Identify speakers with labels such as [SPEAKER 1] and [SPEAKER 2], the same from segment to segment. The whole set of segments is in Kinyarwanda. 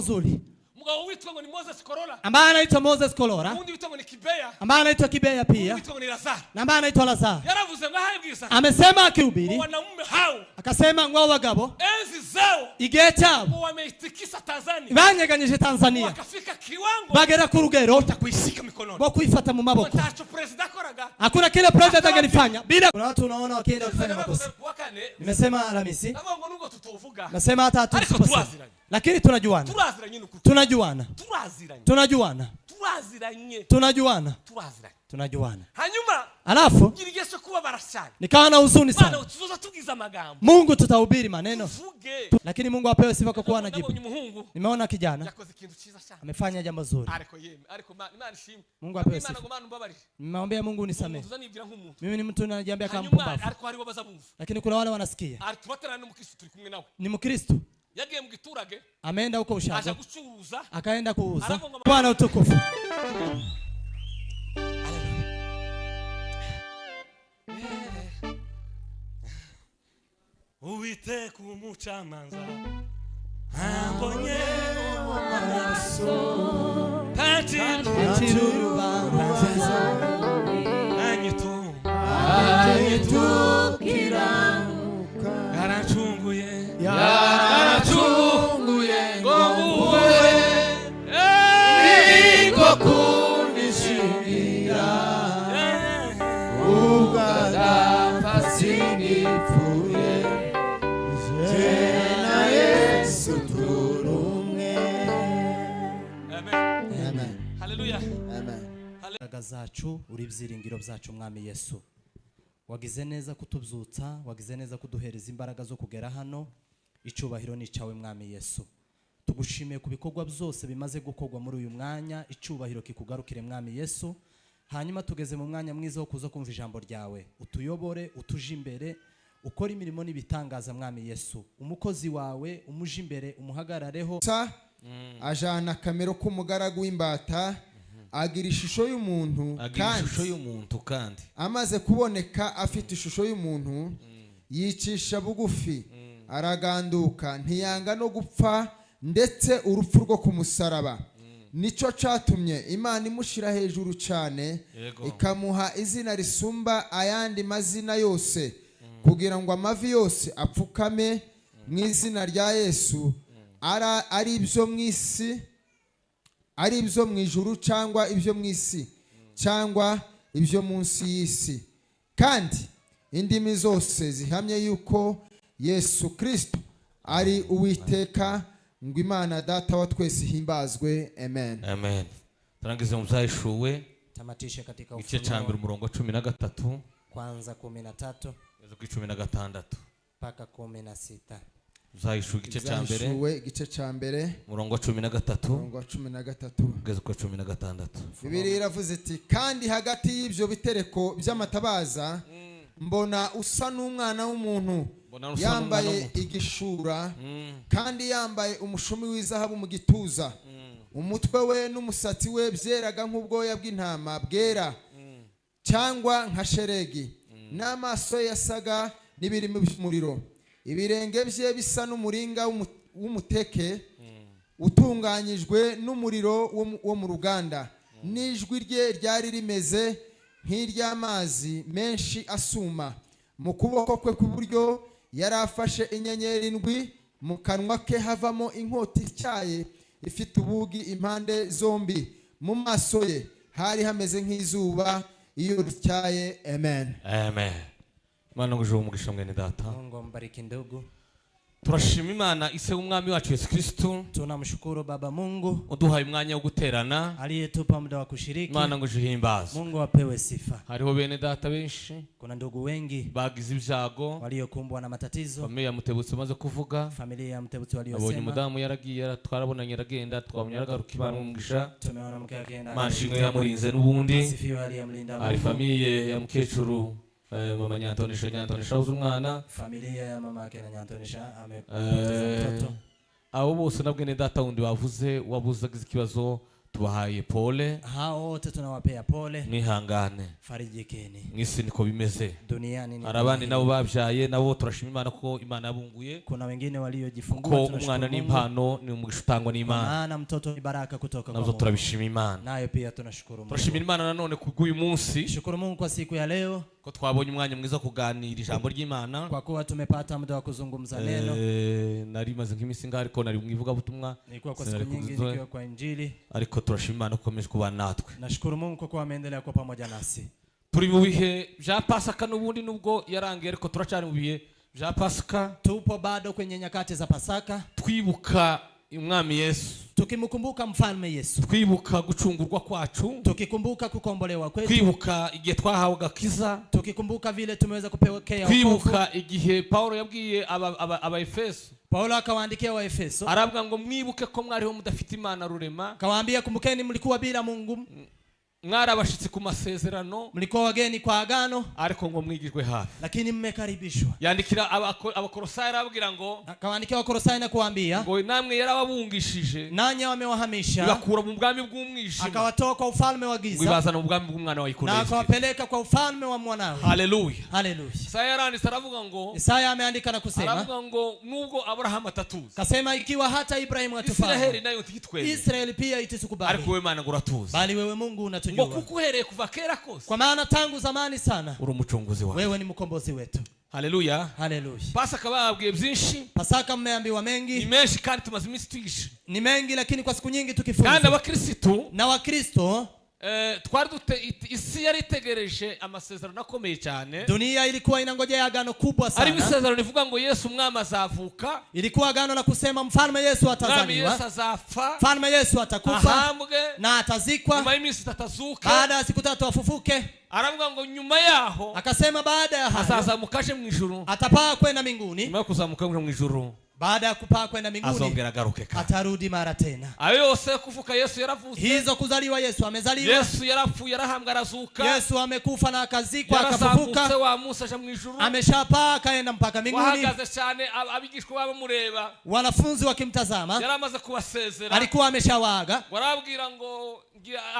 [SPEAKER 1] Nzuri
[SPEAKER 2] Mugabo witwa ngo ni Moses Korola,
[SPEAKER 1] ambaye anaitwa Moses Kolora,
[SPEAKER 2] undi witwa ngo ni Kibeya,
[SPEAKER 1] ambaye anaitwa Kibeya
[SPEAKER 2] undi
[SPEAKER 1] pia
[SPEAKER 2] witwa ngo ni Lazaro.
[SPEAKER 1] Na ambaye anaitwa Lazaro.
[SPEAKER 2] Yaravuze ngo ahabwiriza
[SPEAKER 1] Amesema akihubiri,
[SPEAKER 2] wanaume hao
[SPEAKER 1] akasema ngo wagabo
[SPEAKER 2] enzi zao
[SPEAKER 1] igihe cyabo
[SPEAKER 2] wameitikisa Tanzania,
[SPEAKER 1] banyeganyije Tanzania,
[SPEAKER 2] wakafika kiwango
[SPEAKER 1] bagera ku rugero
[SPEAKER 2] cha kuishika mikononi.
[SPEAKER 1] rwo kwifata mu maboko.
[SPEAKER 2] Ntacho president akoraga.
[SPEAKER 1] Hakuna kile president angelifanya bila. Kuna watu unaona wakienda wakifanya makosa.
[SPEAKER 2] Kuwa kane
[SPEAKER 1] Nimesema Alhamisi,
[SPEAKER 2] ndavuga ngo nubwo tutovuga,
[SPEAKER 1] nasema hata
[SPEAKER 2] ariko
[SPEAKER 1] hatusiposema,
[SPEAKER 2] turaziranye.
[SPEAKER 1] Lakini tunajuana,
[SPEAKER 2] Turaziranye nuko
[SPEAKER 1] tunajuana,
[SPEAKER 2] turaziranye,
[SPEAKER 1] tunajuana,
[SPEAKER 2] turaziranye,
[SPEAKER 1] tunajuana,
[SPEAKER 2] turaziranye.
[SPEAKER 1] Tunajuana.
[SPEAKER 2] Hanyuma
[SPEAKER 1] Alafu
[SPEAKER 2] ngira igihe kubabara cyane.
[SPEAKER 1] Nikawa na huzuni
[SPEAKER 2] Mana,
[SPEAKER 1] sana.
[SPEAKER 2] tuzoza tugize amagambo,
[SPEAKER 1] Mungu, tutahubiri maneno,
[SPEAKER 2] tuvuge.
[SPEAKER 1] Lakini Mungu apewe sifa kwa kuwa anajibu.
[SPEAKER 2] Nabonye umuhungu
[SPEAKER 1] Nimeona kijana
[SPEAKER 2] yakoze ikintu cyiza cyane.
[SPEAKER 1] Amefanya jambo zuri.
[SPEAKER 2] Ariko yeme, ariko Imana ishimwe.
[SPEAKER 1] Mungu apewe
[SPEAKER 2] Imana
[SPEAKER 1] sifa.
[SPEAKER 2] ngo Mana umbabarire.
[SPEAKER 1] Nimwambia Mungu unisamehe.
[SPEAKER 2] Umuntu uzanibwira nk'umuntu.
[SPEAKER 1] Mimi ni mtu najiambia kama
[SPEAKER 2] Hanyuma
[SPEAKER 1] mpumbavu,
[SPEAKER 2] ariko hariho bazabumva.
[SPEAKER 1] Lakini kuna wale wanasikia.
[SPEAKER 2] Ari turaterana n'umukristo turi kumwe nawe.
[SPEAKER 1] Ni Mkristo,
[SPEAKER 2] Yagiye mu giturage
[SPEAKER 1] ameenda huko
[SPEAKER 2] aja
[SPEAKER 1] ushago,
[SPEAKER 2] gucuruza.
[SPEAKER 1] Akaenda kuuza.
[SPEAKER 2] Aravuga ngo-
[SPEAKER 1] Bwana utukufu.
[SPEAKER 2] Uwiteka umucamanza ambonye amaraso
[SPEAKER 1] Acira urubanza,
[SPEAKER 2] anyitunga yaracunguye, yaracunguye ngo nguwe
[SPEAKER 3] Niko kunishimira ubwadapfa sinipfuye je na Yesu turi umwe.
[SPEAKER 2] Amen.
[SPEAKER 3] Amen.
[SPEAKER 2] Haleluya.
[SPEAKER 3] Amen.
[SPEAKER 1] Imbaraga zacu uri ibyiringiro byacu mwami Yesu. Wagize neza kutubyutsa, wagize neza kuduhereza imbaraga zo kugera hano. Icyubahiro ni icyawe mwami Yesu. Tugushimiye ku bikorwa byose bimaze gukorwa muri uyu mwanya, icyubahiro kikugarukire mwami Yesu. Hanyuma tugeze mu mwanya mwiza wo kuza kumva ijambo ryawe. Utuyobore, utuje imbere, ukore imirimo n'ibitangaza mwami Yesu. Umukozi wawe umuje imbere, umuhagarareho.
[SPEAKER 3] Sa ajana akamero k'umugaragu w'imbata, agira ishusho y'umuntu,
[SPEAKER 4] agira ishusho
[SPEAKER 3] kandi
[SPEAKER 4] y'umuntu kandi
[SPEAKER 3] amaze kuboneka afite ishusho y'umuntu, yicisha bugufi, araganduka, ntiyanga no gupfa, ndetse urupfu rwo ku musaraba. Nicyo catumye Imana imushira hejuru cyane,
[SPEAKER 4] Yego.
[SPEAKER 3] ikamuha izina risumba ayandi mazina yose, kugira ngo amavi yose apfukame mu izina rya Yesu, ari ibyo mu isi, ari ibyo mu ijuru cyangwa ibyo mu isi cyangwa ibyo munsi y'isi, kandi indimi zose zihamye yuko Yesu Kristo ari Uwiteka, ngo Imana Data wa twese ihimbazwe. Amen.
[SPEAKER 4] Amen. Turangize mu Byahishuwe
[SPEAKER 1] Tamatishe katika
[SPEAKER 4] igice cya mbere
[SPEAKER 1] Ufunuo
[SPEAKER 4] umurongo wa 13
[SPEAKER 1] kwanza 13
[SPEAKER 4] kugeza ku 16.
[SPEAKER 1] Mpaka 16.
[SPEAKER 4] Byahishuwe igice cya mbere
[SPEAKER 3] Ibyahishuwe igice cya mbere
[SPEAKER 4] umurongo wa 13
[SPEAKER 3] umurongo wa 13
[SPEAKER 4] kugeza ku 16.
[SPEAKER 3] Bibiliya iravuze iti: kandi hagati y'ibyo bitereko by'amatabaza mbona usa n'umwana w'umuntu,
[SPEAKER 4] Mbona usa n'umwana
[SPEAKER 3] yambaye
[SPEAKER 4] w'umuntu.
[SPEAKER 3] igishura kandi yambaye umushumi w'izahabu mu gituza. Umutwe we n'umusatsi we byeraga nk'ubwoya bw'intama bwera cyangwa nka sheregi, n'amaso ye yasaga n'ibirimi by'umuriro, ibirenge bye bisa n'umuringa w'umuteke utunganyijwe n'umuriro wo mu ruganda, n'ijwi rye ryari rimeze nk'iry'amazi menshi asuma. Mu kuboko kwe kw'iburyo yari afashe inyenyeri ndwi, mu kanwa ke havamo inkota ityaye ifite ubugi impande zombi, mu maso ye hari hameze nk'izuba iyo rityaye. Amen.
[SPEAKER 4] Amen. Imana ngo umugisha mwene data.
[SPEAKER 1] Mungu ambariki ndugu.
[SPEAKER 4] Turashima Imana ise w'umwami wacu Yesu Kristo
[SPEAKER 1] Tunamshukuru Baba Mungu
[SPEAKER 4] uduhaye umwanya wo guterana.
[SPEAKER 1] Aliyetupa muda wa kushiriki.
[SPEAKER 4] Imana ngo ihimbazwe.
[SPEAKER 1] Mungu apewe sifa.
[SPEAKER 4] Hariho bene data benshi
[SPEAKER 1] Kuna ndugu wengi
[SPEAKER 4] bagize ibyago.
[SPEAKER 1] Waliokumbwa na matatizo.
[SPEAKER 4] Familia ya Mutebutsi umaze kuvuga.
[SPEAKER 1] Familia ya Mutebutsi
[SPEAKER 4] Abonye
[SPEAKER 1] waliosema.
[SPEAKER 4] umudamu yaragiye, twarabonanye aragenda, twabonye aragaruka. Imana umugisha.
[SPEAKER 1] Tumeona mke akienda.
[SPEAKER 4] Imana ishimwe yamurinze n'ubundi.
[SPEAKER 1] Asifiwe aliyemlinda
[SPEAKER 4] Hari
[SPEAKER 1] Mungu.
[SPEAKER 4] Familia ya mukecuru mama Nyantonisha, Nyantonisha abuze umwana.
[SPEAKER 1] Familia ya mama yake na Nyantonisha amepoteza mtoto.
[SPEAKER 4] Abo bose na bwene data wundi bavuze wabuze agize ikibazo. Tubahaye pole.
[SPEAKER 1] Hao wote tunawapea pole.
[SPEAKER 4] Mwihangane.
[SPEAKER 1] Farijikeni.
[SPEAKER 4] Mwisi niko bimeze.
[SPEAKER 1] Duniani ni
[SPEAKER 4] Hari abandi nabo babyaye, nabo turashima Imana ko Imana yabunguye.
[SPEAKER 1] Kuna wengine waliojifungua,
[SPEAKER 4] Ko
[SPEAKER 1] tunashukuru
[SPEAKER 4] umwana ni
[SPEAKER 1] Mungu.
[SPEAKER 4] impano, ni umugisha utangwa n'Imana.
[SPEAKER 1] Maana mtoto ni baraka kutoka kwa
[SPEAKER 4] Nabyo
[SPEAKER 1] Mungu.
[SPEAKER 4] turabishima Imana.
[SPEAKER 1] Nayo pia tunashukuru Mungu.
[SPEAKER 4] Turashimira Imana nanone kubw'uyu munsi.
[SPEAKER 1] Shukuru Mungu kwa siku ya leo.
[SPEAKER 4] Ko twabonye umwanya mwiza kuganira ijambo ry'Imana.
[SPEAKER 1] Kwa kuwa tumepata muda wa kuzungumza neno.
[SPEAKER 4] Nari maze nk'iminsi ngaho ariko nari mu ivugabutumwa.
[SPEAKER 1] Nilikuwa kwa siku
[SPEAKER 4] Sinari
[SPEAKER 1] nyingi
[SPEAKER 4] kuzuza.
[SPEAKER 1] nikiwa kwa Injili.
[SPEAKER 4] Ariko turashima Imana ko ikomeje kubana natwe.
[SPEAKER 1] Nashukuru Mungu kwa kuwa ameendelea kuwa pamoja nasi.
[SPEAKER 4] Turi mu bihe bya Pasaka n'ubundi nubwo yarangiye ariko turacyari mu bihe bya Pasaka.
[SPEAKER 1] Tupo bado kwenye nyakati za Pasaka.
[SPEAKER 4] Twibuka Umwami Yesu.
[SPEAKER 1] Tukimkumbuka mfalme Yesu.
[SPEAKER 4] Twibuka gucungurwa kwacu.
[SPEAKER 1] Tukikumbuka kukombolewa kwetu.
[SPEAKER 4] Twibuka igihe twahawe agakiza.
[SPEAKER 1] Tukikumbuka vile tumeweza kupokea wokovu.
[SPEAKER 4] Twibuka igihe Paulo yabwiye aba Efeso.
[SPEAKER 1] Paulo akawaandikia wa Efeso.
[SPEAKER 4] Aravuga ngo mwibuke ko mwariho mudafite Imana rurema.
[SPEAKER 1] Akawaambia kumbukeni mlikuwa bila Mungu.
[SPEAKER 4] Mwari abashitsi ku masezerano.
[SPEAKER 1] Mlikuwa wageni kwa agano.
[SPEAKER 4] Ariko ngo mwigijwe hafi.
[SPEAKER 1] Lakini mmekaribishwa.
[SPEAKER 4] Yandikira Abakolosai arababwira ngo
[SPEAKER 1] Akawaandikia Wakolosai na kuwaambia
[SPEAKER 4] ngo namwe yarababungishije.
[SPEAKER 1] Nanyi wamewahamisha.
[SPEAKER 4] Ibakura mu bwami bw'umwijima.
[SPEAKER 1] Akawatoa kwa ufalme wa giza.
[SPEAKER 4] Ngo ibazana mu bwami bw'umwana wa Yesu.
[SPEAKER 1] Na akawapeleka kwa ufalme wa mwanawe.
[SPEAKER 4] Haleluya.
[SPEAKER 1] Haleluya.
[SPEAKER 4] Isaya yaranditse aravuga ngo
[SPEAKER 1] Isaya ameandika na kusema.
[SPEAKER 4] Aravuga ngo nubwo Abrahamu atatuzi.
[SPEAKER 1] Kasema ikiwa hata Ibrahimu atufahamu.
[SPEAKER 4] Israeli nayo ntitwemere.
[SPEAKER 1] Israeli pia ititukubali.
[SPEAKER 4] Ariko wewe Mana ngo uratuzi.
[SPEAKER 1] Bali wewe Mungu unatujua.
[SPEAKER 4] Ngo kuko uhereye kuva kera kose.
[SPEAKER 1] Kwa maana tangu zamani sana
[SPEAKER 4] uri umucunguzi wacu.
[SPEAKER 1] Wewe ni mkombozi wetu.
[SPEAKER 4] Haleluya.
[SPEAKER 1] Haleluya.
[SPEAKER 4] Pasaka bababwiye byinshi.
[SPEAKER 1] Pasaka mmeambiwa mengi.
[SPEAKER 4] Ni menshi kandi tumaze iminsi twigisha.
[SPEAKER 1] Ni mengi lakini kwa siku nyingi tukifunza.
[SPEAKER 4] Kandi abakristo
[SPEAKER 1] na Wakristo
[SPEAKER 4] twari dute isi yari itegereje amasezerano akomeye cyane.
[SPEAKER 1] Dunia ilikuwa inangojea agano kubwa sana.
[SPEAKER 4] Ari isezerano rivuga ngo Yesu umwami azavuka.
[SPEAKER 1] Ilikuwa agano la kusema mfalme Yesu atazaliwa.
[SPEAKER 4] Yesu azafa.
[SPEAKER 1] Mfalme Yesu atakufa.
[SPEAKER 4] Ahambwe.
[SPEAKER 1] Na atazikwa.
[SPEAKER 4] Nyuma y'iminsi itatu azuke.
[SPEAKER 1] Baada ya siku tatu afufuke.
[SPEAKER 4] Aravuga ngo nyuma yaho
[SPEAKER 1] akasema baada ya hayo
[SPEAKER 4] azazamuka aje mu ijuru.
[SPEAKER 1] Atapaa kwenda mbinguni.
[SPEAKER 4] Nyuma yo kuzamuka mu ijuru.
[SPEAKER 1] Baada ya kupaa kwenda mbinguni
[SPEAKER 4] azongera agaruke kandi.
[SPEAKER 1] Atarudi mara tena.
[SPEAKER 4] Ayo yose kuvuka Yesu yaravutse.
[SPEAKER 1] Hizo kuzaliwa Yesu amezaliwa.
[SPEAKER 4] Yesu yarapfuye arahambwa arazuka.
[SPEAKER 1] Yesu amekufa na akazikwa
[SPEAKER 4] Yarazamutse
[SPEAKER 1] akafufuka.
[SPEAKER 4] wa Musa aja mu ijuru.
[SPEAKER 1] Ameshapaa akaenda mpaka mbinguni.
[SPEAKER 4] Wahagaze cyane abigishwa bamureba.
[SPEAKER 1] Wanafunzi wakimtazama.
[SPEAKER 4] Yaramaze kubasezera.
[SPEAKER 1] Alikuwa ameshawaaga.
[SPEAKER 4] Warabwira ngo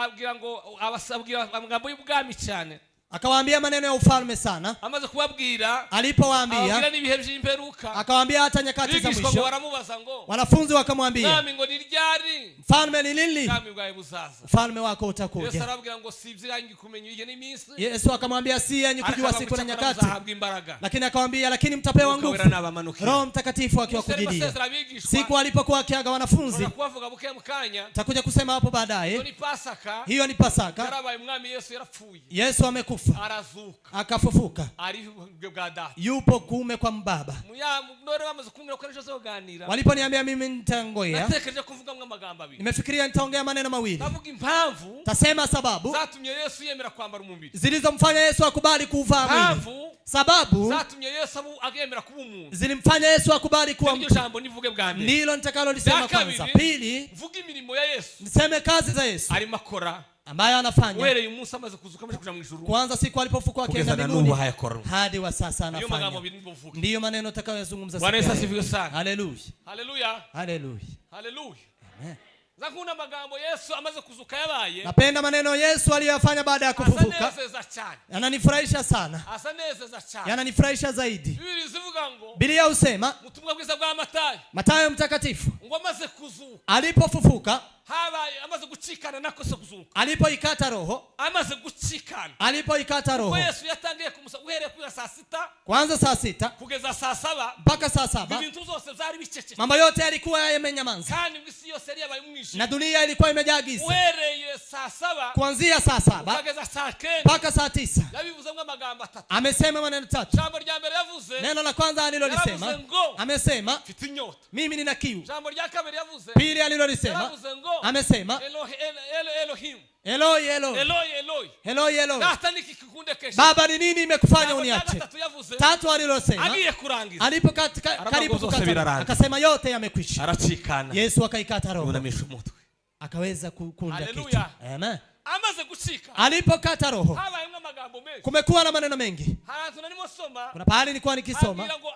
[SPEAKER 4] abwira ngo abasabwira amagambo y'ubwami cyane.
[SPEAKER 1] Akawaambia maneno ya ufalme sana.
[SPEAKER 4] Amaze kubabwira,
[SPEAKER 1] alipowaambia,
[SPEAKER 4] ababwira n'ibihe by'imperuka.
[SPEAKER 1] Akawaambia hata nyakati za
[SPEAKER 4] Bigishwa
[SPEAKER 1] mwisho.
[SPEAKER 4] ngo baramubaza ngo,
[SPEAKER 1] Wanafunzi wakamwambia,
[SPEAKER 4] Mwami ngo ni ryari?
[SPEAKER 1] Mfalme ni lini?
[SPEAKER 4] Ubwami bwawe buzaza.
[SPEAKER 1] Ufalme wako utakuja.
[SPEAKER 4] Yesu arababwira ngo si ibyanyu kumenya ibihe n'iminsi.
[SPEAKER 1] Yesu akamwambia si yenyu kujua
[SPEAKER 4] Ariko
[SPEAKER 1] siku na
[SPEAKER 4] abamucakura
[SPEAKER 1] nyakati.
[SPEAKER 4] muzahabwa imbaraga.
[SPEAKER 1] Lakini akamwambia lakini mtapewa
[SPEAKER 4] Mwuka
[SPEAKER 1] nguvu.
[SPEAKER 4] wera nabamanukira.
[SPEAKER 1] Roho Mtakatifu akiwakujilia.
[SPEAKER 4] Yesu arabasezera abigishwa.
[SPEAKER 1] Siku alipokuwa akiaga wanafunzi,
[SPEAKER 4] Tunakuwa kuvuga buke mu kanya.
[SPEAKER 1] Takuja kusema hapo baadaye.
[SPEAKER 4] Hiyo ni Pasaka.
[SPEAKER 1] Hiyo ni Pasaka.
[SPEAKER 4] Yarabaye umwami Yesu yarapfuye.
[SPEAKER 1] Yesu amekufa.
[SPEAKER 4] Arazuka.
[SPEAKER 1] Akafufuka.
[SPEAKER 4] Ari bwe bwa data.
[SPEAKER 1] Yupo kuume kwa mbaba.
[SPEAKER 4] Muya nore bamaze kumbwira ko ejo zoganira.
[SPEAKER 1] Waliponiambia mimi nitangoja.
[SPEAKER 4] Natekereje kuvuga mwe amagambo abiri.
[SPEAKER 1] Nimefikiria nitaongea maneno mawili.
[SPEAKER 4] Ndavuga impamvu.
[SPEAKER 1] Tasema sababu.
[SPEAKER 4] Zatumye Yesu yemera kwambara umubiri.
[SPEAKER 1] Zilizomfanya Yesu akubali kuvaa mwili.
[SPEAKER 4] Impamvu.
[SPEAKER 1] Sababu.
[SPEAKER 4] Zatumye Yesu agemera kuba umuntu.
[SPEAKER 1] Zilimfanya Yesu akubali kuwa
[SPEAKER 4] Niryo
[SPEAKER 1] mtu.
[SPEAKER 4] jambo nivuge bwa mbere.
[SPEAKER 1] Ndilo nitakalolisema
[SPEAKER 4] Bwa kabiri,
[SPEAKER 1] kwanza. Pili,
[SPEAKER 4] mvuge imirimo ya Yesu.
[SPEAKER 1] Niseme kazi za Yesu.
[SPEAKER 4] Arimo akora.
[SPEAKER 1] Ambayo anafanya.
[SPEAKER 4] Uhereye umunsi amaze kuzuka amaze kuja mu ijuru.
[SPEAKER 1] Kwanza siku alipofukua
[SPEAKER 4] Kugeza
[SPEAKER 1] akaenda
[SPEAKER 4] na
[SPEAKER 1] mbinguni.
[SPEAKER 4] n'ubu hayakora.
[SPEAKER 1] Hadi wa sasa
[SPEAKER 4] Ndiyo
[SPEAKER 1] anafanya.
[SPEAKER 4] magambo abiri nivuge.
[SPEAKER 1] Ndiyo maneno nitakayozungumza
[SPEAKER 4] Bwana
[SPEAKER 1] siku
[SPEAKER 4] Yesu
[SPEAKER 1] ya leo.
[SPEAKER 4] asifiwe sana.
[SPEAKER 1] Haleluya.
[SPEAKER 4] Haleluya.
[SPEAKER 1] Haleluya.
[SPEAKER 4] Haleluya.
[SPEAKER 1] Amen.
[SPEAKER 4] Zakuna magambo Yesu amaze kuzuka yabaye.
[SPEAKER 1] Napenda maneno Yesu aliyoyafanya baada ya kufufuka.
[SPEAKER 4] Asanezeza cyane.
[SPEAKER 1] Yananifurahisha sana.
[SPEAKER 4] Asanezeza cyane.
[SPEAKER 1] Yananifurahisha zaidi.
[SPEAKER 4] Bibiri zivuga ngo
[SPEAKER 1] Biblia husema
[SPEAKER 4] ubutumwa bwiza bwa Matayo.
[SPEAKER 1] Matayo mtakatifu.
[SPEAKER 4] Ngo amaze kuzuka.
[SPEAKER 1] Alipofufuka
[SPEAKER 4] habaye amaze gucikana nako se kuzuka.
[SPEAKER 1] Alipoikata roho.
[SPEAKER 4] Amaze gucikana.
[SPEAKER 1] Alipoikata roho.
[SPEAKER 4] Ngo Yesu yatangiye kumusa uhereye kuri saa sita.
[SPEAKER 1] Kwanza saa sita.
[SPEAKER 4] Kugeza saa saba.
[SPEAKER 1] Mpaka saa saba.
[SPEAKER 4] Ibintu byose byari bicecetse.
[SPEAKER 1] Mambo yote yalikuwa yamenyamaza.
[SPEAKER 4] Kandi isi yose yari yabaye umwijima.
[SPEAKER 1] Na dunia ilikuwa imejaa giza.
[SPEAKER 4] Uhereye saa saba.
[SPEAKER 1] Kuanzia saa saba.
[SPEAKER 4] Kugeza saa kenda.
[SPEAKER 1] Mpaka saa tisa.
[SPEAKER 4] Yabivuzemo amagambo atatu.
[SPEAKER 1] Amesema maneno tatu.
[SPEAKER 4] Jambo rya mbere yavuze.
[SPEAKER 1] Neno la kwanza alilolisema.
[SPEAKER 4] Yaravuze ngo,
[SPEAKER 1] Amesema,
[SPEAKER 4] mfite inyota.
[SPEAKER 1] Mimi nina kiu.
[SPEAKER 4] Jambo rya kabiri yavuze.
[SPEAKER 1] Pili alilolisema.
[SPEAKER 4] Yaravuze ngo,
[SPEAKER 1] Amesema,
[SPEAKER 4] Elohim.
[SPEAKER 1] Eloi, Eloi.
[SPEAKER 4] Eloi, Eloi.
[SPEAKER 1] Eloi, Eloi.
[SPEAKER 4] Data niki kikundekesha.
[SPEAKER 1] Baba ni nini imekufanya
[SPEAKER 4] Jambo rya
[SPEAKER 1] uniache?
[SPEAKER 4] gatatu yavuze.
[SPEAKER 1] Tatu alilosema.
[SPEAKER 4] Agiye kurangiza.
[SPEAKER 1] Alipokatika
[SPEAKER 4] Aravuga
[SPEAKER 1] karibu
[SPEAKER 4] ngo zose
[SPEAKER 1] kukata.
[SPEAKER 4] birarangiye.
[SPEAKER 1] Akasema yote yamekwisha.
[SPEAKER 4] Aracikana.
[SPEAKER 1] Yesu akaikata roho.
[SPEAKER 4] Yunamisha umutwe.
[SPEAKER 1] Akaweza kukunja
[SPEAKER 4] Haleluya.
[SPEAKER 1] kichwa. Amen.
[SPEAKER 2] Amaze gucika,
[SPEAKER 1] Alipokata roho,
[SPEAKER 2] habayemo amagambo menshi.
[SPEAKER 1] kumekuwa na maneno mengi.
[SPEAKER 2] Hari ahantu narimo soma,
[SPEAKER 1] Kuna pahali nilikuwa nikisoma,
[SPEAKER 2] ambwira ngo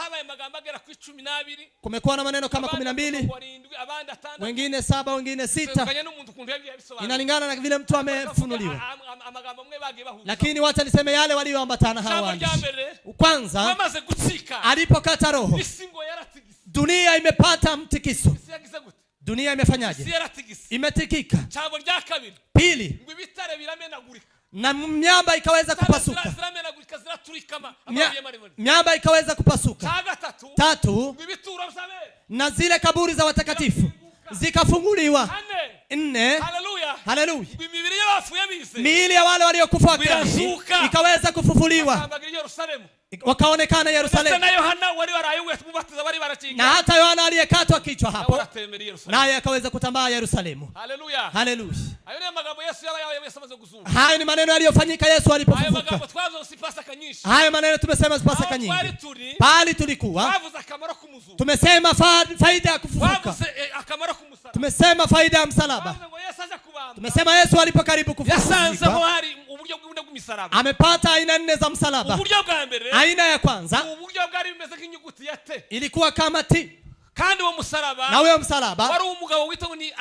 [SPEAKER 2] habaye amagambo agera ku 12,
[SPEAKER 1] kumekuwa na maneno kama 12,
[SPEAKER 2] 7, abandi 6,
[SPEAKER 1] wengine 7, wengine 6.
[SPEAKER 2] Tandukanye n'umuntu ukuntu yagiye abisobanura.
[SPEAKER 1] Inalingana na vile mtu amefunuliwa.
[SPEAKER 2] Amagambo amwe bagiye bahuza.
[SPEAKER 1] Lakini wacha niseme yale walioambatana hawa
[SPEAKER 2] Ijambo rya
[SPEAKER 1] waandishi.
[SPEAKER 2] mbere,
[SPEAKER 1] Kwanza,
[SPEAKER 2] bamaze gucika,
[SPEAKER 1] alipokata roho,
[SPEAKER 2] isi ngo yaratigise.
[SPEAKER 1] dunia imepata mtikiso.
[SPEAKER 2] Isi yagize gute?
[SPEAKER 1] Dunia
[SPEAKER 2] Isi
[SPEAKER 1] imefanyaje?
[SPEAKER 2] yaratigise.
[SPEAKER 1] Imetikika.
[SPEAKER 2] Ijambo rya kabiri,
[SPEAKER 1] Pili,
[SPEAKER 2] ngo ibitare biramenagurika.
[SPEAKER 1] na miamba ikaweza kupasuka.
[SPEAKER 2] Ziramenagurika, ziraturika amabuye maremare.
[SPEAKER 1] Miamba ikaweza kupasuka.
[SPEAKER 2] Cya gatatu,
[SPEAKER 1] Tatu,
[SPEAKER 2] ngo ibituro by'abera.
[SPEAKER 1] na zile kaburi za watakatifu zikafunguliwa.
[SPEAKER 2] Ane.
[SPEAKER 1] Nne,
[SPEAKER 2] Haleluya.
[SPEAKER 1] haleluya,
[SPEAKER 2] Ngo imibiri y'abapfuye bize.
[SPEAKER 1] miili ya wale waliokufa wakiamini
[SPEAKER 2] Birazuka.
[SPEAKER 1] ikaweza kufufuliwa,
[SPEAKER 2] Bakambagira i Yerusalemu.
[SPEAKER 1] wakaonekana
[SPEAKER 2] Ndetse
[SPEAKER 1] Yerusalemu.
[SPEAKER 2] na Yohana wari waraye umubatiza bari barakinga.
[SPEAKER 1] Na hata Yohana aliyekatwa kichwa
[SPEAKER 2] Nawe
[SPEAKER 1] hapo,
[SPEAKER 2] aratembera i Yerusalemu.
[SPEAKER 1] naye akaweza kutambaa Yerusalemu.
[SPEAKER 2] Haleluya.
[SPEAKER 1] Haleluya.
[SPEAKER 2] Ayo niyo magambo Yesu yaba yabaye Yesu amaze guzuka.
[SPEAKER 1] Hayo ni maneno yaliyofanyika Yesu
[SPEAKER 2] Ayo
[SPEAKER 1] alipofufuka.
[SPEAKER 2] magambo twavuze si Pasaka nyinshi.
[SPEAKER 1] Hayo maneno tumesema Pasaka
[SPEAKER 2] Aho twari
[SPEAKER 1] nyingi.
[SPEAKER 2] turi,
[SPEAKER 1] Pahali tulikuwa
[SPEAKER 2] twavuze akamaro k'umuzuko.
[SPEAKER 1] tumesema faida ya kufufuka,
[SPEAKER 2] Twavuze akamaro k'umusaraba.
[SPEAKER 1] tumesema faida ya msalaba,
[SPEAKER 2] Twavuze ngo Yesu aje kubambwa.
[SPEAKER 1] tumesema Yesu alipo karibu
[SPEAKER 2] Yasanze aho
[SPEAKER 1] kufufuka
[SPEAKER 2] hari uburyo bw'ubundi bw'imisaraba.
[SPEAKER 1] amepata aina 4 za msalaba.
[SPEAKER 2] Uburyo bwa mbere,
[SPEAKER 1] Aina ya kwanza
[SPEAKER 2] uburyo bwari bumeze nk'inyuguti ya T.
[SPEAKER 1] ilikuwa kama T,
[SPEAKER 2] Kandi uwo musaraba
[SPEAKER 1] na huyo msalaba
[SPEAKER 2] wari umugabo witwa ngo ni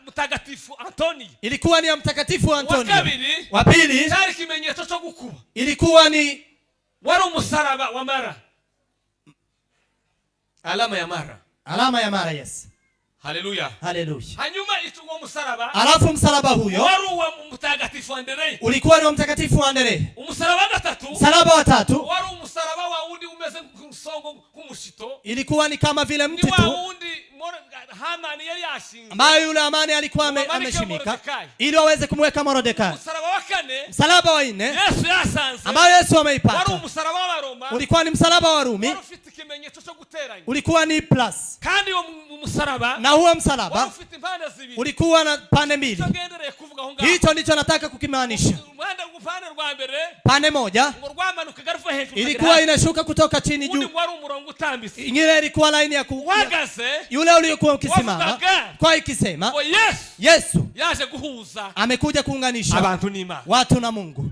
[SPEAKER 2] Mutagatifu Antonio.
[SPEAKER 1] ilikuwa ni ya Mtakatifu
[SPEAKER 2] Wa
[SPEAKER 1] Antonio.
[SPEAKER 2] kabiri,
[SPEAKER 1] Wa pili
[SPEAKER 2] cyari ikimenyetso cyo gukuba.
[SPEAKER 1] ilikuwa ni
[SPEAKER 2] Wari umusaraba wa mara. Alama ya mara.
[SPEAKER 1] alama ya mara. Yes,
[SPEAKER 2] Haleluya.
[SPEAKER 1] haleluya.
[SPEAKER 2] Hanyuma uwo musaraba
[SPEAKER 1] Alafu msalaba huyo
[SPEAKER 2] wari uwa Mutagatifu Andereya.
[SPEAKER 1] ulikuwa ni wa Mtakatifu Anderea.
[SPEAKER 2] Umusaraba wa gatatu
[SPEAKER 1] Msalaba wa tatu
[SPEAKER 2] wari umusaraba wa wundi umeze nk'umusongo nk'umushito.
[SPEAKER 1] ilikuwa ni kama vile
[SPEAKER 2] Ni
[SPEAKER 1] mti
[SPEAKER 2] wa
[SPEAKER 1] tu
[SPEAKER 2] wundi Hamani yari yashinze.
[SPEAKER 1] ambayo yule Amani alikuwa ameshimika
[SPEAKER 2] Mordekai.
[SPEAKER 1] ili waweze kumweka Mordekai.
[SPEAKER 2] Umusaraba wa kane
[SPEAKER 1] Msalaba wa nne
[SPEAKER 2] Yesu yasanze
[SPEAKER 1] ambayo Yesu
[SPEAKER 2] wari
[SPEAKER 1] ameipata
[SPEAKER 2] umusaraba w'Abaroma,
[SPEAKER 1] ulikuwa ni msalaba wa Rumi,
[SPEAKER 2] wari ufite ikimenyetso cyo guteranya.
[SPEAKER 1] ulikuwa ni plus,
[SPEAKER 2] Kandi uwo musaraba
[SPEAKER 1] na huo
[SPEAKER 2] wari
[SPEAKER 1] msalaba
[SPEAKER 2] ufite impande zibiri.
[SPEAKER 1] ulikuwa na pande mbili.
[SPEAKER 2] Icyo ngendereye kuvuga aho ngaho,
[SPEAKER 1] Hicho ndicho nataka kukimaanisha.
[SPEAKER 2] Upande rwa mbere
[SPEAKER 1] Pande moja
[SPEAKER 2] ngo rwamanukaga ruva hejuru ukagera
[SPEAKER 1] ilikuwa
[SPEAKER 2] hasi.
[SPEAKER 1] inashuka kutoka chini
[SPEAKER 2] Ubundi
[SPEAKER 1] juu,
[SPEAKER 2] ngo wari umurongo utambitse.
[SPEAKER 1] ingine ilikuwa laini ya
[SPEAKER 2] Uhagaze
[SPEAKER 1] yule uliokuwa ukisimama
[SPEAKER 2] wavugaga
[SPEAKER 1] kwa ikisema
[SPEAKER 2] ngo Yesu
[SPEAKER 1] Yesu
[SPEAKER 2] yaje guhuza
[SPEAKER 1] amekuja kuunganisha
[SPEAKER 2] abantu n'Imana.
[SPEAKER 1] watu na Mungu.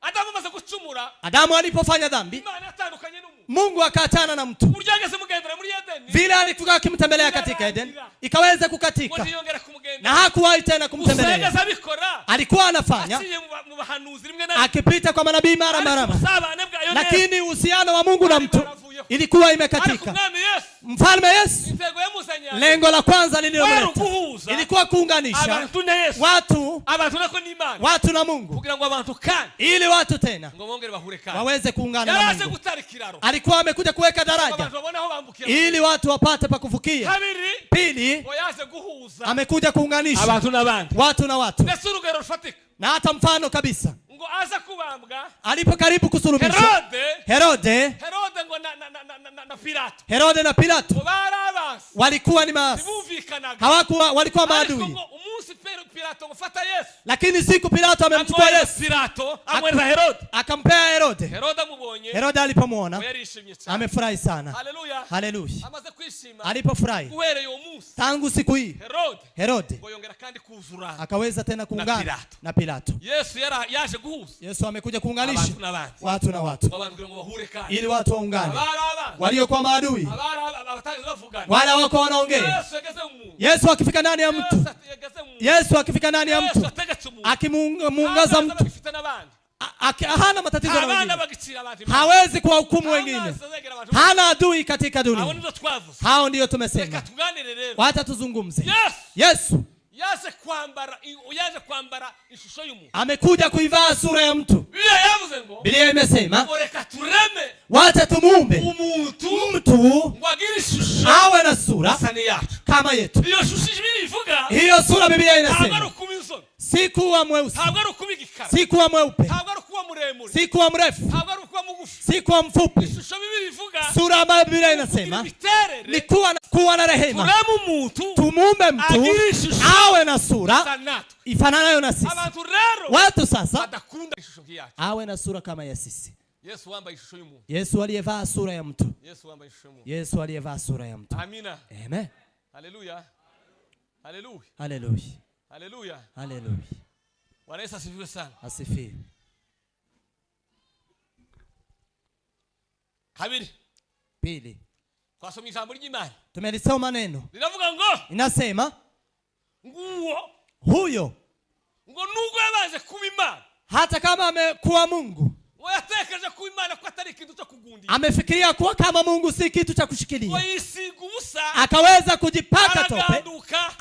[SPEAKER 2] Adamu amaze gucumura,
[SPEAKER 1] Adamu alipofanya dhambi,
[SPEAKER 2] Imana yatandukanye n'umuntu.
[SPEAKER 1] Mungu akaachana na mtu.
[SPEAKER 2] Uburyo yageze mugendera muri Edeni,
[SPEAKER 1] Vile alikuwa akimtembelea katika Eden ikaweza
[SPEAKER 2] ngo
[SPEAKER 1] kukatika,
[SPEAKER 2] ntiyongera kumugendera.
[SPEAKER 1] na hakuwahi tena
[SPEAKER 2] Gusa
[SPEAKER 1] kumtembelea.
[SPEAKER 2] yageze abikora
[SPEAKER 1] Alikuwa anafanya
[SPEAKER 2] aciye mu bahanuzi rimwe na rimwe,
[SPEAKER 1] akipita kwa manabii mara
[SPEAKER 2] ariko
[SPEAKER 1] mara,
[SPEAKER 2] ubusabane bwayo neza.
[SPEAKER 1] lakini uhusiano wa Mungu na mtu ilikuwa
[SPEAKER 2] Ariko
[SPEAKER 1] imekatika.
[SPEAKER 2] umwami Yesu,
[SPEAKER 1] Mfalme Yesu,
[SPEAKER 2] intego yamuzanye
[SPEAKER 1] lengo la kwanza
[SPEAKER 2] kwari
[SPEAKER 1] lililomleta
[SPEAKER 2] uguhuza
[SPEAKER 1] ilikuwa kuunganisha
[SPEAKER 2] abantu na Yesu,
[SPEAKER 1] watu,
[SPEAKER 2] abantu nako n'Imana,
[SPEAKER 1] watu na Mungu,
[SPEAKER 2] kugira ngo abantu kandi
[SPEAKER 1] ili watu tena
[SPEAKER 2] ngo bongere bahure kandi.
[SPEAKER 1] waweze kuungana na
[SPEAKER 2] Yaraje
[SPEAKER 1] Mungu.
[SPEAKER 2] gutara ikiraro
[SPEAKER 1] Alikuwa amekuja kuweka daraja
[SPEAKER 2] abantu babone aho bambukira.
[SPEAKER 1] ili watu wapate pa kuvukia.
[SPEAKER 2] Kabiri,
[SPEAKER 1] Pili,
[SPEAKER 2] ngo yaje guhuza
[SPEAKER 1] amekuja kuunganisha
[SPEAKER 2] abantu n'abandi,
[SPEAKER 1] watu na watu,
[SPEAKER 2] ndetse urugero rufatika
[SPEAKER 1] na hata mfano kabisa,
[SPEAKER 2] ngo aza kubambwa
[SPEAKER 1] alipo karibu kusulubishwa
[SPEAKER 2] Herode,
[SPEAKER 1] Herode,
[SPEAKER 2] Herode ngo na Pilato
[SPEAKER 1] Herode na Pilato
[SPEAKER 2] ngo bari abansi,
[SPEAKER 1] walikuwa ni maasi,
[SPEAKER 2] ntibumvikanaga.
[SPEAKER 1] hawakuwa, walikuwa
[SPEAKER 2] Ariko
[SPEAKER 1] maadui.
[SPEAKER 2] ngo umunsi Pilato ngo fata Yesu,
[SPEAKER 1] Lakini siku Pilato amemchukua
[SPEAKER 2] amwohereza
[SPEAKER 1] Yesu
[SPEAKER 2] Pilato amwohereza Herode.
[SPEAKER 1] akampea Herode.
[SPEAKER 2] Herode amubonye
[SPEAKER 1] Herode alipomwona
[SPEAKER 2] ngo yarishimye cyane.
[SPEAKER 1] amefurahi sana.
[SPEAKER 2] Haleluya.
[SPEAKER 1] Haleluya!
[SPEAKER 2] Amaze kwishima,
[SPEAKER 1] Alipofurahi
[SPEAKER 2] uhereye uwo munsi
[SPEAKER 1] tangu siku hii,
[SPEAKER 2] Herode
[SPEAKER 1] Herode
[SPEAKER 2] ngo yongera kandi kuzura
[SPEAKER 1] akaweza tena kuungana
[SPEAKER 2] Pilato.
[SPEAKER 1] na Pilato.
[SPEAKER 2] Yesu yaje guhuza
[SPEAKER 1] Yesu amekuja kuunganisha
[SPEAKER 2] abantu n'abandi,
[SPEAKER 1] watu na watu,
[SPEAKER 2] ngo abantu kugira ngo bahure kandi
[SPEAKER 1] ili watu waungane,
[SPEAKER 2] abari abanzi,
[SPEAKER 1] waliokuwa maadui
[SPEAKER 2] abari abatazi bavugana.
[SPEAKER 1] wala wako wanaongea.
[SPEAKER 2] Yesu yageze mu muntu,
[SPEAKER 1] Yesu akifika ndani ya mtu,
[SPEAKER 2] Yesu yageze mu muntu,
[SPEAKER 1] Yesu akifika ndani ya
[SPEAKER 2] Yesu
[SPEAKER 1] mtu,
[SPEAKER 2] ategetse umuntu,
[SPEAKER 1] akimuungaza
[SPEAKER 2] Nta
[SPEAKER 1] mtu,
[SPEAKER 2] bagifite n'abandi,
[SPEAKER 1] hana matatizo na
[SPEAKER 2] abana
[SPEAKER 1] wengine,
[SPEAKER 2] bagicira abantu,
[SPEAKER 1] hawezi kuwahukumu wengine,
[SPEAKER 2] Amazi azegera abantu.
[SPEAKER 1] hana adui katika
[SPEAKER 2] Abo
[SPEAKER 1] dunia.
[SPEAKER 2] nizo twavuze.
[SPEAKER 1] Hao ndiyo
[SPEAKER 2] Reka
[SPEAKER 1] tumesema,
[SPEAKER 2] tuganire rero.
[SPEAKER 1] wacha tuzungumze.
[SPEAKER 2] Yesu
[SPEAKER 1] Yesu
[SPEAKER 2] yaje kwambara ishusho y'umuntu.
[SPEAKER 1] amekuja kuivaa sura ya mtu.
[SPEAKER 2] Bibiliya yavuze ngo
[SPEAKER 1] Biblia imesema
[SPEAKER 2] ngo reka tureme
[SPEAKER 1] wacha tumuumbe
[SPEAKER 2] umuntu
[SPEAKER 1] mtu
[SPEAKER 2] ngo agire ishusho
[SPEAKER 1] awe na sura
[SPEAKER 2] isa n'iyacu.
[SPEAKER 1] kama yetu.
[SPEAKER 2] Iyo shusho Bibiliya ivuga
[SPEAKER 1] Hiyo sura Biblia
[SPEAKER 2] ntabwo ari
[SPEAKER 1] inasema
[SPEAKER 2] ukuba inzobe,
[SPEAKER 1] si kuwa mweusi,
[SPEAKER 2] ntabwo ari ukuba igikara,
[SPEAKER 1] si kuwa mweupe,
[SPEAKER 2] ntabwo ari ukuba muremure,
[SPEAKER 1] si kuwa mrefu,
[SPEAKER 2] ntabwo ari ukuba mugufi.
[SPEAKER 1] si kuwa mfupi.
[SPEAKER 2] Ishusho Bibiliya ivuga
[SPEAKER 1] Sura ambayo Biblia inasema
[SPEAKER 2] imiterere,
[SPEAKER 1] ni kuwa na rehema.
[SPEAKER 2] tureme umuntu
[SPEAKER 1] Tumuumbe mtu
[SPEAKER 2] agire ishusho
[SPEAKER 1] awe na sura
[SPEAKER 2] isa natwe.
[SPEAKER 1] ifananayo na sisi.
[SPEAKER 2] Abantu rero
[SPEAKER 1] Watu sasa
[SPEAKER 2] badakunda ishusho nk'iyacu.
[SPEAKER 1] awe na sura kama ya sisi.
[SPEAKER 2] Yesu wambaye ishusho y'umuntu.
[SPEAKER 1] Yesu aliyevaa sura ya mtu.
[SPEAKER 2] Yesu wambaye ishusho y'umuntu.
[SPEAKER 1] Yesu aliyevaa sura ya mtu.
[SPEAKER 2] Amina.
[SPEAKER 1] Amen.
[SPEAKER 2] Haleluya. Haleluya.
[SPEAKER 1] Haleluya.
[SPEAKER 2] Haleluya.
[SPEAKER 1] Haleluya.
[SPEAKER 4] Bwana Yesu asifiwe sana.
[SPEAKER 1] Asifiwe.
[SPEAKER 4] Kabiri.
[SPEAKER 1] Pili,
[SPEAKER 4] Twasomye ijambo ry'Imana.
[SPEAKER 1] tumelisoma neno
[SPEAKER 4] Riravuga ngo
[SPEAKER 1] inasema
[SPEAKER 4] nguwo
[SPEAKER 1] huyo
[SPEAKER 4] ngo nubwo yabanje kuba Imana,
[SPEAKER 1] hata kama amekuwa Mungu,
[SPEAKER 4] ngo yatekereje kuba Imana ko atari ikintu cyo kugundira,
[SPEAKER 1] amefikiria kuwa kama Mungu si kitu cha
[SPEAKER 4] ngo
[SPEAKER 1] kushikilia,
[SPEAKER 4] yisiga ubusa,
[SPEAKER 1] akaweza kujipaka tope,
[SPEAKER 4] araganduka,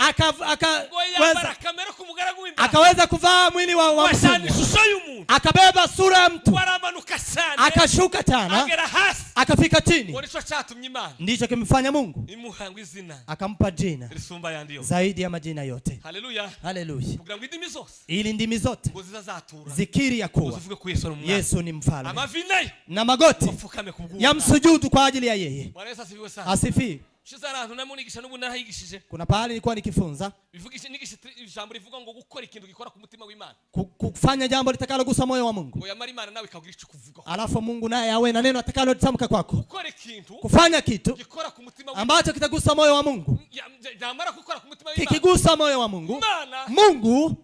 [SPEAKER 4] ngo yambara akamero k'umugaragu w'Imana,
[SPEAKER 1] akaweza kuvaa mwili wa
[SPEAKER 4] asana
[SPEAKER 1] mtumwa,
[SPEAKER 4] ishusho y'umuntu,
[SPEAKER 1] akabeba sura ya mtu,
[SPEAKER 4] ngo aramanuka cyane,
[SPEAKER 1] akashuka tena,
[SPEAKER 4] agera hasi.
[SPEAKER 1] akafika chini.
[SPEAKER 4] Ngo nicyo cyatumye Imana
[SPEAKER 1] Ndicho kimfanya Mungu
[SPEAKER 4] imuha ngo izina
[SPEAKER 1] akampa jina
[SPEAKER 4] risumba ayandi yose.
[SPEAKER 1] zaidi ya majina yote.
[SPEAKER 4] Haleluya.
[SPEAKER 1] Haleluya!
[SPEAKER 4] Kugira ngo indimi zose
[SPEAKER 1] Ili ndimi zote
[SPEAKER 4] ngo zizazatura,
[SPEAKER 1] zikiri ya
[SPEAKER 4] ngo
[SPEAKER 1] kuwa
[SPEAKER 4] zivuge ko Yesu ari umwami,
[SPEAKER 1] Yesu ni mfalme,
[SPEAKER 4] amavi nayo
[SPEAKER 1] na magoti
[SPEAKER 4] apfukame ku bw'uwo.
[SPEAKER 1] yamsujudu kwa ajili ya yeye.
[SPEAKER 4] Bwana Yesu asifiwe sana.
[SPEAKER 1] Asifiwe.
[SPEAKER 4] Shize ahantu namunigisha n'ubu narahigishije.
[SPEAKER 1] Kuna pahali nilikuwa nikifunza
[SPEAKER 4] Bivugisha nigisha ijambo rivuga ngo gukora ikintu gikora ku mutima w'Imana,
[SPEAKER 1] kufanya jambo litakalogusa moyo wa Mungu,
[SPEAKER 4] ngo yamara Imana nawe ikagira icyo kuvugaho.
[SPEAKER 1] alafu Mungu naye awe na neno atakalotamka kwako.
[SPEAKER 4] Gukora ikintu
[SPEAKER 1] Kufanya kitu
[SPEAKER 4] gikora ku mutima w'Imana,
[SPEAKER 1] ambacho kitagusa moyo wa Mungu,
[SPEAKER 4] yamara gukora ku mutima w'Imana,
[SPEAKER 1] kikigusa moyo wa Mungu,
[SPEAKER 4] Imana
[SPEAKER 1] Mungu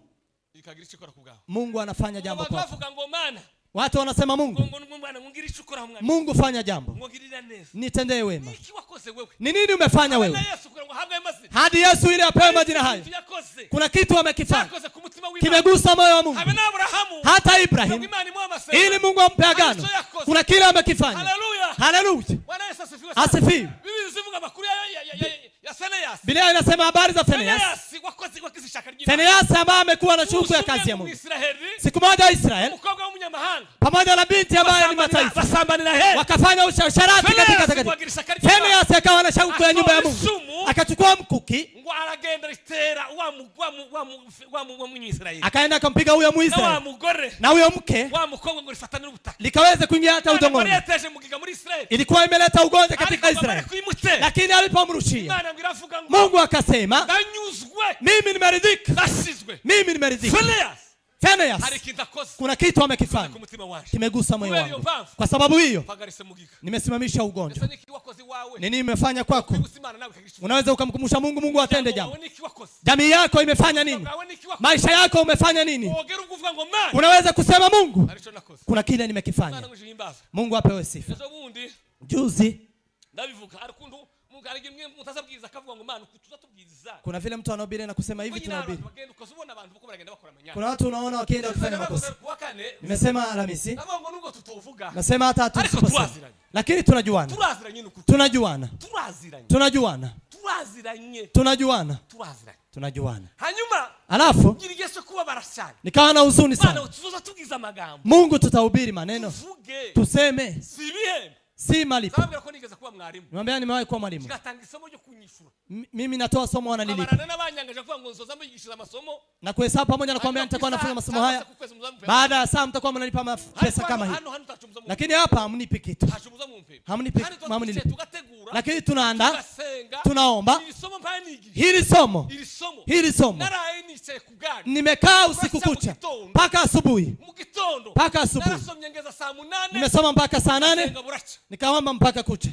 [SPEAKER 4] ikagira icyo ikora ku bwawe.
[SPEAKER 1] Mungu anafanya jambo
[SPEAKER 4] Abantu
[SPEAKER 1] kwako.
[SPEAKER 4] bavuga ngo Mana,
[SPEAKER 1] Watu wanasema
[SPEAKER 4] ngo
[SPEAKER 1] Mungu,
[SPEAKER 4] ngo ngo Mana ngo ngira icyo ukora mwana,
[SPEAKER 1] Mungu fanya jambo,
[SPEAKER 4] ngo ngirira neza.
[SPEAKER 1] nitendee wema.
[SPEAKER 4] Niki wakoze wewe?
[SPEAKER 1] Ni nini umefanya
[SPEAKER 4] Na
[SPEAKER 1] wewe
[SPEAKER 4] Yesu kugira ngo ahabwe ayo mazina.
[SPEAKER 1] hadi Yesu ili apewe majina hayo?
[SPEAKER 4] Ikintu yakoze
[SPEAKER 1] Kuna kitu amekifanya
[SPEAKER 4] cyakoze ku mutima w'Imana.
[SPEAKER 1] kimegusa moyo wa Mungu,
[SPEAKER 4] Habe na Aburahamu,
[SPEAKER 1] hata
[SPEAKER 4] kugira ngo
[SPEAKER 1] Ibrahim
[SPEAKER 4] Imana imuhe amasezerano.
[SPEAKER 1] ili Mungu ampe agano, kuna kile amekifanya.
[SPEAKER 4] Haleluya.
[SPEAKER 1] Haleluya,
[SPEAKER 4] Bwana Yesu asifiwe sana.
[SPEAKER 1] asifiwe.
[SPEAKER 4] Bibiliya ivuga amakuru ya Feneyasi.
[SPEAKER 1] Biblia inasema habari za Feneas.
[SPEAKER 4] Feneyasi wakoze wakoze ishaka ry'Imana.
[SPEAKER 1] Feneas ambaye amekuwa na shauku ya
[SPEAKER 4] Umusore
[SPEAKER 1] kazi ya Mungu.
[SPEAKER 4] w'Umwisiraheli,
[SPEAKER 1] Siku moja Israel
[SPEAKER 4] umukobwa w'umunyamahanga
[SPEAKER 1] pamoja na binti ambaye ni mataifa
[SPEAKER 4] basambanira he
[SPEAKER 1] wakafanya usharati katika
[SPEAKER 4] Feneyasi
[SPEAKER 1] takatifu.
[SPEAKER 4] wagira ishyaka ry'Imana.
[SPEAKER 1] Feneas akawa na shauku ya nyumba ya Mungu,
[SPEAKER 4] Asumu.
[SPEAKER 1] akachukua mkuki
[SPEAKER 4] ngo aragenda ritera wa mu- wa mu- wa mu- wa mu- wa munyisirayeli
[SPEAKER 1] akaenda akampiga huyo
[SPEAKER 4] na wa
[SPEAKER 1] Mwisraeli
[SPEAKER 4] mugore
[SPEAKER 1] na huyo mke,
[SPEAKER 4] wa mukobwa ngo rifatane n'ubutaka.
[SPEAKER 1] likaweza kuingia hata
[SPEAKER 4] Imana ngo
[SPEAKER 1] udongoni.
[SPEAKER 4] yateje mugiga muri Isirayeli,
[SPEAKER 1] Ilikuwa imeleta ugonjwa katika
[SPEAKER 4] ariko bamara
[SPEAKER 1] Israeli,
[SPEAKER 4] kuyimutera,
[SPEAKER 1] lakini alipomrushia
[SPEAKER 4] Imana ngo iravuga ngo
[SPEAKER 1] Mungu akasema,
[SPEAKER 4] ndanyuzwe,
[SPEAKER 1] mimi nimeridhika,
[SPEAKER 4] ndashizwe.
[SPEAKER 1] mimi nimeridhika.
[SPEAKER 4] Feneyasi
[SPEAKER 1] Feneas,
[SPEAKER 4] hari ikintu akoze
[SPEAKER 1] kuna kitu amekifanya
[SPEAKER 4] ku mutima wanje,
[SPEAKER 1] kimegusa moyo
[SPEAKER 4] Kubera iyo
[SPEAKER 1] wangu.
[SPEAKER 4] mpamvu
[SPEAKER 1] Kwa sababu hiyo
[SPEAKER 4] mpagarise mugiga.
[SPEAKER 1] nimesimamisha
[SPEAKER 4] Ese
[SPEAKER 1] ugonjwa.
[SPEAKER 4] niki wakoze iwawe?
[SPEAKER 1] Nini imefanya kwako?
[SPEAKER 4] Kwibutsa Imana nawe ikagira icyo
[SPEAKER 1] Unaweza ukamkumbusha Mungu, Mungu atende
[SPEAKER 4] ivuga.
[SPEAKER 1] jambo.
[SPEAKER 4] Wawe niki wakoze?
[SPEAKER 1] Jamii yako imefanya nini?
[SPEAKER 4] Wawe niki wakoze?
[SPEAKER 1] Maisha yako umefanya nini?
[SPEAKER 4] Wogera ubwo uvuga ngo Mana,
[SPEAKER 1] Unaweza kusema Mungu,
[SPEAKER 4] hari icyo nakoze.
[SPEAKER 1] kuna kile
[SPEAKER 4] Imana
[SPEAKER 1] nimekifanya.
[SPEAKER 4] ngo ihimbaze.
[SPEAKER 1] Mungu apewe sifa.
[SPEAKER 4] Ejo bundi
[SPEAKER 1] Juzi
[SPEAKER 4] ndabivuga, hari ukuntu Mungu hari igihe mutazabwiriza akavuga ngo Mana uku tuzatubwiriza.
[SPEAKER 1] kuna vile mtu anahubiri na kusema hivi,
[SPEAKER 4] Wenyine hari
[SPEAKER 1] tunahubiri.
[SPEAKER 4] abantu bagenda ukaza ubona abantu uko baragenda bakora amanyanga.
[SPEAKER 1] Kuna watu unaona wakienda wakifanya makosa.
[SPEAKER 4] Kuwa kane
[SPEAKER 1] Nimesema Alhamisi,
[SPEAKER 4] ndavuga ngo nubwo tutovuga,
[SPEAKER 1] nasema hata
[SPEAKER 4] Ariko
[SPEAKER 1] hatusiposema,
[SPEAKER 4] turaziranye.
[SPEAKER 1] lakini tunajuana,
[SPEAKER 4] turaziranye ni ukuri,
[SPEAKER 1] tunajuana,
[SPEAKER 4] turaziranye,
[SPEAKER 1] tunajuana,
[SPEAKER 4] turaziranye,
[SPEAKER 1] tunajuana,
[SPEAKER 4] turaziranye.
[SPEAKER 1] tunajuana.
[SPEAKER 4] Hanyuma
[SPEAKER 1] Alafu
[SPEAKER 4] ngira igihe cyo kubabara cyane.
[SPEAKER 1] nikawa na huzuni
[SPEAKER 4] Mana
[SPEAKER 1] sana.
[SPEAKER 4] tuzoza tubwiza amagambo,
[SPEAKER 1] Mungu, tutahubiri maneno,
[SPEAKER 4] tuvuge,
[SPEAKER 1] tuseme,
[SPEAKER 4] si ibihembo.
[SPEAKER 1] si malipo.
[SPEAKER 4] Nzababwira ko nigeze kuba mwarimu,
[SPEAKER 1] Nimwambia nimewahi kuwa mwalimu.
[SPEAKER 4] kigatanga isomo ryo kunyishura,
[SPEAKER 1] Mimi natoa somo wananilipa
[SPEAKER 4] abarana n'abanyangaje kuvuga ngo nzoza muyigishiriza amasomo
[SPEAKER 1] na kuhesabu pamoja na kuambia nitakuwa nafunza masomo haya. Baada ya saa mtakuwa mnanipa pesa kama hii, lakini hapa hamnipi kitu, hamnipi, hamnilipi.
[SPEAKER 4] Tugategura,
[SPEAKER 1] Lakini tunaandaa,
[SPEAKER 4] tugasenga,
[SPEAKER 1] tunaomba
[SPEAKER 4] iri somo mpaye nigisha,
[SPEAKER 1] hili somo,
[SPEAKER 4] iri somo
[SPEAKER 1] hili somo.
[SPEAKER 4] naraye nicaye ku gare
[SPEAKER 1] Nimekaa usiku kucha mpaka asubuhi,
[SPEAKER 4] mu gitondo
[SPEAKER 1] mpaka asubuhi
[SPEAKER 4] narasomye ngeza saa 8,
[SPEAKER 1] nimesoma mpaka saa 8,
[SPEAKER 4] senga buraca.
[SPEAKER 1] nikaomba mpaka kucha.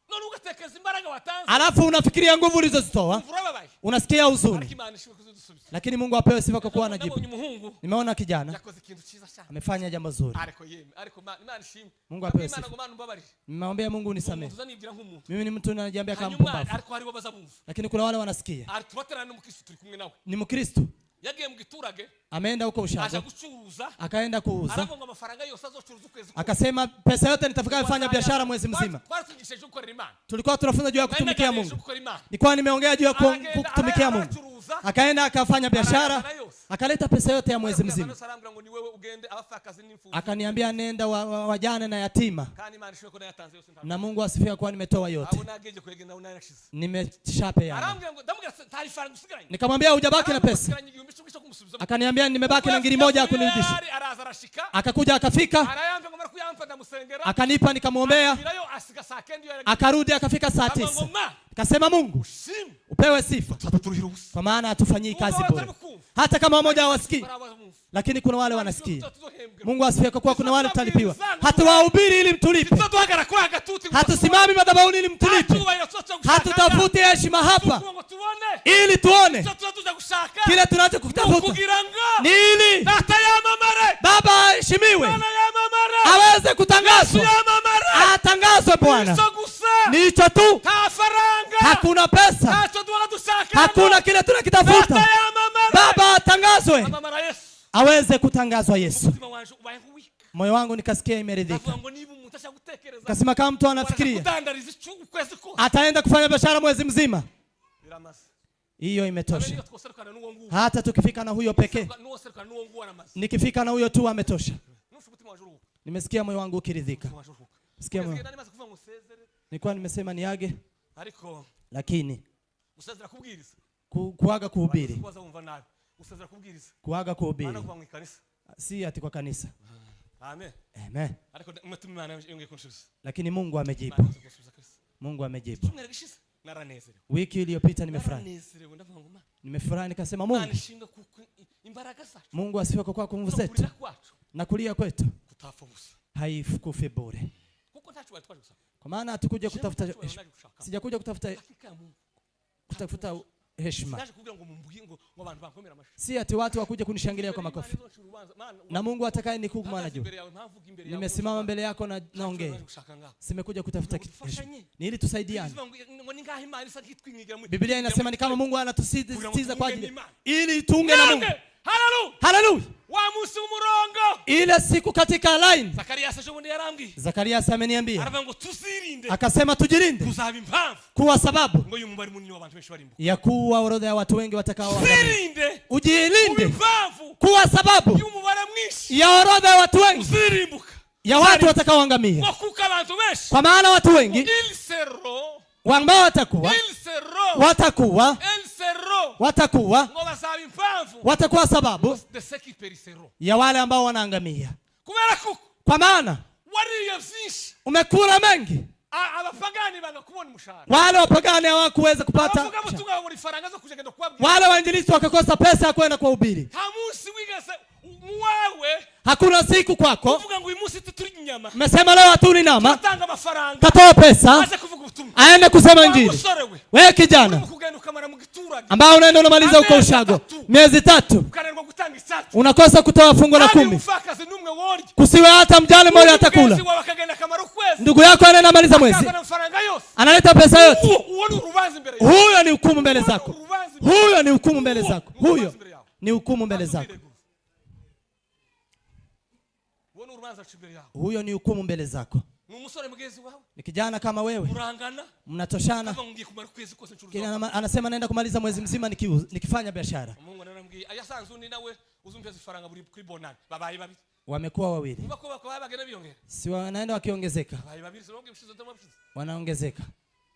[SPEAKER 4] None ugatekereza imbaraga watanze,
[SPEAKER 1] Alafu unafikiria nguvu ulizozitoa,
[SPEAKER 4] umva urababaye,
[SPEAKER 1] unasikia
[SPEAKER 4] ariko
[SPEAKER 1] huzuni,
[SPEAKER 4] Imana ishimwe kuzidusubiza.
[SPEAKER 1] lakini Mungu apewe sifa kwa kuwa anajibu.
[SPEAKER 4] Nabonye umuhungu
[SPEAKER 1] Nimeona kijana
[SPEAKER 4] yakoze ikintu cyiza cyane,
[SPEAKER 1] amefanya jambo zuri.
[SPEAKER 4] ariko yeme, ariko Imana ishimwe.
[SPEAKER 1] Mungu apewe
[SPEAKER 4] Imana
[SPEAKER 1] sifa.
[SPEAKER 4] ngo Mana umbabarire,
[SPEAKER 1] Nimwambia Mungu unisamehe.
[SPEAKER 4] umuntu uzanibwira nk'umuntu,
[SPEAKER 1] Mimi ni mtu najiambia kama
[SPEAKER 4] hanyuma
[SPEAKER 1] mpumbavu,
[SPEAKER 4] ariko haribo bazabumva.
[SPEAKER 1] lakini kuna wale wanasikia.
[SPEAKER 4] Ari tubaterana n'umukristo turi kumwe nawe,
[SPEAKER 1] Ni Mkristo
[SPEAKER 4] yagiye mu giturage
[SPEAKER 1] ameenda huko
[SPEAKER 4] aja
[SPEAKER 1] ushago,
[SPEAKER 4] gucuruza,
[SPEAKER 1] akaenda kuuza,
[SPEAKER 4] aravuga ngo amafaranga yose azocuruza ukwezi kose.
[SPEAKER 1] akasema pesa yote nitakayofanya biashara mwezi mzima.
[SPEAKER 4] Twari twigishije gukorera Imana,
[SPEAKER 1] Tulikuwa tunafunza juu ya
[SPEAKER 4] Nari
[SPEAKER 1] kutumikia
[SPEAKER 4] naganirije
[SPEAKER 1] Mungu,
[SPEAKER 4] gukorera Imana.
[SPEAKER 1] nilikuwa nimeongea juu ya
[SPEAKER 4] Aragenda,
[SPEAKER 1] kutumikia Mungu.
[SPEAKER 4] aracuruza,
[SPEAKER 1] Akaenda akafanya biashara,
[SPEAKER 4] Arayazana yose.
[SPEAKER 1] akaleta pesa yote ya mwezi
[SPEAKER 4] Arabwira
[SPEAKER 1] mzima,
[SPEAKER 4] Thanos, arambwira ngo ni wewe ugende abapfakazi n'imfubyi,
[SPEAKER 1] akaniambia nenda wajane na yatima,
[SPEAKER 4] kandi Imana ishimwe ko nayatanze yose ntabwo
[SPEAKER 1] na Mungu asifiwe kuwa nimetoa yote,
[SPEAKER 4] abo nagenje kuyagenda narashize.
[SPEAKER 1] nimeshapeana.
[SPEAKER 4] Arambwira ngo ndamubwira ati, nta ifaranga usigaranye.
[SPEAKER 1] Nikamwambia hujabaki na
[SPEAKER 4] Arambwira ngo
[SPEAKER 1] pesa,
[SPEAKER 4] usigaranye 10,000 cyo kumusubiza.
[SPEAKER 1] akaniambia nimebaki na ngiri moja ya kunirudisha.
[SPEAKER 4] Yari araza arashika,
[SPEAKER 1] Akakuja akafika,
[SPEAKER 4] arayampa ngo mara kuyampa ndamusengera,
[SPEAKER 1] akanipa, nikamwombea,
[SPEAKER 4] asubirayo asiga saa kenda iyo yaragiye.
[SPEAKER 1] akarudi akafika saa
[SPEAKER 4] Aravuga ngo
[SPEAKER 1] 9.
[SPEAKER 4] ma
[SPEAKER 1] Nikasema Mungu
[SPEAKER 4] shimwe,
[SPEAKER 1] upewe sifa,
[SPEAKER 4] tutaturuhira ubusa.
[SPEAKER 1] kwa maana hatufanyii kazi
[SPEAKER 4] Mungu
[SPEAKER 1] bure,
[SPEAKER 4] abatari kumva.
[SPEAKER 1] hata kama wamoja hawasikii,
[SPEAKER 4] Bari abumva.
[SPEAKER 1] lakini kuna wale wanasikia.
[SPEAKER 4] Tuzohembwe
[SPEAKER 1] Mungu asifiwe kwa kuwa kuna wale tutalipiwa. Hatuwahubiri ili mtulipe,
[SPEAKER 2] Tuduhagarara kuri agatuti ngo
[SPEAKER 1] hatusimami madhabahuni ili mtulipe,
[SPEAKER 2] Nta cyubahiro tuba tuja gushaka
[SPEAKER 1] hatutafuti heshima hapa
[SPEAKER 2] ngaha. Ngo tubone
[SPEAKER 1] ili tuone
[SPEAKER 2] icyo tuba tuja gushaka
[SPEAKER 1] kile
[SPEAKER 2] ni
[SPEAKER 1] tunachokutafuta
[SPEAKER 2] ukugira ngo
[SPEAKER 1] ni ili
[SPEAKER 2] Data yamamare,
[SPEAKER 1] Baba aheshimiwe,
[SPEAKER 2] Mwana yamamare,
[SPEAKER 1] aweze
[SPEAKER 2] Yesu
[SPEAKER 1] kutangazwa,
[SPEAKER 2] yamamare.
[SPEAKER 1] atangazwe Bwana.
[SPEAKER 2] Icyo gusa,
[SPEAKER 1] Ni hicho tu,
[SPEAKER 2] nta faranga,
[SPEAKER 1] hakuna pesa,
[SPEAKER 2] ntacyo duhora dushaka,
[SPEAKER 1] hakuna kile
[SPEAKER 2] Data
[SPEAKER 1] tunakitafuta.
[SPEAKER 2] yamamare,
[SPEAKER 1] Baba atangazwe,
[SPEAKER 2] amamara Yesu.
[SPEAKER 1] aweze kutangazwa Yesu.
[SPEAKER 2] Umutima wanje ubaye nk'uwika.
[SPEAKER 1] Moyo wangu nikasikia imeridhika,
[SPEAKER 2] Ndavuga ngo niba umuntu ashaka gutekereza
[SPEAKER 1] kasema kama mtu
[SPEAKER 2] waraza
[SPEAKER 1] anafikiria
[SPEAKER 2] kudandariza ukwezi kose,
[SPEAKER 1] ataenda kufanya biashara mwezi mzima,
[SPEAKER 2] biramaze.
[SPEAKER 1] hiyo
[SPEAKER 2] Abe
[SPEAKER 1] imetosha.
[SPEAKER 2] niyo twoserukana n'uwo nguwo,
[SPEAKER 1] Hata tukifika na huyo pekee,
[SPEAKER 2] n'uwoserukana n'uwo nguwo aramaze.
[SPEAKER 1] nikifika na huyo tu ametosha.
[SPEAKER 2] Numva umutima wanje uruhuka.
[SPEAKER 1] Nimesikia moyo wangu ukiridhika,
[SPEAKER 2] Umutima wanje uruhuka.
[SPEAKER 1] sikia moyo.
[SPEAKER 2] Kugeza igihe nari maze kuvuga ngo nsezere,
[SPEAKER 1] Nilikuwa nimesema niage,
[SPEAKER 2] ariko
[SPEAKER 1] lakini
[SPEAKER 2] gusezera kubwiriza,
[SPEAKER 1] kuaga kuhubiri,
[SPEAKER 2] kubaza wumva nabi, gusezera kubwiriza
[SPEAKER 1] kuaga kuhubiri
[SPEAKER 2] Mana kuva mu ikanisa.
[SPEAKER 1] si ati kwa kanisa.
[SPEAKER 2] Amen.
[SPEAKER 1] Amen.
[SPEAKER 2] Ariko umutima Imana yongeye kunsubiza.
[SPEAKER 1] Lakini Mungu amejibu,
[SPEAKER 2] Imana yongeye kunsubiza kabisa.
[SPEAKER 1] Mungu amejibu.
[SPEAKER 2] Icyumweru gishize naranezerewe.
[SPEAKER 1] Wiki iliyopita nimefurahi,
[SPEAKER 2] Naranezerewe, ndavuga ngo Mana,
[SPEAKER 1] nimefurahi nikasema
[SPEAKER 2] Imana
[SPEAKER 1] Mungu,
[SPEAKER 2] ishimwe kuko imbaraga zacu
[SPEAKER 1] Mungu asifiwe kwa kuwa nguvu
[SPEAKER 2] no
[SPEAKER 1] zetu
[SPEAKER 2] kurira kwacu
[SPEAKER 1] na kulia kwetu
[SPEAKER 2] kutapfa ubusa,
[SPEAKER 1] haikufi bure,
[SPEAKER 2] kuko ntacyo bari twaje gusaba.
[SPEAKER 1] kwa maana hatukuja
[SPEAKER 2] Jewe
[SPEAKER 1] kutafuta
[SPEAKER 2] ntacyo bari
[SPEAKER 1] heshima.
[SPEAKER 2] naje gushaka.
[SPEAKER 1] Sijakuja kutafuta
[SPEAKER 2] Hakika ya Mungu.
[SPEAKER 1] kutafuta heshima,
[SPEAKER 2] Sinaje kugira ngo mumbwire ngo abantu bankomere amashyi.
[SPEAKER 1] si ati watu wakuja kunishangilia kwa
[SPEAKER 2] Imana
[SPEAKER 1] makofi.
[SPEAKER 2] izoca urubanza. Mana,
[SPEAKER 1] Na Mungu atakaye nikuhukumu
[SPEAKER 2] mpagaze
[SPEAKER 1] anajua.
[SPEAKER 2] imbere yawe, mpamvu imbere yawe,
[SPEAKER 1] Nimesimama mbele yako na
[SPEAKER 2] ntacyo
[SPEAKER 1] naongea,
[SPEAKER 2] naje gushaka ngaha.
[SPEAKER 1] simekuja kutafuta
[SPEAKER 2] Ngo
[SPEAKER 1] heshima,
[SPEAKER 2] dufashanye.
[SPEAKER 1] ni ili tusaidiane.
[SPEAKER 2] Bivuga ngo ni ngaho Imana isa nk'itwinyigira muri-
[SPEAKER 1] Biblia inasema ni kama Mungu anatusisitiza kwa ajili
[SPEAKER 2] Imana.
[SPEAKER 1] ili tuunge na Mungu.
[SPEAKER 2] Nange, haleluya.
[SPEAKER 1] Haleluya!
[SPEAKER 2] Wa munsi w'umurongo
[SPEAKER 1] Ile siku katika line,
[SPEAKER 2] Zakariyasi ejo bundi yarambwiye,
[SPEAKER 1] Zakarias ameniambia
[SPEAKER 2] aravuga ngo tuzirinde
[SPEAKER 1] akasema, tujilinde
[SPEAKER 2] kuzaba impamvu
[SPEAKER 1] kuwa sababu
[SPEAKER 2] ngo uyu mubare munini w'abantu benshi barimbuka.
[SPEAKER 1] ya kuwa orodha ya watu wengi watakaoangamia.
[SPEAKER 2] Uzirinde kuba
[SPEAKER 1] Ujilinde
[SPEAKER 2] impamvu
[SPEAKER 1] kuwa sababu
[SPEAKER 2] y'umubare mwinshi
[SPEAKER 1] ya orodha ya watu wengi
[SPEAKER 2] uzirimbuka,
[SPEAKER 1] ya watu watakaoangamia,
[SPEAKER 2] ngo kuko abantu benshi
[SPEAKER 1] kwa maana watu wengi
[SPEAKER 2] il sero
[SPEAKER 1] ambao watakuwa
[SPEAKER 2] il sero
[SPEAKER 1] watakuwa
[SPEAKER 2] il sero
[SPEAKER 1] watakuwa
[SPEAKER 2] ngo bazaba impamvu
[SPEAKER 1] watakuwa sababu
[SPEAKER 2] de ceux qui périsseront,
[SPEAKER 1] ya wale ambao wanaangamia,
[SPEAKER 2] kubera kuko
[SPEAKER 1] kwa maana
[SPEAKER 2] wariye byinshi,
[SPEAKER 1] umekula mengi.
[SPEAKER 2] Abapagani banga kubona umushahara,
[SPEAKER 1] Wale wapagani hawakuweza kupata,
[SPEAKER 2] abavuga butumwa babura ifaranga zo kujya kubabwira.
[SPEAKER 1] wale wainjilisti wakakosa pesa ya kwenda kuwahubiri.
[SPEAKER 2] Nta munsi wigeze muwawe
[SPEAKER 1] Hakuna siku kwako
[SPEAKER 2] uvuga ngo uyu munsi tuturya inyama,
[SPEAKER 1] mmesema leo hatuli nama,
[SPEAKER 2] atanga amafaranga
[SPEAKER 1] katoa pesa
[SPEAKER 2] aze kuvuga ubutumwa.
[SPEAKER 1] aende kusema
[SPEAKER 2] Wa
[SPEAKER 1] injili.
[SPEAKER 2] musore we,
[SPEAKER 1] Wewe kijana
[SPEAKER 2] urimo kugenda ukamara mu giturage,
[SPEAKER 1] ambao unaenda unamaliza huko ushago miezi 3,
[SPEAKER 2] ukananirwa gutanga isatu,
[SPEAKER 1] unakosa kutoa fungu la
[SPEAKER 2] kandi
[SPEAKER 1] 10,
[SPEAKER 2] umupfakazi n'umwe worya,
[SPEAKER 1] kusiwe hata mjane mmoja atakula.
[SPEAKER 2] mugenzi wawe akagenda akamara ukwezi,
[SPEAKER 1] Ndugu yako anaenda amaliza mwezi,
[SPEAKER 2] akazana amafaranga yose.
[SPEAKER 1] analeta pesa yote.
[SPEAKER 2] Uwo ni urubanza imbere yawe.
[SPEAKER 1] Huyo ni hukumu mbele zako,
[SPEAKER 2] Urubanza imbere
[SPEAKER 1] huyo ni hukumu mbele zako, huyo ni hukumu mbele zako,
[SPEAKER 2] Uwo ni urubanza ruca imbere yawe.
[SPEAKER 1] huyo ni hukumu mbele zako.
[SPEAKER 2] Ni umusore mugenzi wawe,
[SPEAKER 1] Ni kijana kama wewe,
[SPEAKER 2] murangana,
[SPEAKER 1] mnatoshana.
[SPEAKER 2] akavuga ngo ngiye kumara ukwezi kose ncuruza.
[SPEAKER 1] Kijana anasema naenda kumaliza mwezi mzima nikifanya biashara.
[SPEAKER 2] Umuhungu naramubwiye ayasanze undi nawe uzumvise ifaranga buri kuri bonani, babaye babiri.
[SPEAKER 1] Wamekuwa wawili,
[SPEAKER 2] Niba ko bakaba bagenda biyongera,
[SPEAKER 1] si wanaenda wakiongezeka,
[SPEAKER 2] babaye babiri, sinababwiye ubushize, ndamubwiye.
[SPEAKER 1] wanaongezeka.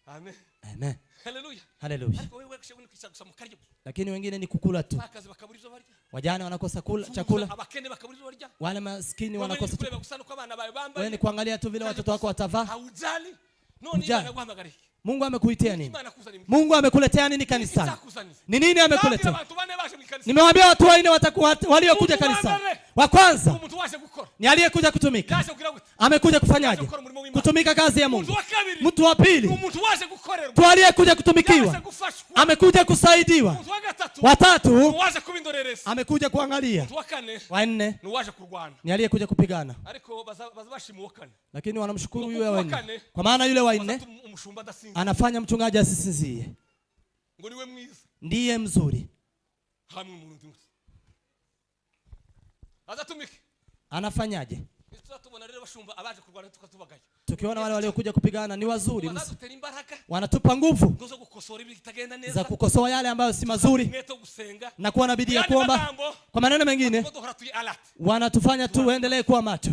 [SPEAKER 2] Amen.
[SPEAKER 1] Amen,
[SPEAKER 2] Haleluya.
[SPEAKER 1] haleluya.
[SPEAKER 2] Ariko wewe kushe kwicara gusa mu karyo,
[SPEAKER 1] Lakini wengine ni kukula tu,
[SPEAKER 2] akazi bakabura ibyo barya,
[SPEAKER 1] wajane wanakosa kula chakula,
[SPEAKER 2] abakene bakabura ibyo barya,
[SPEAKER 1] wale maskini
[SPEAKER 2] wowe ni
[SPEAKER 1] wanakosa
[SPEAKER 2] kureba
[SPEAKER 1] chakula.
[SPEAKER 2] gusa nuko abana bawe
[SPEAKER 1] Wewe ni
[SPEAKER 2] bambaye,
[SPEAKER 1] kuangalia tu vile watoto wako watavaa.
[SPEAKER 2] haujali none.
[SPEAKER 1] Hujali.
[SPEAKER 2] Imana guhamagara iki?
[SPEAKER 1] Mungu amekuitia nini?
[SPEAKER 2] Imana kuzana
[SPEAKER 1] Mungu amekuletea nini kanisani?
[SPEAKER 2] icyakuzaniye.
[SPEAKER 1] Ni nini
[SPEAKER 2] Ndabwira
[SPEAKER 1] amekuletea?
[SPEAKER 2] abantu bane baje mu ikanisa.
[SPEAKER 1] Nimewaambia watu wanne watakuwa waliokuja
[SPEAKER 2] Mtu wa
[SPEAKER 1] kanisani.
[SPEAKER 2] mbere.
[SPEAKER 1] Wa kwanza
[SPEAKER 2] Umuntu waje gukora,
[SPEAKER 1] ni aliyekuja kutumika.
[SPEAKER 2] yaje kugira gute?
[SPEAKER 1] Amekuja kufanyaje?
[SPEAKER 2] Gukora umurimo w'Imana.
[SPEAKER 1] Kutumika kazi ya
[SPEAKER 2] Umuntu
[SPEAKER 1] Mungu.
[SPEAKER 2] wa kabiri,
[SPEAKER 1] Mtu wa pili,
[SPEAKER 2] umuntu waje gukorerwa,
[SPEAKER 1] mtu aliyekuja
[SPEAKER 2] yaje
[SPEAKER 1] kutumikiwa,
[SPEAKER 2] gufashwa.
[SPEAKER 1] amekuja kusaidiwa.
[SPEAKER 2] Umuntu wa gatatu,
[SPEAKER 1] Wa tatu
[SPEAKER 2] uwaje kuba indorerezi.
[SPEAKER 1] amekuja kuangalia.
[SPEAKER 2] Umuntu wa kane
[SPEAKER 1] Wa nne
[SPEAKER 2] ni uwaje kurwana,
[SPEAKER 1] ni aliyekuja kupigana,
[SPEAKER 2] ariko baza baza bashima uwa kane,
[SPEAKER 1] lakini wanamshukuru yule wa nne, kwa maana yule wa nne
[SPEAKER 2] bazatuma umushumba adasinzira,
[SPEAKER 1] anafanya mchungaji asisinzie,
[SPEAKER 2] ngo niwe mwiza
[SPEAKER 1] ndiye mzuri.
[SPEAKER 2] hamwe umurundi muto azatumike.
[SPEAKER 1] Anafanyaje?
[SPEAKER 2] Tuzatubona rero bashumba abaje kurwana tukatubagaya,
[SPEAKER 1] Tukiona wale waliokuja kupigana ni wazuri,
[SPEAKER 2] bazadutera imbaraga
[SPEAKER 1] wanatupa nguvu
[SPEAKER 2] ngo zo gukosora ibitagenda
[SPEAKER 1] za
[SPEAKER 2] neza,
[SPEAKER 1] kukosoa yale ambayo si mazuri
[SPEAKER 2] umwete wo gusenga,
[SPEAKER 1] na kuwa na bidii ya
[SPEAKER 2] Yandi
[SPEAKER 1] kuomba.
[SPEAKER 2] magambo,
[SPEAKER 1] Kwa maneno mengine,
[SPEAKER 2] ngo duhora turi alert,
[SPEAKER 1] wanatufanya tuendelee kuwa macho.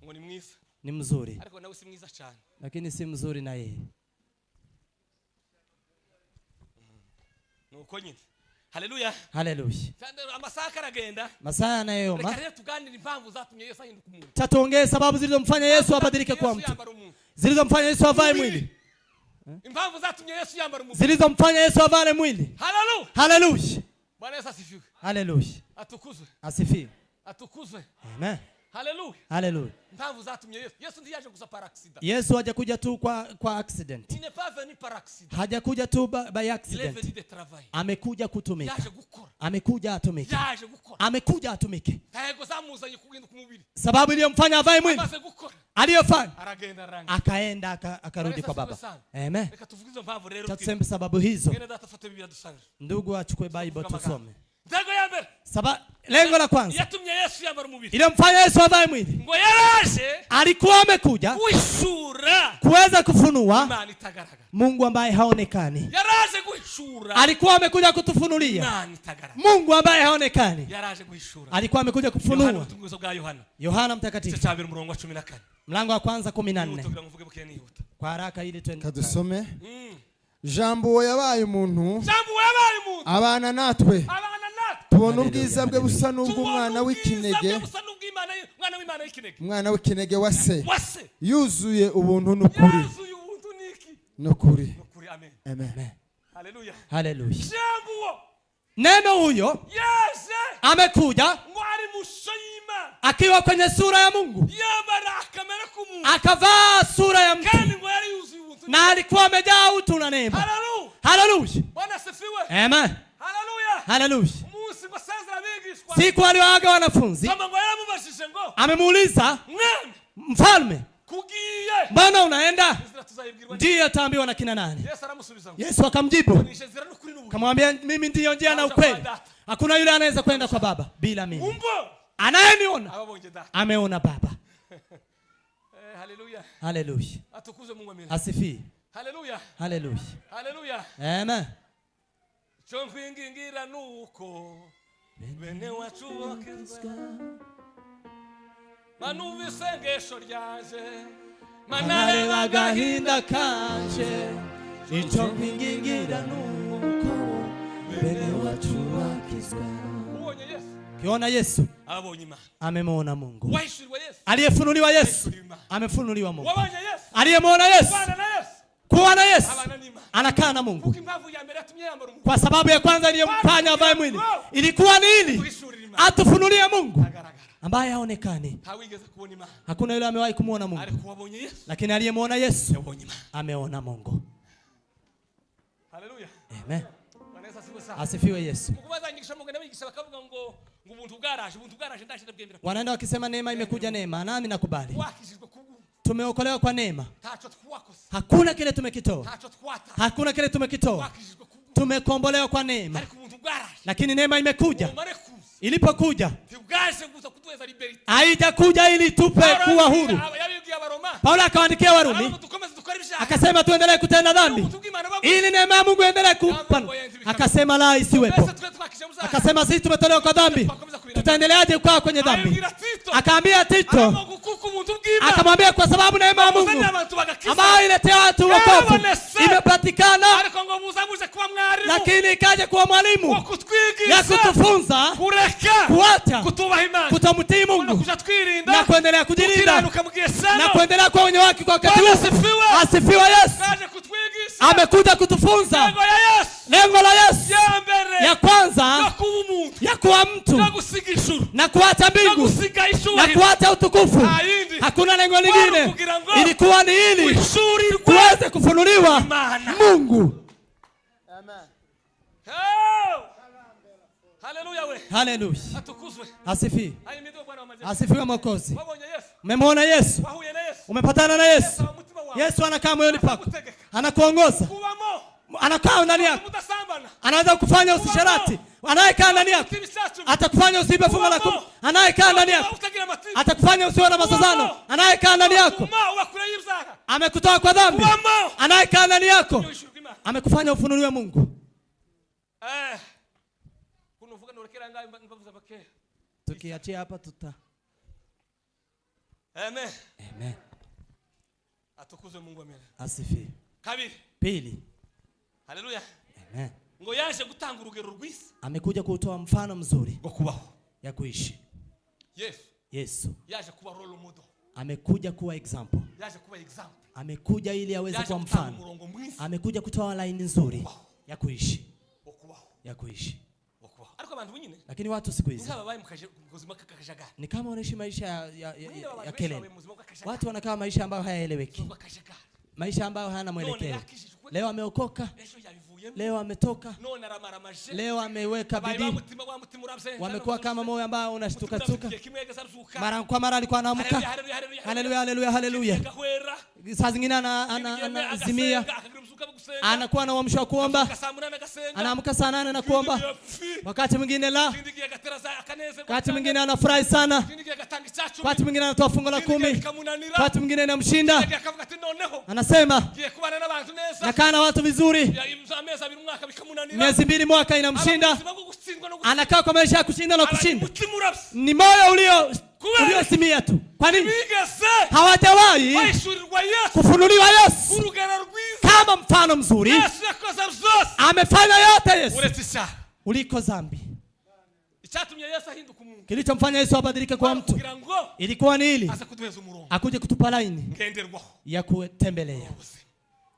[SPEAKER 2] ngo ni mwiza,
[SPEAKER 1] Ni mzuri,
[SPEAKER 2] ariko nawe si mwiza cyane.
[SPEAKER 1] lakini si mzuri na yeye.
[SPEAKER 2] Nuko nyine, haleluya.
[SPEAKER 1] Haleluya.
[SPEAKER 2] Kandi amasaha aragenda.
[SPEAKER 1] Masaa
[SPEAKER 2] Reka
[SPEAKER 1] yanayoma,
[SPEAKER 2] rero tuganire impamvu zatumye Yesu ahinduka umuntu,
[SPEAKER 1] tatuongee sababu zilizomfanya Yesu abadilike kuwa
[SPEAKER 2] Yesu
[SPEAKER 1] mtu,
[SPEAKER 2] yambara umuntu,
[SPEAKER 1] zilizomfanya Yesu avae mwili,
[SPEAKER 2] impamvu zatumye Yesu yambara umubiri.
[SPEAKER 1] zilizomfanya Yesu avale mwili.
[SPEAKER 2] Haleluya.
[SPEAKER 1] Haleluya,
[SPEAKER 2] Bwana Yesu asifiwe.
[SPEAKER 1] haleluya,
[SPEAKER 2] Atukuzwe.
[SPEAKER 1] asifiwe.
[SPEAKER 2] Atukuzwe.
[SPEAKER 1] Amen.
[SPEAKER 2] Haleluya.
[SPEAKER 1] Haleluya.
[SPEAKER 2] Impamvu zatumye Yesu. Yesu ntiyaje gusa par accident.
[SPEAKER 1] Yesu hajakuja tu kwa accident.
[SPEAKER 2] Il n'est pas venu par accident.
[SPEAKER 1] Hajakuja tu by
[SPEAKER 2] Il est
[SPEAKER 1] accident.
[SPEAKER 2] venu de travail.
[SPEAKER 1] Amekuja kutumika.
[SPEAKER 2] Yaje gukora.
[SPEAKER 1] Amekuja atumike.
[SPEAKER 2] Yaje gukora.
[SPEAKER 1] Amekuja atumike.
[SPEAKER 2] Ntego zamuzanye kugenda ku mubiri.
[SPEAKER 1] Sababu iliyomfanya avae mwili.
[SPEAKER 2] Amaze gukora.
[SPEAKER 1] Aliyofanya.
[SPEAKER 2] Aragenda aranga.
[SPEAKER 1] Akaenda akarudi kwa Baba. Amen.
[SPEAKER 2] Reka tuvuge izo mpamvu rero.
[SPEAKER 1] Tuseme sababu hizo.
[SPEAKER 2] Mwene data afate Bibiliya dusange.
[SPEAKER 1] Ndugu achukue Bible tusome.
[SPEAKER 2] Ntego ya mbere.
[SPEAKER 1] Lengo la kwanza
[SPEAKER 2] yatumye Yesu yambara umubiri.
[SPEAKER 1] Iliyomfanya Yesu avae mwili.
[SPEAKER 2] Ngo yaraje.
[SPEAKER 1] Alikuwa amekuja
[SPEAKER 2] guhishura
[SPEAKER 1] kuweza kufunua
[SPEAKER 2] Imana itagaragara.
[SPEAKER 1] Mungu ambaye haonekani.
[SPEAKER 2] Yaraje guhishura.
[SPEAKER 1] Alikuwa amekuja kutufunulia
[SPEAKER 2] Imana itagaragara.
[SPEAKER 1] Mungu ambaye haonekani.
[SPEAKER 2] Yaraje guhishura.
[SPEAKER 1] Alikuwa amekuja
[SPEAKER 2] Yohana
[SPEAKER 1] kufunua.
[SPEAKER 2] ubutumwa bwa Yohana.
[SPEAKER 1] Yohana mtakatifu.
[SPEAKER 2] Igice cya mbere umurongo wa 14.
[SPEAKER 1] Mlango wa kwanza 14. Kwa haraka ili twende.
[SPEAKER 3] Kadusome. Jambo yabaye umuntu.
[SPEAKER 2] Jambo yabaye umuntu.
[SPEAKER 3] Abana natwe. Tubona ubwiza bwe busa n'ubw'umwana w'ikinege. Umwana w'ikinege wa se. Yuzuye ubuntu n'ukuri. N'ukuri.
[SPEAKER 2] Amen.
[SPEAKER 3] Amen.
[SPEAKER 2] Haleluya.
[SPEAKER 1] Haleluya.
[SPEAKER 2] Jambo.
[SPEAKER 1] Neno huyo amekuja akiwa kwenye sura ya Mungu. Akavaa sura ya mtu. Na alikuwa amejaa utu na neema. Haleluya.
[SPEAKER 2] Bwana asifiwe.
[SPEAKER 1] Amen.
[SPEAKER 2] Haleluya.
[SPEAKER 1] Haleluya. Siku aliwaaga wanafunzi, amemuuliza mfalme, mbona unaenda? Ndiye ataambiwa na kina nani? Yesu akamjibu akamwambia, mimi ndiyo njia na ukweli, hakuna yule anaweza kwenda kwa Baba bila mimi. Anayeniona ameona Baba.
[SPEAKER 2] Haleluya.
[SPEAKER 1] Haleluya.
[SPEAKER 2] Atukuzwe Mungu amina.
[SPEAKER 1] Asifiwe.
[SPEAKER 2] Haleluya.
[SPEAKER 1] Haleluya.
[SPEAKER 2] Haleluya.
[SPEAKER 1] Amen.
[SPEAKER 2] Cyo nkwingingira nuko bene wacu bokezwa manumva isengesho ryanje
[SPEAKER 1] manareba agahinda kanje icyo nkwingingira nuko bene wacu bakizwa.
[SPEAKER 2] Ubonye Yesu.
[SPEAKER 1] Kiona Yesu
[SPEAKER 2] abonye Imana.
[SPEAKER 1] Amemwona Mungu.
[SPEAKER 2] Wahishuriwe Yesu.
[SPEAKER 1] Aliyefunuliwa Yesu amefunuliwa Mungu.
[SPEAKER 2] Wabonye Yesu.
[SPEAKER 1] Aliyemwona Yesu. Kuwa na Yesu anakaa na Mungu. Kwa sababu ya kwanza iliyomfanya avae mwili ilikuwa ni ili atufunulie Mungu ambaye haonekani. Hakuna yule amewahi kumuona Mungu, lakini aliyemwona Yesu ameona Mungu.
[SPEAKER 2] Haleluya.
[SPEAKER 1] Amen. Asifiwe Yesu. Wanaenda wakisema neema imekuja, neema, nami nakubali. Tumeokolewa kwa neema. Hakuna kile tumekitoa. Hakuna kile tumekitoa. Tumekombolewa kwa neema. Lakini neema imekuja. Ilipokuja haijakuja ili tupe kuwa huru. Paulo akawaandikia Warumi akasema tuendelee kutenda dhambi ili neema ya Mungu iendelee kupana. Akasema la, isiwepo. Akasema sisi tumetolewa kwa dhambi, tutaendeleaje kukaa kwenye dhambi? Akaambia Tito, akamwambia kwa sababu neema ya Mungu ambayo iletea watu wokovu imepatikana, lakini ikaja kuwa mwalimu ya kutufunza kuacha kutomtii Mungu na kuendelea kujilinda na kuendelea kuwa wenye haki kwa wakati huu. Asifiwe Yesu. Amekuja kutufunza lengo la Yesu ya kwanza ya kuwa mtu na kuacha mbingu na kuacha utukufu. Hakuna lengo lingine, ilikuwa ni ili tuweze kufunuliwa Mungu.
[SPEAKER 3] Amen.
[SPEAKER 2] Haleluya we.
[SPEAKER 1] Haleluya.
[SPEAKER 2] Atukuzwe.
[SPEAKER 1] Asifiwe. Asifiwe Mwokozi. Umemwona Yesu. Umepatana na Yesu. Yesu anakaa moyoni pako. Anakuongoza. Anakaa ndani yako. Anaweza kukufanya usisherati. Anayekaa ndani yako atakufanya usiibe fungu la kumi. Anayekaa ndani yako atakufanya usiwe na mazozano. Anayekaa ndani yako amekutoa kwa dhambi. Anayekaa ndani yako amekufanya ufunuliwe Mungu. Tukiachia hapa tuta.
[SPEAKER 2] Amen.
[SPEAKER 1] Amen.
[SPEAKER 2] Atukuzwe Mungu amina.
[SPEAKER 1] Asifiwe.
[SPEAKER 2] Kabili.
[SPEAKER 1] Pili.
[SPEAKER 2] Haleluya.
[SPEAKER 1] Amen.
[SPEAKER 2] Ngo yaje gutanga urugero rwiza.
[SPEAKER 1] Amekuja kutoa mfano mzuri
[SPEAKER 2] ngo kubaho.
[SPEAKER 1] Ya kuishi.
[SPEAKER 2] Yesu.
[SPEAKER 1] Yesu.
[SPEAKER 2] Yaje kuba role model.
[SPEAKER 1] Amekuja kuwa example.
[SPEAKER 2] Yaje kuba example.
[SPEAKER 1] Amekuja ili aweze kuwa mfano. Amekuja kutoa line nzuri ya kuishi. Ya kuishi.
[SPEAKER 2] Ariko Ariko abantu nyine
[SPEAKER 1] Lakini watu siku
[SPEAKER 2] ni
[SPEAKER 1] hizi
[SPEAKER 2] nk'ababaye mu mu buzima bw'akajagari.
[SPEAKER 1] Ni kama wanaishi maisha
[SPEAKER 2] Nyine
[SPEAKER 1] ya
[SPEAKER 2] abantu benshi babaye
[SPEAKER 1] kelele.
[SPEAKER 2] mu buzima bw'akajagari.
[SPEAKER 1] Watu wanakaa maisha ambayo hayaeleweki,
[SPEAKER 2] Bw'akajagari.
[SPEAKER 1] Maisha ambayo hayana
[SPEAKER 2] None
[SPEAKER 1] mwelekeo.
[SPEAKER 2] yakijijwe,
[SPEAKER 1] Leo ameokoka,
[SPEAKER 2] ejo yabivuyemo,
[SPEAKER 1] leo ametoka,
[SPEAKER 2] none aramaramaje.
[SPEAKER 1] Leo ameweka
[SPEAKER 2] Abaye
[SPEAKER 1] bidii.
[SPEAKER 2] ba mutima wa mutima urabye.
[SPEAKER 1] Wamekuwa kama moyo ambao unashtukashtuka.
[SPEAKER 2] Igihe kimwe yageze aruzuka.
[SPEAKER 1] Mara kwa mara alikuwa anaamka.
[SPEAKER 2] Haleluya, haleluya,
[SPEAKER 1] Haleluya, haleluya, haleluya.
[SPEAKER 2] Gahwera.
[SPEAKER 1] Saa zingine anazimia,
[SPEAKER 2] akagira ubuzuka bwo gusenga.
[SPEAKER 1] Anakuwa na uamsho wa kuomba,
[SPEAKER 2] Akazuka saa munani agasenga.
[SPEAKER 1] Anaamka saa 8 na kuomba.
[SPEAKER 2] Ikindi gihe pfi.
[SPEAKER 1] Wakati mwingine la,
[SPEAKER 2] Ikindi gihe agatera za akanezerwa.
[SPEAKER 1] Wakati mwingine anafurahi sana,
[SPEAKER 2] Ikindi gihe agatanga icyacumi.
[SPEAKER 1] Wakati mwingine anatoa fungu la
[SPEAKER 2] Ikindi gihe
[SPEAKER 1] 10,
[SPEAKER 2] bikamunanira.
[SPEAKER 1] Wakati mwingine inamshinda.
[SPEAKER 2] Ikindi gihe akavuga ati noneho
[SPEAKER 1] Anasema
[SPEAKER 2] ngiye kubana n'abantu neza.
[SPEAKER 1] Nakaa na watu vizuri,
[SPEAKER 2] Ya, amezi 2 umwaka bikamunanira.
[SPEAKER 1] miezi 2 mwaka inamshinda.
[SPEAKER 2] Aba mu buzima bwo gutsindwa no gutsinda.
[SPEAKER 1] Anakaa kwa maisha ya kushinda na
[SPEAKER 2] Aba
[SPEAKER 1] kushinda.
[SPEAKER 2] umutima urabye.
[SPEAKER 1] Ni moyo uliosimia tu. Kwa nini?
[SPEAKER 2] Bigeze
[SPEAKER 1] Hawajawahi
[SPEAKER 2] bahishurirwa Yesu
[SPEAKER 1] kufunuliwa Yesu
[SPEAKER 2] urugero rwiza.
[SPEAKER 1] Kama mfano mzuri.
[SPEAKER 2] Yesu yakoze byose
[SPEAKER 1] Amefanya yote Yesu
[SPEAKER 2] uretse icyaha.
[SPEAKER 1] Uliko dhambi.
[SPEAKER 2] Icyatumye Yesu ahinduka umuntu
[SPEAKER 1] Kilichomfanya Yesu abadilike kwa mtu
[SPEAKER 2] kugira ngo
[SPEAKER 1] ilikuwa ni ili
[SPEAKER 2] aze kuduheza umurongo
[SPEAKER 1] akuje kutupa laini
[SPEAKER 2] ngenderwaho
[SPEAKER 1] ya kutembelea
[SPEAKER 2] ubuzima.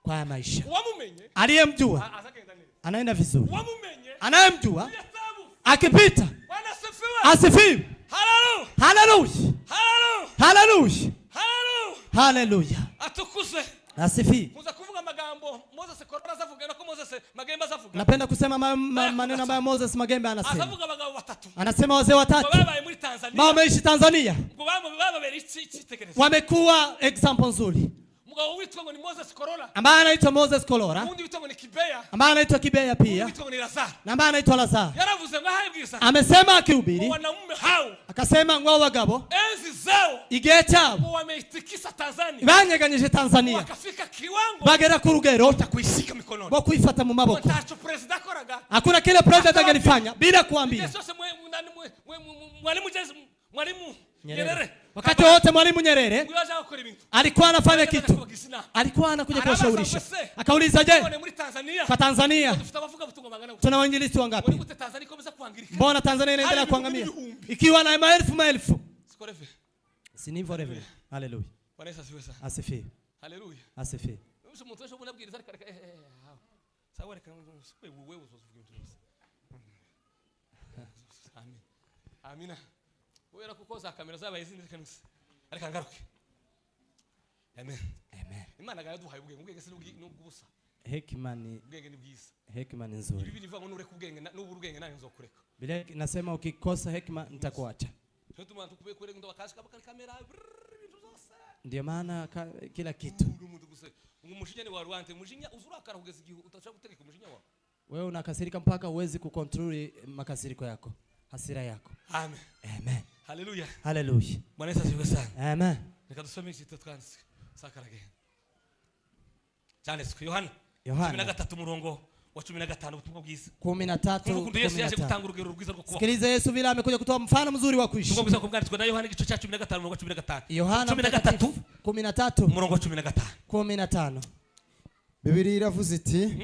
[SPEAKER 1] Kwa maisha.
[SPEAKER 2] Uwamumenye
[SPEAKER 1] Aliyemjua
[SPEAKER 2] azagenda neza.
[SPEAKER 1] Anaenda vizuri,
[SPEAKER 2] Uwamumenye
[SPEAKER 1] anayemjua
[SPEAKER 2] yatabu.
[SPEAKER 1] Akipita
[SPEAKER 2] Bwana asifiwe.
[SPEAKER 1] asifiwe.
[SPEAKER 2] Haleluya.
[SPEAKER 1] Haleluya,
[SPEAKER 2] Haleluya.
[SPEAKER 1] haleluya,
[SPEAKER 2] Haleluya.
[SPEAKER 1] haleluya,
[SPEAKER 2] Atukuze.
[SPEAKER 1] asifiwe.
[SPEAKER 2] Muza kuvuga amagambo Moses Korora azavuga nako Moses Magembe azavuga.
[SPEAKER 1] Napenda kusema maneno ambayo Moses Magembe anasema.
[SPEAKER 2] Azavuga abagabo batatu.
[SPEAKER 1] Anasema wazee
[SPEAKER 2] Ngo
[SPEAKER 1] watatu
[SPEAKER 2] babaye muri Tanzania.
[SPEAKER 1] Ambao wameishi Tanzania
[SPEAKER 2] Ngo bababereye icyitegererezo.
[SPEAKER 1] Wamekuwa example nzuri,
[SPEAKER 2] Umugabo witwa ngo ni Moses Korora.
[SPEAKER 1] Ambaye anaitwa Moses Kolora,
[SPEAKER 2] Undi witwa ngo ni Kibeya.
[SPEAKER 1] Ambaye anaitwa Kibeya
[SPEAKER 2] Undi
[SPEAKER 1] pia
[SPEAKER 2] witwa ngo ni Lazaro.
[SPEAKER 1] Na ambaye anaitwa Lazaro.
[SPEAKER 2] Yaravuze ngo ahabwiza.
[SPEAKER 1] Amesema akihubiri,
[SPEAKER 2] Ngo wanaume hao
[SPEAKER 1] akasema ngwao wagabo
[SPEAKER 2] enzi zao
[SPEAKER 1] igihe cyabo
[SPEAKER 2] ngo wameitikisa Tanzania.
[SPEAKER 1] Banyeganyije Tanzania,
[SPEAKER 2] Wakafika kiwango
[SPEAKER 1] bagera ku rugero
[SPEAKER 2] cha kuishika mikononi.
[SPEAKER 1] Rwo kuifata mu maboko.
[SPEAKER 2] Ntacho president akoraga.
[SPEAKER 1] Hakuna kile president angelifanya bila kuambia.
[SPEAKER 2] Igihe cyose mwalimu mwalimu Nyerere.
[SPEAKER 1] Wakati wote Mwalimu Nyerere
[SPEAKER 2] Ngo yaje gukora ibintu.
[SPEAKER 1] Alikuwa anafanya
[SPEAKER 2] Yaje
[SPEAKER 1] kitu,
[SPEAKER 2] kubagisha inama.
[SPEAKER 1] Alikuwa anakuja
[SPEAKER 2] Arabaza
[SPEAKER 1] kuwashaurisha.
[SPEAKER 2] ngo se,
[SPEAKER 1] Akauliza, je,
[SPEAKER 2] none muri Tanzania
[SPEAKER 1] kwa Tanzania
[SPEAKER 2] dufite abavugabutumwa bangana gute?
[SPEAKER 1] Tuna wainjilisti
[SPEAKER 2] Muri
[SPEAKER 1] wangapi?
[SPEAKER 2] gute Tanzania ikomeza kwangirika?
[SPEAKER 1] Mbona Tanzania inaendelea
[SPEAKER 2] Hadi
[SPEAKER 1] kuangamia
[SPEAKER 2] ibihumbi.
[SPEAKER 1] Ikiwa na maelfu maelfu?
[SPEAKER 2] Siko reve.
[SPEAKER 1] Si ni hivyo reverend? Haleluya.
[SPEAKER 2] Bwana Yesu asifiwe sana.
[SPEAKER 1] Asifiwe.
[SPEAKER 2] Haleluya.
[SPEAKER 1] Asifiwe.
[SPEAKER 2] Uyu muntu wese ubona abwiriza ariko areka sawa reka wewe uzovuga ibintu byose. Amen. Amina. Kubera kuko za kamera zabaye izindi reka nuse. Areka ngaruke. Amen.
[SPEAKER 1] Amen.
[SPEAKER 2] Imana yaduhaye ubwenge, ubwenge si n'ubw'ubusa.
[SPEAKER 1] Hekima ni
[SPEAKER 2] Ubwenge ni bwiza.
[SPEAKER 1] Hekima ni nzuri.
[SPEAKER 2] Bibiri ivuga ngo nureka ubwenge nubura ubwenge nanjye nzokureka.
[SPEAKER 1] Biblia inasema ukikosa hekima nitakuacha.
[SPEAKER 2] Cyo tuma tukube kure ndo bakashika bakari kamera brrr, ibintu byose.
[SPEAKER 1] Ndio maana kila kitu.
[SPEAKER 2] Uri umuntu gusa. Ngo umujinya ni wa rwante, umujinya uzurakara kugeza igihe utashaka gutegeka umujinya wawe.
[SPEAKER 1] Wewe unakasirika mpaka uwezi kukontrol makasiriko yako, hasira yako.
[SPEAKER 2] Amen.
[SPEAKER 1] Amen.
[SPEAKER 2] Haleluya.
[SPEAKER 1] Haleluya.
[SPEAKER 2] Bwana Yesu asifiwe sana.
[SPEAKER 1] Amen.
[SPEAKER 2] Reka dusome iki twanditse sakarage. Cyanditswe Yohana
[SPEAKER 1] Yohana.
[SPEAKER 2] 13 umurongo wa 15 ubutumwa bwiza.
[SPEAKER 1] 13,
[SPEAKER 2] Kumva ukuntu Yesu yaje
[SPEAKER 1] 15.
[SPEAKER 2] gutanga urugero rwiza rwo kubaho.
[SPEAKER 1] Sikiliza Yesu vile amekuja kutoa mfano mzuri wa kuishi.
[SPEAKER 2] Ubutumwa bwiza bwo bwanditswe na Yohana igice cya 15 umurongo wa 15.
[SPEAKER 1] Yohana
[SPEAKER 2] 13
[SPEAKER 1] 13
[SPEAKER 2] umurongo wa 15.
[SPEAKER 1] 15.
[SPEAKER 3] Bibiliya iravuze iti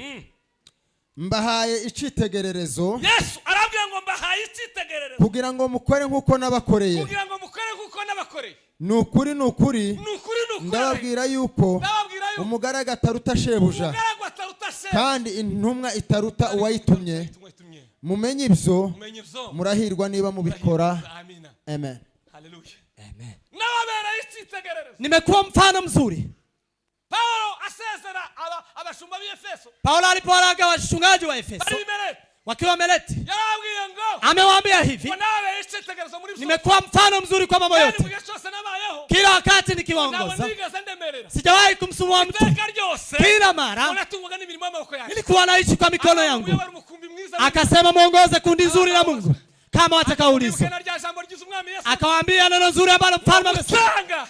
[SPEAKER 3] mbahaye icyitegererezo.
[SPEAKER 2] Yesu arabwira ngo mbahaye icyitegererezo.
[SPEAKER 3] Kugira ngo mukore nk'uko nabakoreye.
[SPEAKER 2] Kugira ngo mukore nk'uko nabakoreye.
[SPEAKER 3] Ni ukuri, ni ukuri.
[SPEAKER 2] Ni ukuri, ni ukuri.
[SPEAKER 3] Ndababwira yuko
[SPEAKER 2] Ndababwira yuko
[SPEAKER 3] umugaragu ataruta shebuja.
[SPEAKER 2] Umugaragu ataruta shebuja.
[SPEAKER 3] Kandi intumwa itaruta uwayitumye.
[SPEAKER 2] Uwayitumye.
[SPEAKER 3] Mumenye ibyo,
[SPEAKER 2] Mumenye ibyo.
[SPEAKER 3] Murahirwa niba mubikora.
[SPEAKER 2] Amina.
[SPEAKER 3] Amen.
[SPEAKER 2] Haleluya.
[SPEAKER 1] Amen.
[SPEAKER 2] Nababereye icyitegererezo.
[SPEAKER 1] Nimekuwa mfano mzuri.
[SPEAKER 2] Paulo asezera abashumba b'i Efeso.
[SPEAKER 1] Paulo alipoaga wachungaji wa Efeso
[SPEAKER 2] Bari i Meleti.
[SPEAKER 1] Wakiwa Meleti.
[SPEAKER 2] Yarababwiye ngo
[SPEAKER 1] Amewaambia hivi,
[SPEAKER 2] ngo nababereye icyitegererezo muri byose.
[SPEAKER 1] Nimekuwa mfano mzuri kwa mambo
[SPEAKER 2] Kandi
[SPEAKER 1] yote.
[SPEAKER 2] mu gihe cyose nabayeho,
[SPEAKER 1] Kila wakati
[SPEAKER 2] ntabwo
[SPEAKER 1] nikiwaongoza,
[SPEAKER 2] nigeze ndemerera.
[SPEAKER 1] Sijawahi kumsumbua mtu.
[SPEAKER 2] Iteka ryose,
[SPEAKER 1] Kila mara
[SPEAKER 2] ngo natungwaga n'imirimo y'amaboko yanjye.
[SPEAKER 1] Nilikuwa naishi kwa mikono
[SPEAKER 2] Aravuga
[SPEAKER 1] yangu.
[SPEAKER 2] ngo uyobore umukumbi mwiza.
[SPEAKER 1] Akasema muongoze kundi zuri la Mungu kama watakaulizwa.
[SPEAKER 2] Mwibuke na rya jambo ryiza umwami Yesu.
[SPEAKER 1] Akawaambia neno zuri ambalo mfalme amesema.
[SPEAKER 2] Gutanga.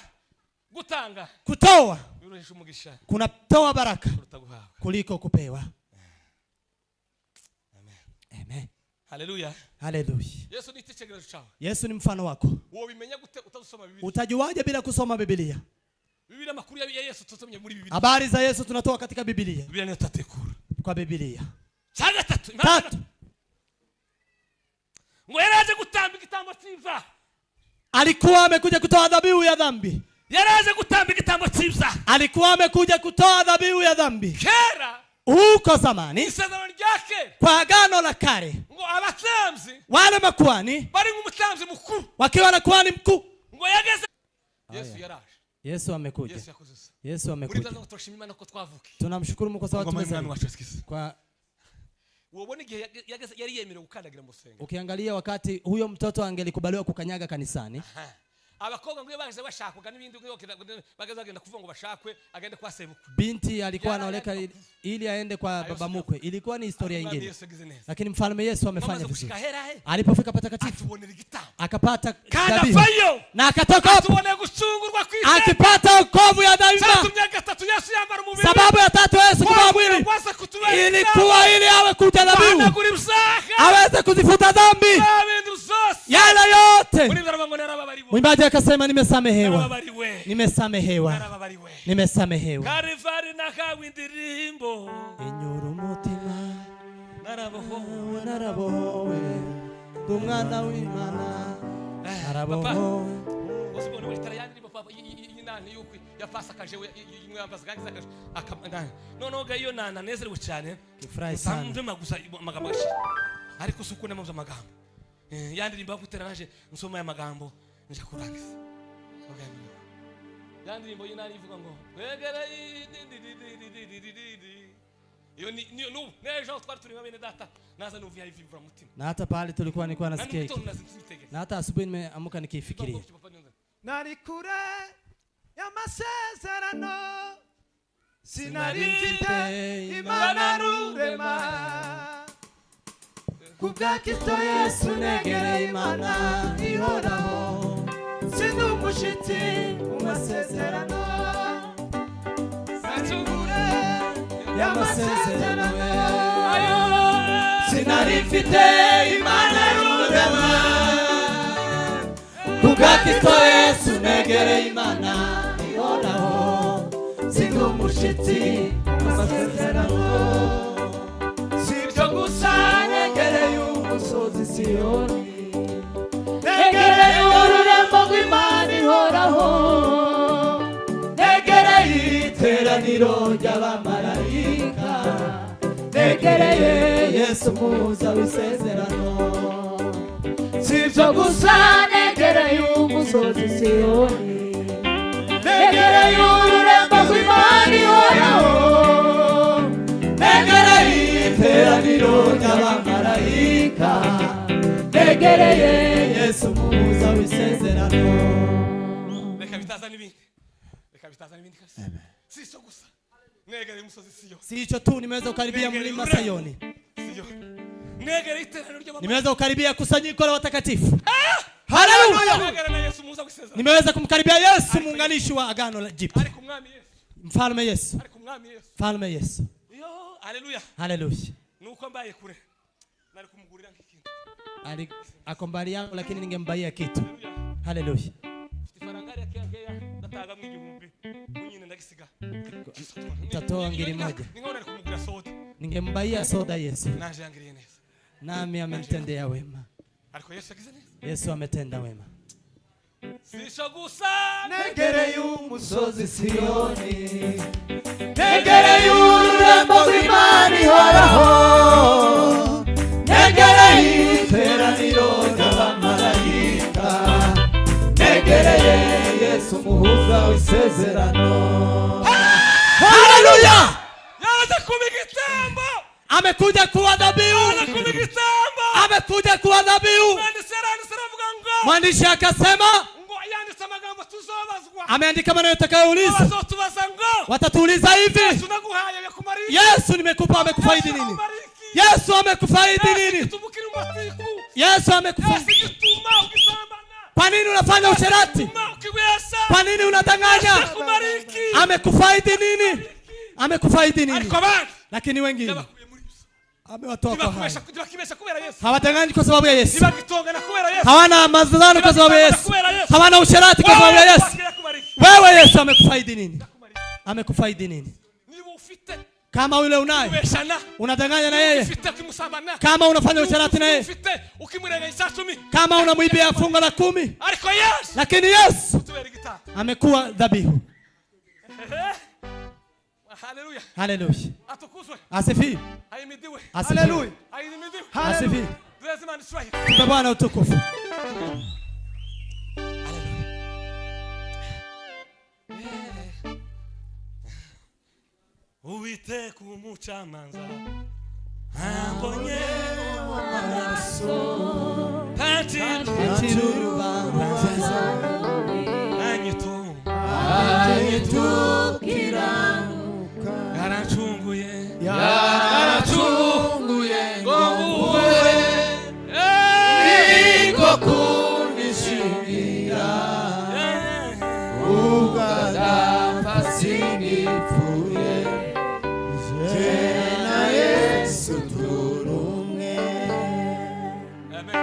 [SPEAKER 2] Gutanga.
[SPEAKER 1] Kutoa.
[SPEAKER 2] Biruhisha umugisha.
[SPEAKER 1] Kunatoa baraka
[SPEAKER 2] Kuruta guhabwa.
[SPEAKER 1] Kuliko kupewa.
[SPEAKER 2] Amen.
[SPEAKER 1] Amen.
[SPEAKER 2] Haleluya.
[SPEAKER 1] Haleluya.
[SPEAKER 2] Yesu ni icyitegererezo cyawe.
[SPEAKER 1] Yesu ni mfano wako.
[SPEAKER 2] Wobimenya gute utazusoma Bibiliya?
[SPEAKER 1] Utajuaje bila kusoma Biblia?
[SPEAKER 2] Bibiliya amakuru ya Yesu tusomye muri Bibiliya.
[SPEAKER 1] Habari za Yesu tunatoa katika Biblia.
[SPEAKER 2] Bibiliya niyo tatekura.
[SPEAKER 1] Kwa Biblia.
[SPEAKER 2] Cya gatatu.
[SPEAKER 1] Tatu.
[SPEAKER 2] Ngo yaraje gutamba igitambo cy'ibyaha.
[SPEAKER 1] Alikuwa amekuja kutoa dhabihu ya dhambi.
[SPEAKER 2] Yaraje gutamba igitambo cy'ibyaha.
[SPEAKER 1] Alikuwa amekuja kutoa dhabihu ya dhambi.
[SPEAKER 2] Kera
[SPEAKER 1] Huko zamani
[SPEAKER 2] Isezerano rya kera,
[SPEAKER 1] kwa agano la kale,
[SPEAKER 2] ngo abatambyi
[SPEAKER 1] wale makuhani
[SPEAKER 2] bari nk'umutambyi mukuru,
[SPEAKER 1] wakiwa na kuhani mkuu.
[SPEAKER 2] Ngo yageze Yesu yaraje.
[SPEAKER 1] Yesu amekuja.
[SPEAKER 2] Yesu yakoze isa.
[SPEAKER 1] Yesu
[SPEAKER 2] Muri
[SPEAKER 1] amekuja.
[SPEAKER 2] byo turashima Imana ko twavukiye
[SPEAKER 1] Tunamshukuru Mungu kwa sababu
[SPEAKER 2] ngoma y'umwami
[SPEAKER 1] tumezaliwa.
[SPEAKER 2] wacu Yesu Kristo.
[SPEAKER 1] Kwa
[SPEAKER 2] Wobona igihe yageze yari yemerewe gukandagira mu rusengero.
[SPEAKER 1] Ukiangalia wakati huyo mtoto angelikubaliwa kukanyaga kanisani,
[SPEAKER 2] Abakobwa ngo iyo baje bashakwaga n'ibindi, ngo bageze bagenda kuvuga ngo bashakwe, agende kwa sebukwe.
[SPEAKER 1] Binti alikuwa anaoleka ili aende kwa baba mkwe. Ilikuwa ni historia
[SPEAKER 2] Umwami
[SPEAKER 1] nyingine,
[SPEAKER 2] Yesu yagize neza.
[SPEAKER 1] Lakini mfalme Yesu amefanya
[SPEAKER 2] Bamaze
[SPEAKER 1] vizuri.
[SPEAKER 2] gushika hera he,
[SPEAKER 1] Alipofika patakatifu
[SPEAKER 2] atubonera igitambo
[SPEAKER 1] akapata
[SPEAKER 2] kandi
[SPEAKER 1] dhabihu
[SPEAKER 2] avayo
[SPEAKER 1] na akatoka hapo
[SPEAKER 2] atuboneye gucungurwa kw'iteka.
[SPEAKER 1] Akipata wokovu ya daima.
[SPEAKER 2] Cyatumye gatatu Yesu yambara umubiri.
[SPEAKER 1] Sababu ya tatu Yesu kuvaa mwili
[SPEAKER 2] Waza kutubera
[SPEAKER 1] ilikuwa ili awe kuja dhabihu,
[SPEAKER 2] guhanagura ibyaha
[SPEAKER 1] aweze kuzifuta dhambi
[SPEAKER 2] bya bintu byose.
[SPEAKER 1] yale yote.
[SPEAKER 2] Muri byo ngo narababariwe.
[SPEAKER 1] Mwimbaji akasema, nimesamehewa,
[SPEAKER 2] Narababariwe.
[SPEAKER 1] nimesamehewa,
[SPEAKER 2] Narababariwe.
[SPEAKER 1] nimesamehewa.
[SPEAKER 2] Karivari nakawe indirimbo.
[SPEAKER 1] Inyura umutima.
[SPEAKER 2] Narabohowe.
[SPEAKER 1] Narabohowe, ndi umwana w'Imana, narabohowe.
[SPEAKER 2] Uzibona witara yandirimbo papa y'inani yuko ya Pasaka jewe imwe yambaza kandi zakaje akamana. Noneho ga iyo nana nezerewe cyane.
[SPEAKER 1] Kifurahi sana.
[SPEAKER 2] Ndema gusa amagambo agashira. Ariko si uko ndema amagambo. Yandirimbo gutera naje nsoma aya magambo nja kurangiza. Yandirimbo y'inani ivuga ngo wegere. Iyo ni niyo nubu n'ejo twari turi nka bene data naza numva yayivivura mutima.
[SPEAKER 1] Na hata pahali tulikuwa nilikuwa
[SPEAKER 2] Na
[SPEAKER 1] nasikia hiki,
[SPEAKER 2] n'ugitondo nazinsitegeza.
[SPEAKER 1] Na hata asubuhi nimeamka nikiifikiria.
[SPEAKER 5] Nari kure y'amasezerano, sinari mfite Imana rurema. Ku bwa Kristo Yesu negereye Imana ihoraho, sindi umushitsi mu masezerano. Nari kure y'amasezerano, sinari mfite Imana rurema.
[SPEAKER 1] Ku bwa Kristo Yesu negereye Imana ihoraho,
[SPEAKER 5] sindi umushitsi mu masezerano. Si ibyo gusa, negereye umusozi Siyoni, negereye ururembo rw'Imana ihoraho, negereye iteraniro ry'abamarayika, negereye Yesu muhuza w'isezerano. Si ibyo gusa, negereye umusozi Siyoni, negereye ururembo rw'Imana ihoraho, negereye iteraniro ry'abamarayika, negereye Yesu muhuza w'isezerano.
[SPEAKER 2] Reka bitaza n'ibindi, reka bitaza n'ibindi kabisa. Si icyo gusa, negereye umusozi Siyo.
[SPEAKER 1] Si hicho tu, nimeweza kukaribia mlima Sayoni,
[SPEAKER 2] Siyo, negereye iteraniro ry'abamarayika.
[SPEAKER 1] Nimeweza kukaribia kusanyiko la watakatifu. Haleluya!
[SPEAKER 2] Negere na Yesu muhuza w'isezerano.
[SPEAKER 1] Nimeweza kumkaribia Yesu muunganishi wa agano la jipya,
[SPEAKER 2] Ariko umwami Yesu,
[SPEAKER 1] mfalme Yesu,
[SPEAKER 2] ariko umwami Yesu.
[SPEAKER 1] Mfalme Yesu.
[SPEAKER 2] Yo, haleluya!
[SPEAKER 1] Haleluya!
[SPEAKER 2] Nuko mbaye kure nari kumugurira nk'ikintu.
[SPEAKER 1] Ako mbali yangu, lakini ningembaia kitu.
[SPEAKER 2] Haleluya!
[SPEAKER 1] Haleluya!
[SPEAKER 2] Mfite ifaranga hariya keya keya, ndatangamo 1000 munyine ndagisiga.
[SPEAKER 1] Nitatoa ngiri moja.
[SPEAKER 2] Ni nkaho nari kumugurira soda.
[SPEAKER 1] Ningembaia soda Yesu,
[SPEAKER 2] Naje yangiriye neza.
[SPEAKER 1] Nami amenitendea wema.
[SPEAKER 2] Ariko Yesu yagize neza.
[SPEAKER 1] Yesu ametenda wema.
[SPEAKER 2] Si icyo gusa.
[SPEAKER 5] Negereye umusozi Siyoni, negereye ururembo rw'Imana ihoraho, negereye iteraniro ry'abamarayika, negereye Yesu muhuza w'isezerano.
[SPEAKER 1] Haleluya!
[SPEAKER 2] Yaje kuba igitambo.
[SPEAKER 1] Amekuja kuwa dhabihu,
[SPEAKER 2] Yaje kuba igitambo.
[SPEAKER 1] Amekuja kuwa dhabihu.
[SPEAKER 2] Mwanditsi yaranditse aravuga ngo,
[SPEAKER 1] Mwandishi akasema,
[SPEAKER 2] ngo yanditse amagambo tuzobazwa.
[SPEAKER 1] Ameandika maneno utakayouliza.
[SPEAKER 2] Bazotubaza ngo,
[SPEAKER 1] Watatuuliza hivi,
[SPEAKER 2] Yesu naguhaye yakumariye iki?
[SPEAKER 1] Yesu nimekupa amekufaidi
[SPEAKER 2] Yesu
[SPEAKER 1] nini?
[SPEAKER 2] akumariye iki?
[SPEAKER 1] Yesu amekufaidi
[SPEAKER 2] Yesu
[SPEAKER 1] nini?
[SPEAKER 2] gituma ukiri mu matiku.
[SPEAKER 1] Yesu amekufaidi.
[SPEAKER 2] Yesu gituma ugisambana.
[SPEAKER 1] Kwa nini unafanya usherati?
[SPEAKER 2] Gituma ukibesha.
[SPEAKER 1] Kwa nini unadanganya?
[SPEAKER 2] Yesu akumariye iki?
[SPEAKER 1] Amekufaidi nini? Amekufaidi nini?
[SPEAKER 2] Ariko abandi
[SPEAKER 1] Lakini wengine
[SPEAKER 2] yabakuye muri ibyo.
[SPEAKER 1] amewatoa kwa hayo.
[SPEAKER 2] Ntibakubesha, ntibakibesha kubera Yesu.
[SPEAKER 1] Hawadanganyi kwa sababu ya Yesu,
[SPEAKER 2] Ntibagitongana kubera Yesu.
[SPEAKER 1] hawana mazozano kwa sababu ya Yesu, hawana usherati kwa sababu ya Yesu. Wewe Yesu amekufaidi nini? Amekufaidi nini?
[SPEAKER 2] Niba ufite
[SPEAKER 1] Kama yule unaye
[SPEAKER 2] ubeshana,
[SPEAKER 1] unadanganya na yeye,
[SPEAKER 2] ufite ukimusambana,
[SPEAKER 1] kama unafanya usherati na yeye,
[SPEAKER 2] ufite ukimurega icya 10,
[SPEAKER 1] kama unamwibia fungu la 10,
[SPEAKER 2] ariko Yesu
[SPEAKER 1] lakini Yesu
[SPEAKER 2] tubera igitambo.
[SPEAKER 1] amekuwa dhabihu.
[SPEAKER 2] Haleluya.
[SPEAKER 1] Haleluya.
[SPEAKER 2] Atukuzwe.
[SPEAKER 1] Asifiwe.
[SPEAKER 2] Ahimidiwe.
[SPEAKER 1] Haleluya.
[SPEAKER 2] Ahimidiwe.
[SPEAKER 1] Asifiwe.
[SPEAKER 2] Duheze Imana icyubahiro.
[SPEAKER 1] Tupe Bwana utukufu.
[SPEAKER 2] Uwiteka umucamanza ambonye amaraso ntacira
[SPEAKER 1] urubanza
[SPEAKER 2] anyitukiranuka yaracunguye
[SPEAKER 3] yaracunguye
[SPEAKER 2] ngo mbuwe
[SPEAKER 3] niko kunishingira ubwo adapfa sinipfuye je na Yesu turi umwe.
[SPEAKER 2] Amen.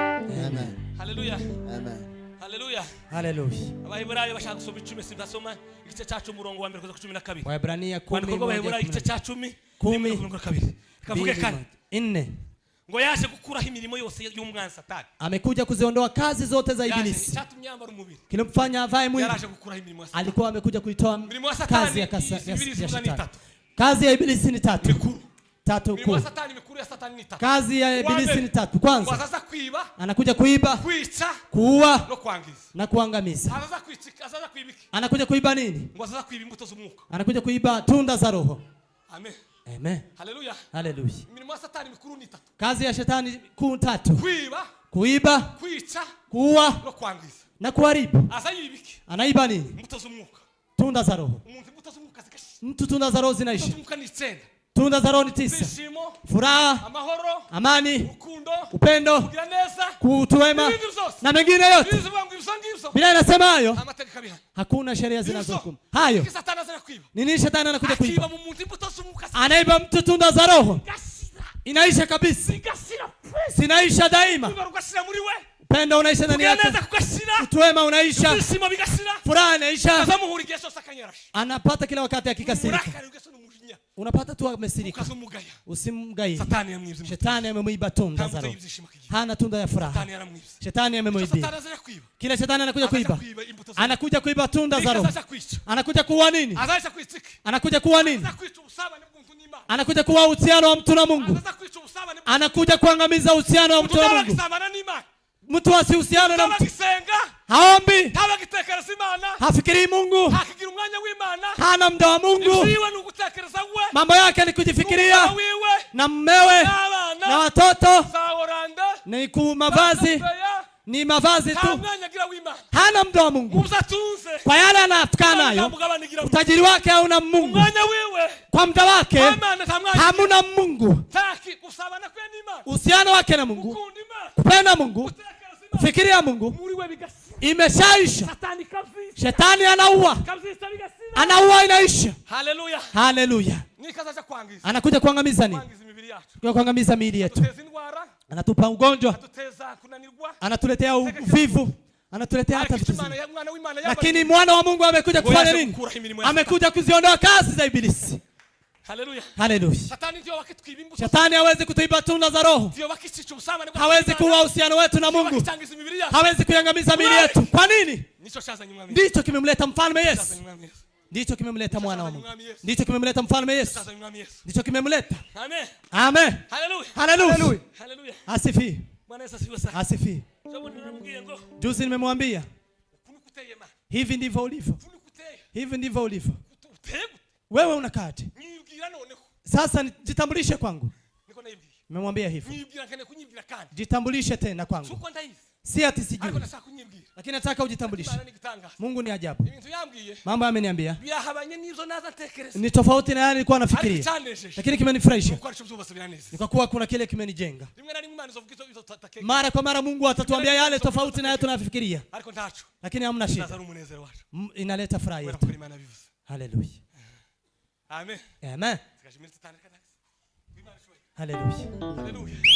[SPEAKER 3] Amen.
[SPEAKER 2] Haleluya.
[SPEAKER 3] Amen.
[SPEAKER 2] Haleluya.
[SPEAKER 1] Haleluya.
[SPEAKER 2] Abaheburayo bashaka gusoma 10 sindasoma igice cya 10 umurongo wa 1 kugeza ku 12.
[SPEAKER 1] Waebrania 10
[SPEAKER 2] Kwandiko rw'Abaheburayo igice cya 10 12. Kavuge kane.
[SPEAKER 1] 4.
[SPEAKER 2] Ngo yaje gukuraho imirimo yose y'umwanzi Satani.
[SPEAKER 1] Amekuja kuziondoa kazi zote za ibilisi.
[SPEAKER 2] Cyatumye yambara umubiri.
[SPEAKER 1] Kilimfanya avae mwili.
[SPEAKER 2] Yaraje gukuraho imirimo ya Satani.
[SPEAKER 1] Alikuwa amekuja kuitoa kazi ya Shetani. Kazi ya ibilisi ni tatu.
[SPEAKER 2] Mikuru.
[SPEAKER 1] Tatu kuu.
[SPEAKER 2] Satani mikuru ya Satani ni tatu.
[SPEAKER 1] Kazi ya ibilisi ni tatu. Kwanza
[SPEAKER 2] azaza kwiba,
[SPEAKER 1] anakuja kuiba,
[SPEAKER 2] kwica,
[SPEAKER 1] kuua
[SPEAKER 2] no kwangiza.
[SPEAKER 1] na kuangamiza.
[SPEAKER 2] Azaza kwica, azaza kuiba iki?
[SPEAKER 1] Anakuja kuiba nini?
[SPEAKER 2] Ngo azaza kuiba imbuto z'umwuka.
[SPEAKER 1] Anakuja kuiba tunda za Roho.
[SPEAKER 2] Amen.
[SPEAKER 1] Amen.
[SPEAKER 2] Haleluya.
[SPEAKER 1] Haleluya.
[SPEAKER 2] Imirimo ya Satani mikuru ni tatu.
[SPEAKER 1] Kazi ya shetani kuu tatu.
[SPEAKER 2] Kwiba,
[SPEAKER 1] kuiba,
[SPEAKER 2] kwica,
[SPEAKER 1] kuua
[SPEAKER 2] no kwangiza.
[SPEAKER 1] na kuharibu.
[SPEAKER 2] Aza yiba iki?
[SPEAKER 1] Anaiba nini?
[SPEAKER 2] Imbuto z'umwuka.
[SPEAKER 1] Tunda za Roho.
[SPEAKER 2] Umuntu imbuto z'umwuka zigashira.
[SPEAKER 1] Mtu tunda za Roho zinaisha.
[SPEAKER 2] Imbuto z'umwuka ni 9.
[SPEAKER 1] Tunda za Roho ni 9.
[SPEAKER 2] Ibyishimo,
[SPEAKER 1] Furaha,
[SPEAKER 2] amahoro,
[SPEAKER 1] amani,
[SPEAKER 2] urukundo,
[SPEAKER 1] upendo,
[SPEAKER 2] kugira neza,
[SPEAKER 1] kutu wema na mengine yote.
[SPEAKER 2] Biblia
[SPEAKER 1] Biblia inasema hayo. Hakuna sheria zinazohukumu. Hayo. Ni nini shetani anakuja kuiba? Anaiba mtu tunda za Roho. Inaisha kabisa. Zinaisha daima. Upendo unaisha ndani yake. Utu wema unaisha. Furaha inaisha. Anapata kila wakati akikasirika. Unapata tu amesirika. Usimgaie. Shetani amemuiba tunda za Roho. Hana tunda ya furaha. Shetani amemuibia. Kila shetani anakuja kuiba. Anakuja kuiba tunda za Roho. Anakuja kuua nini? Anakuja kuua nini? Anakuja kuua uhusiano wa mtu na Mungu. Anakuja kuangamiza uhusiano wa mtu na Mungu. Mtu asihusiane na mtu. Haombi. Hafikirii Mungu. Hana muda wa Mungu. Mambo yake ni kujifikiria na mmewe na watoto, ni mavazi, ni mavazi tu. Hana muda wa Mungu. Kwa yale anafikana nayo, utajiri wake hauna Mungu. Kwa muda wake hamuna Mungu. Uhusiano wake na Mungu, kupenda Mungu, kufikiria Mungu, imeshaisha. Shetani anaua. Anaua, inaisha.
[SPEAKER 2] Haleluya.
[SPEAKER 1] Haleluya. Anakuja kuangamiza nini? Kuangamiza miili yetu. Anatupa ugonjwa. Anatuletea uvivu. Anatuletea hata vitu. Lakini mwana wa Mungu amekuja kufanya nini? Amekuja kuziondoa kazi za ibilisi.
[SPEAKER 2] Haleluya.
[SPEAKER 1] Haleluya. Shetani hawezi kutuiba tunda za Roho. Hawezi kuua uhusiano wetu na Mungu. Hawezi kuiangamiza miili yetu. Kwa nini? Ndicho kimemleta mfalme Yesu. Ndicho kimemleta mwana wa Mungu. Ndicho kimemleta mfalme Yesu. Ndicho kimemleta.
[SPEAKER 2] Amen.
[SPEAKER 1] Amen.
[SPEAKER 2] Haleluya.
[SPEAKER 1] Haleluya.
[SPEAKER 2] Haleluya.
[SPEAKER 1] Asifi.
[SPEAKER 2] Bwana Yesu asifiwe sana.
[SPEAKER 1] Asifi. Juzi nimemwambia hivi ndivyo ulivyo. Hivi ndivyo ulivyo. Wewe unakaaje? Sasa jitambulishe kwangu. Nimemwambia hivyo. Jitambulishe tena kwangu. Si ati sijui. Lakini nataka ujitambulishe. Mungu ni ajabu. Mambo ameniambia ni tofauti na yale nilikuwa nafikiria. Lakini kimenifurahisha. Ni kwa kuwa kuna kile kimenijenga. Mara kwa mara Mungu atatuambia yale tofauti na yale tunafikiria. Lakini hamna shida. Inaleta furaha yetu. Haleluya.
[SPEAKER 2] Amen.
[SPEAKER 1] Amen. Haleluya.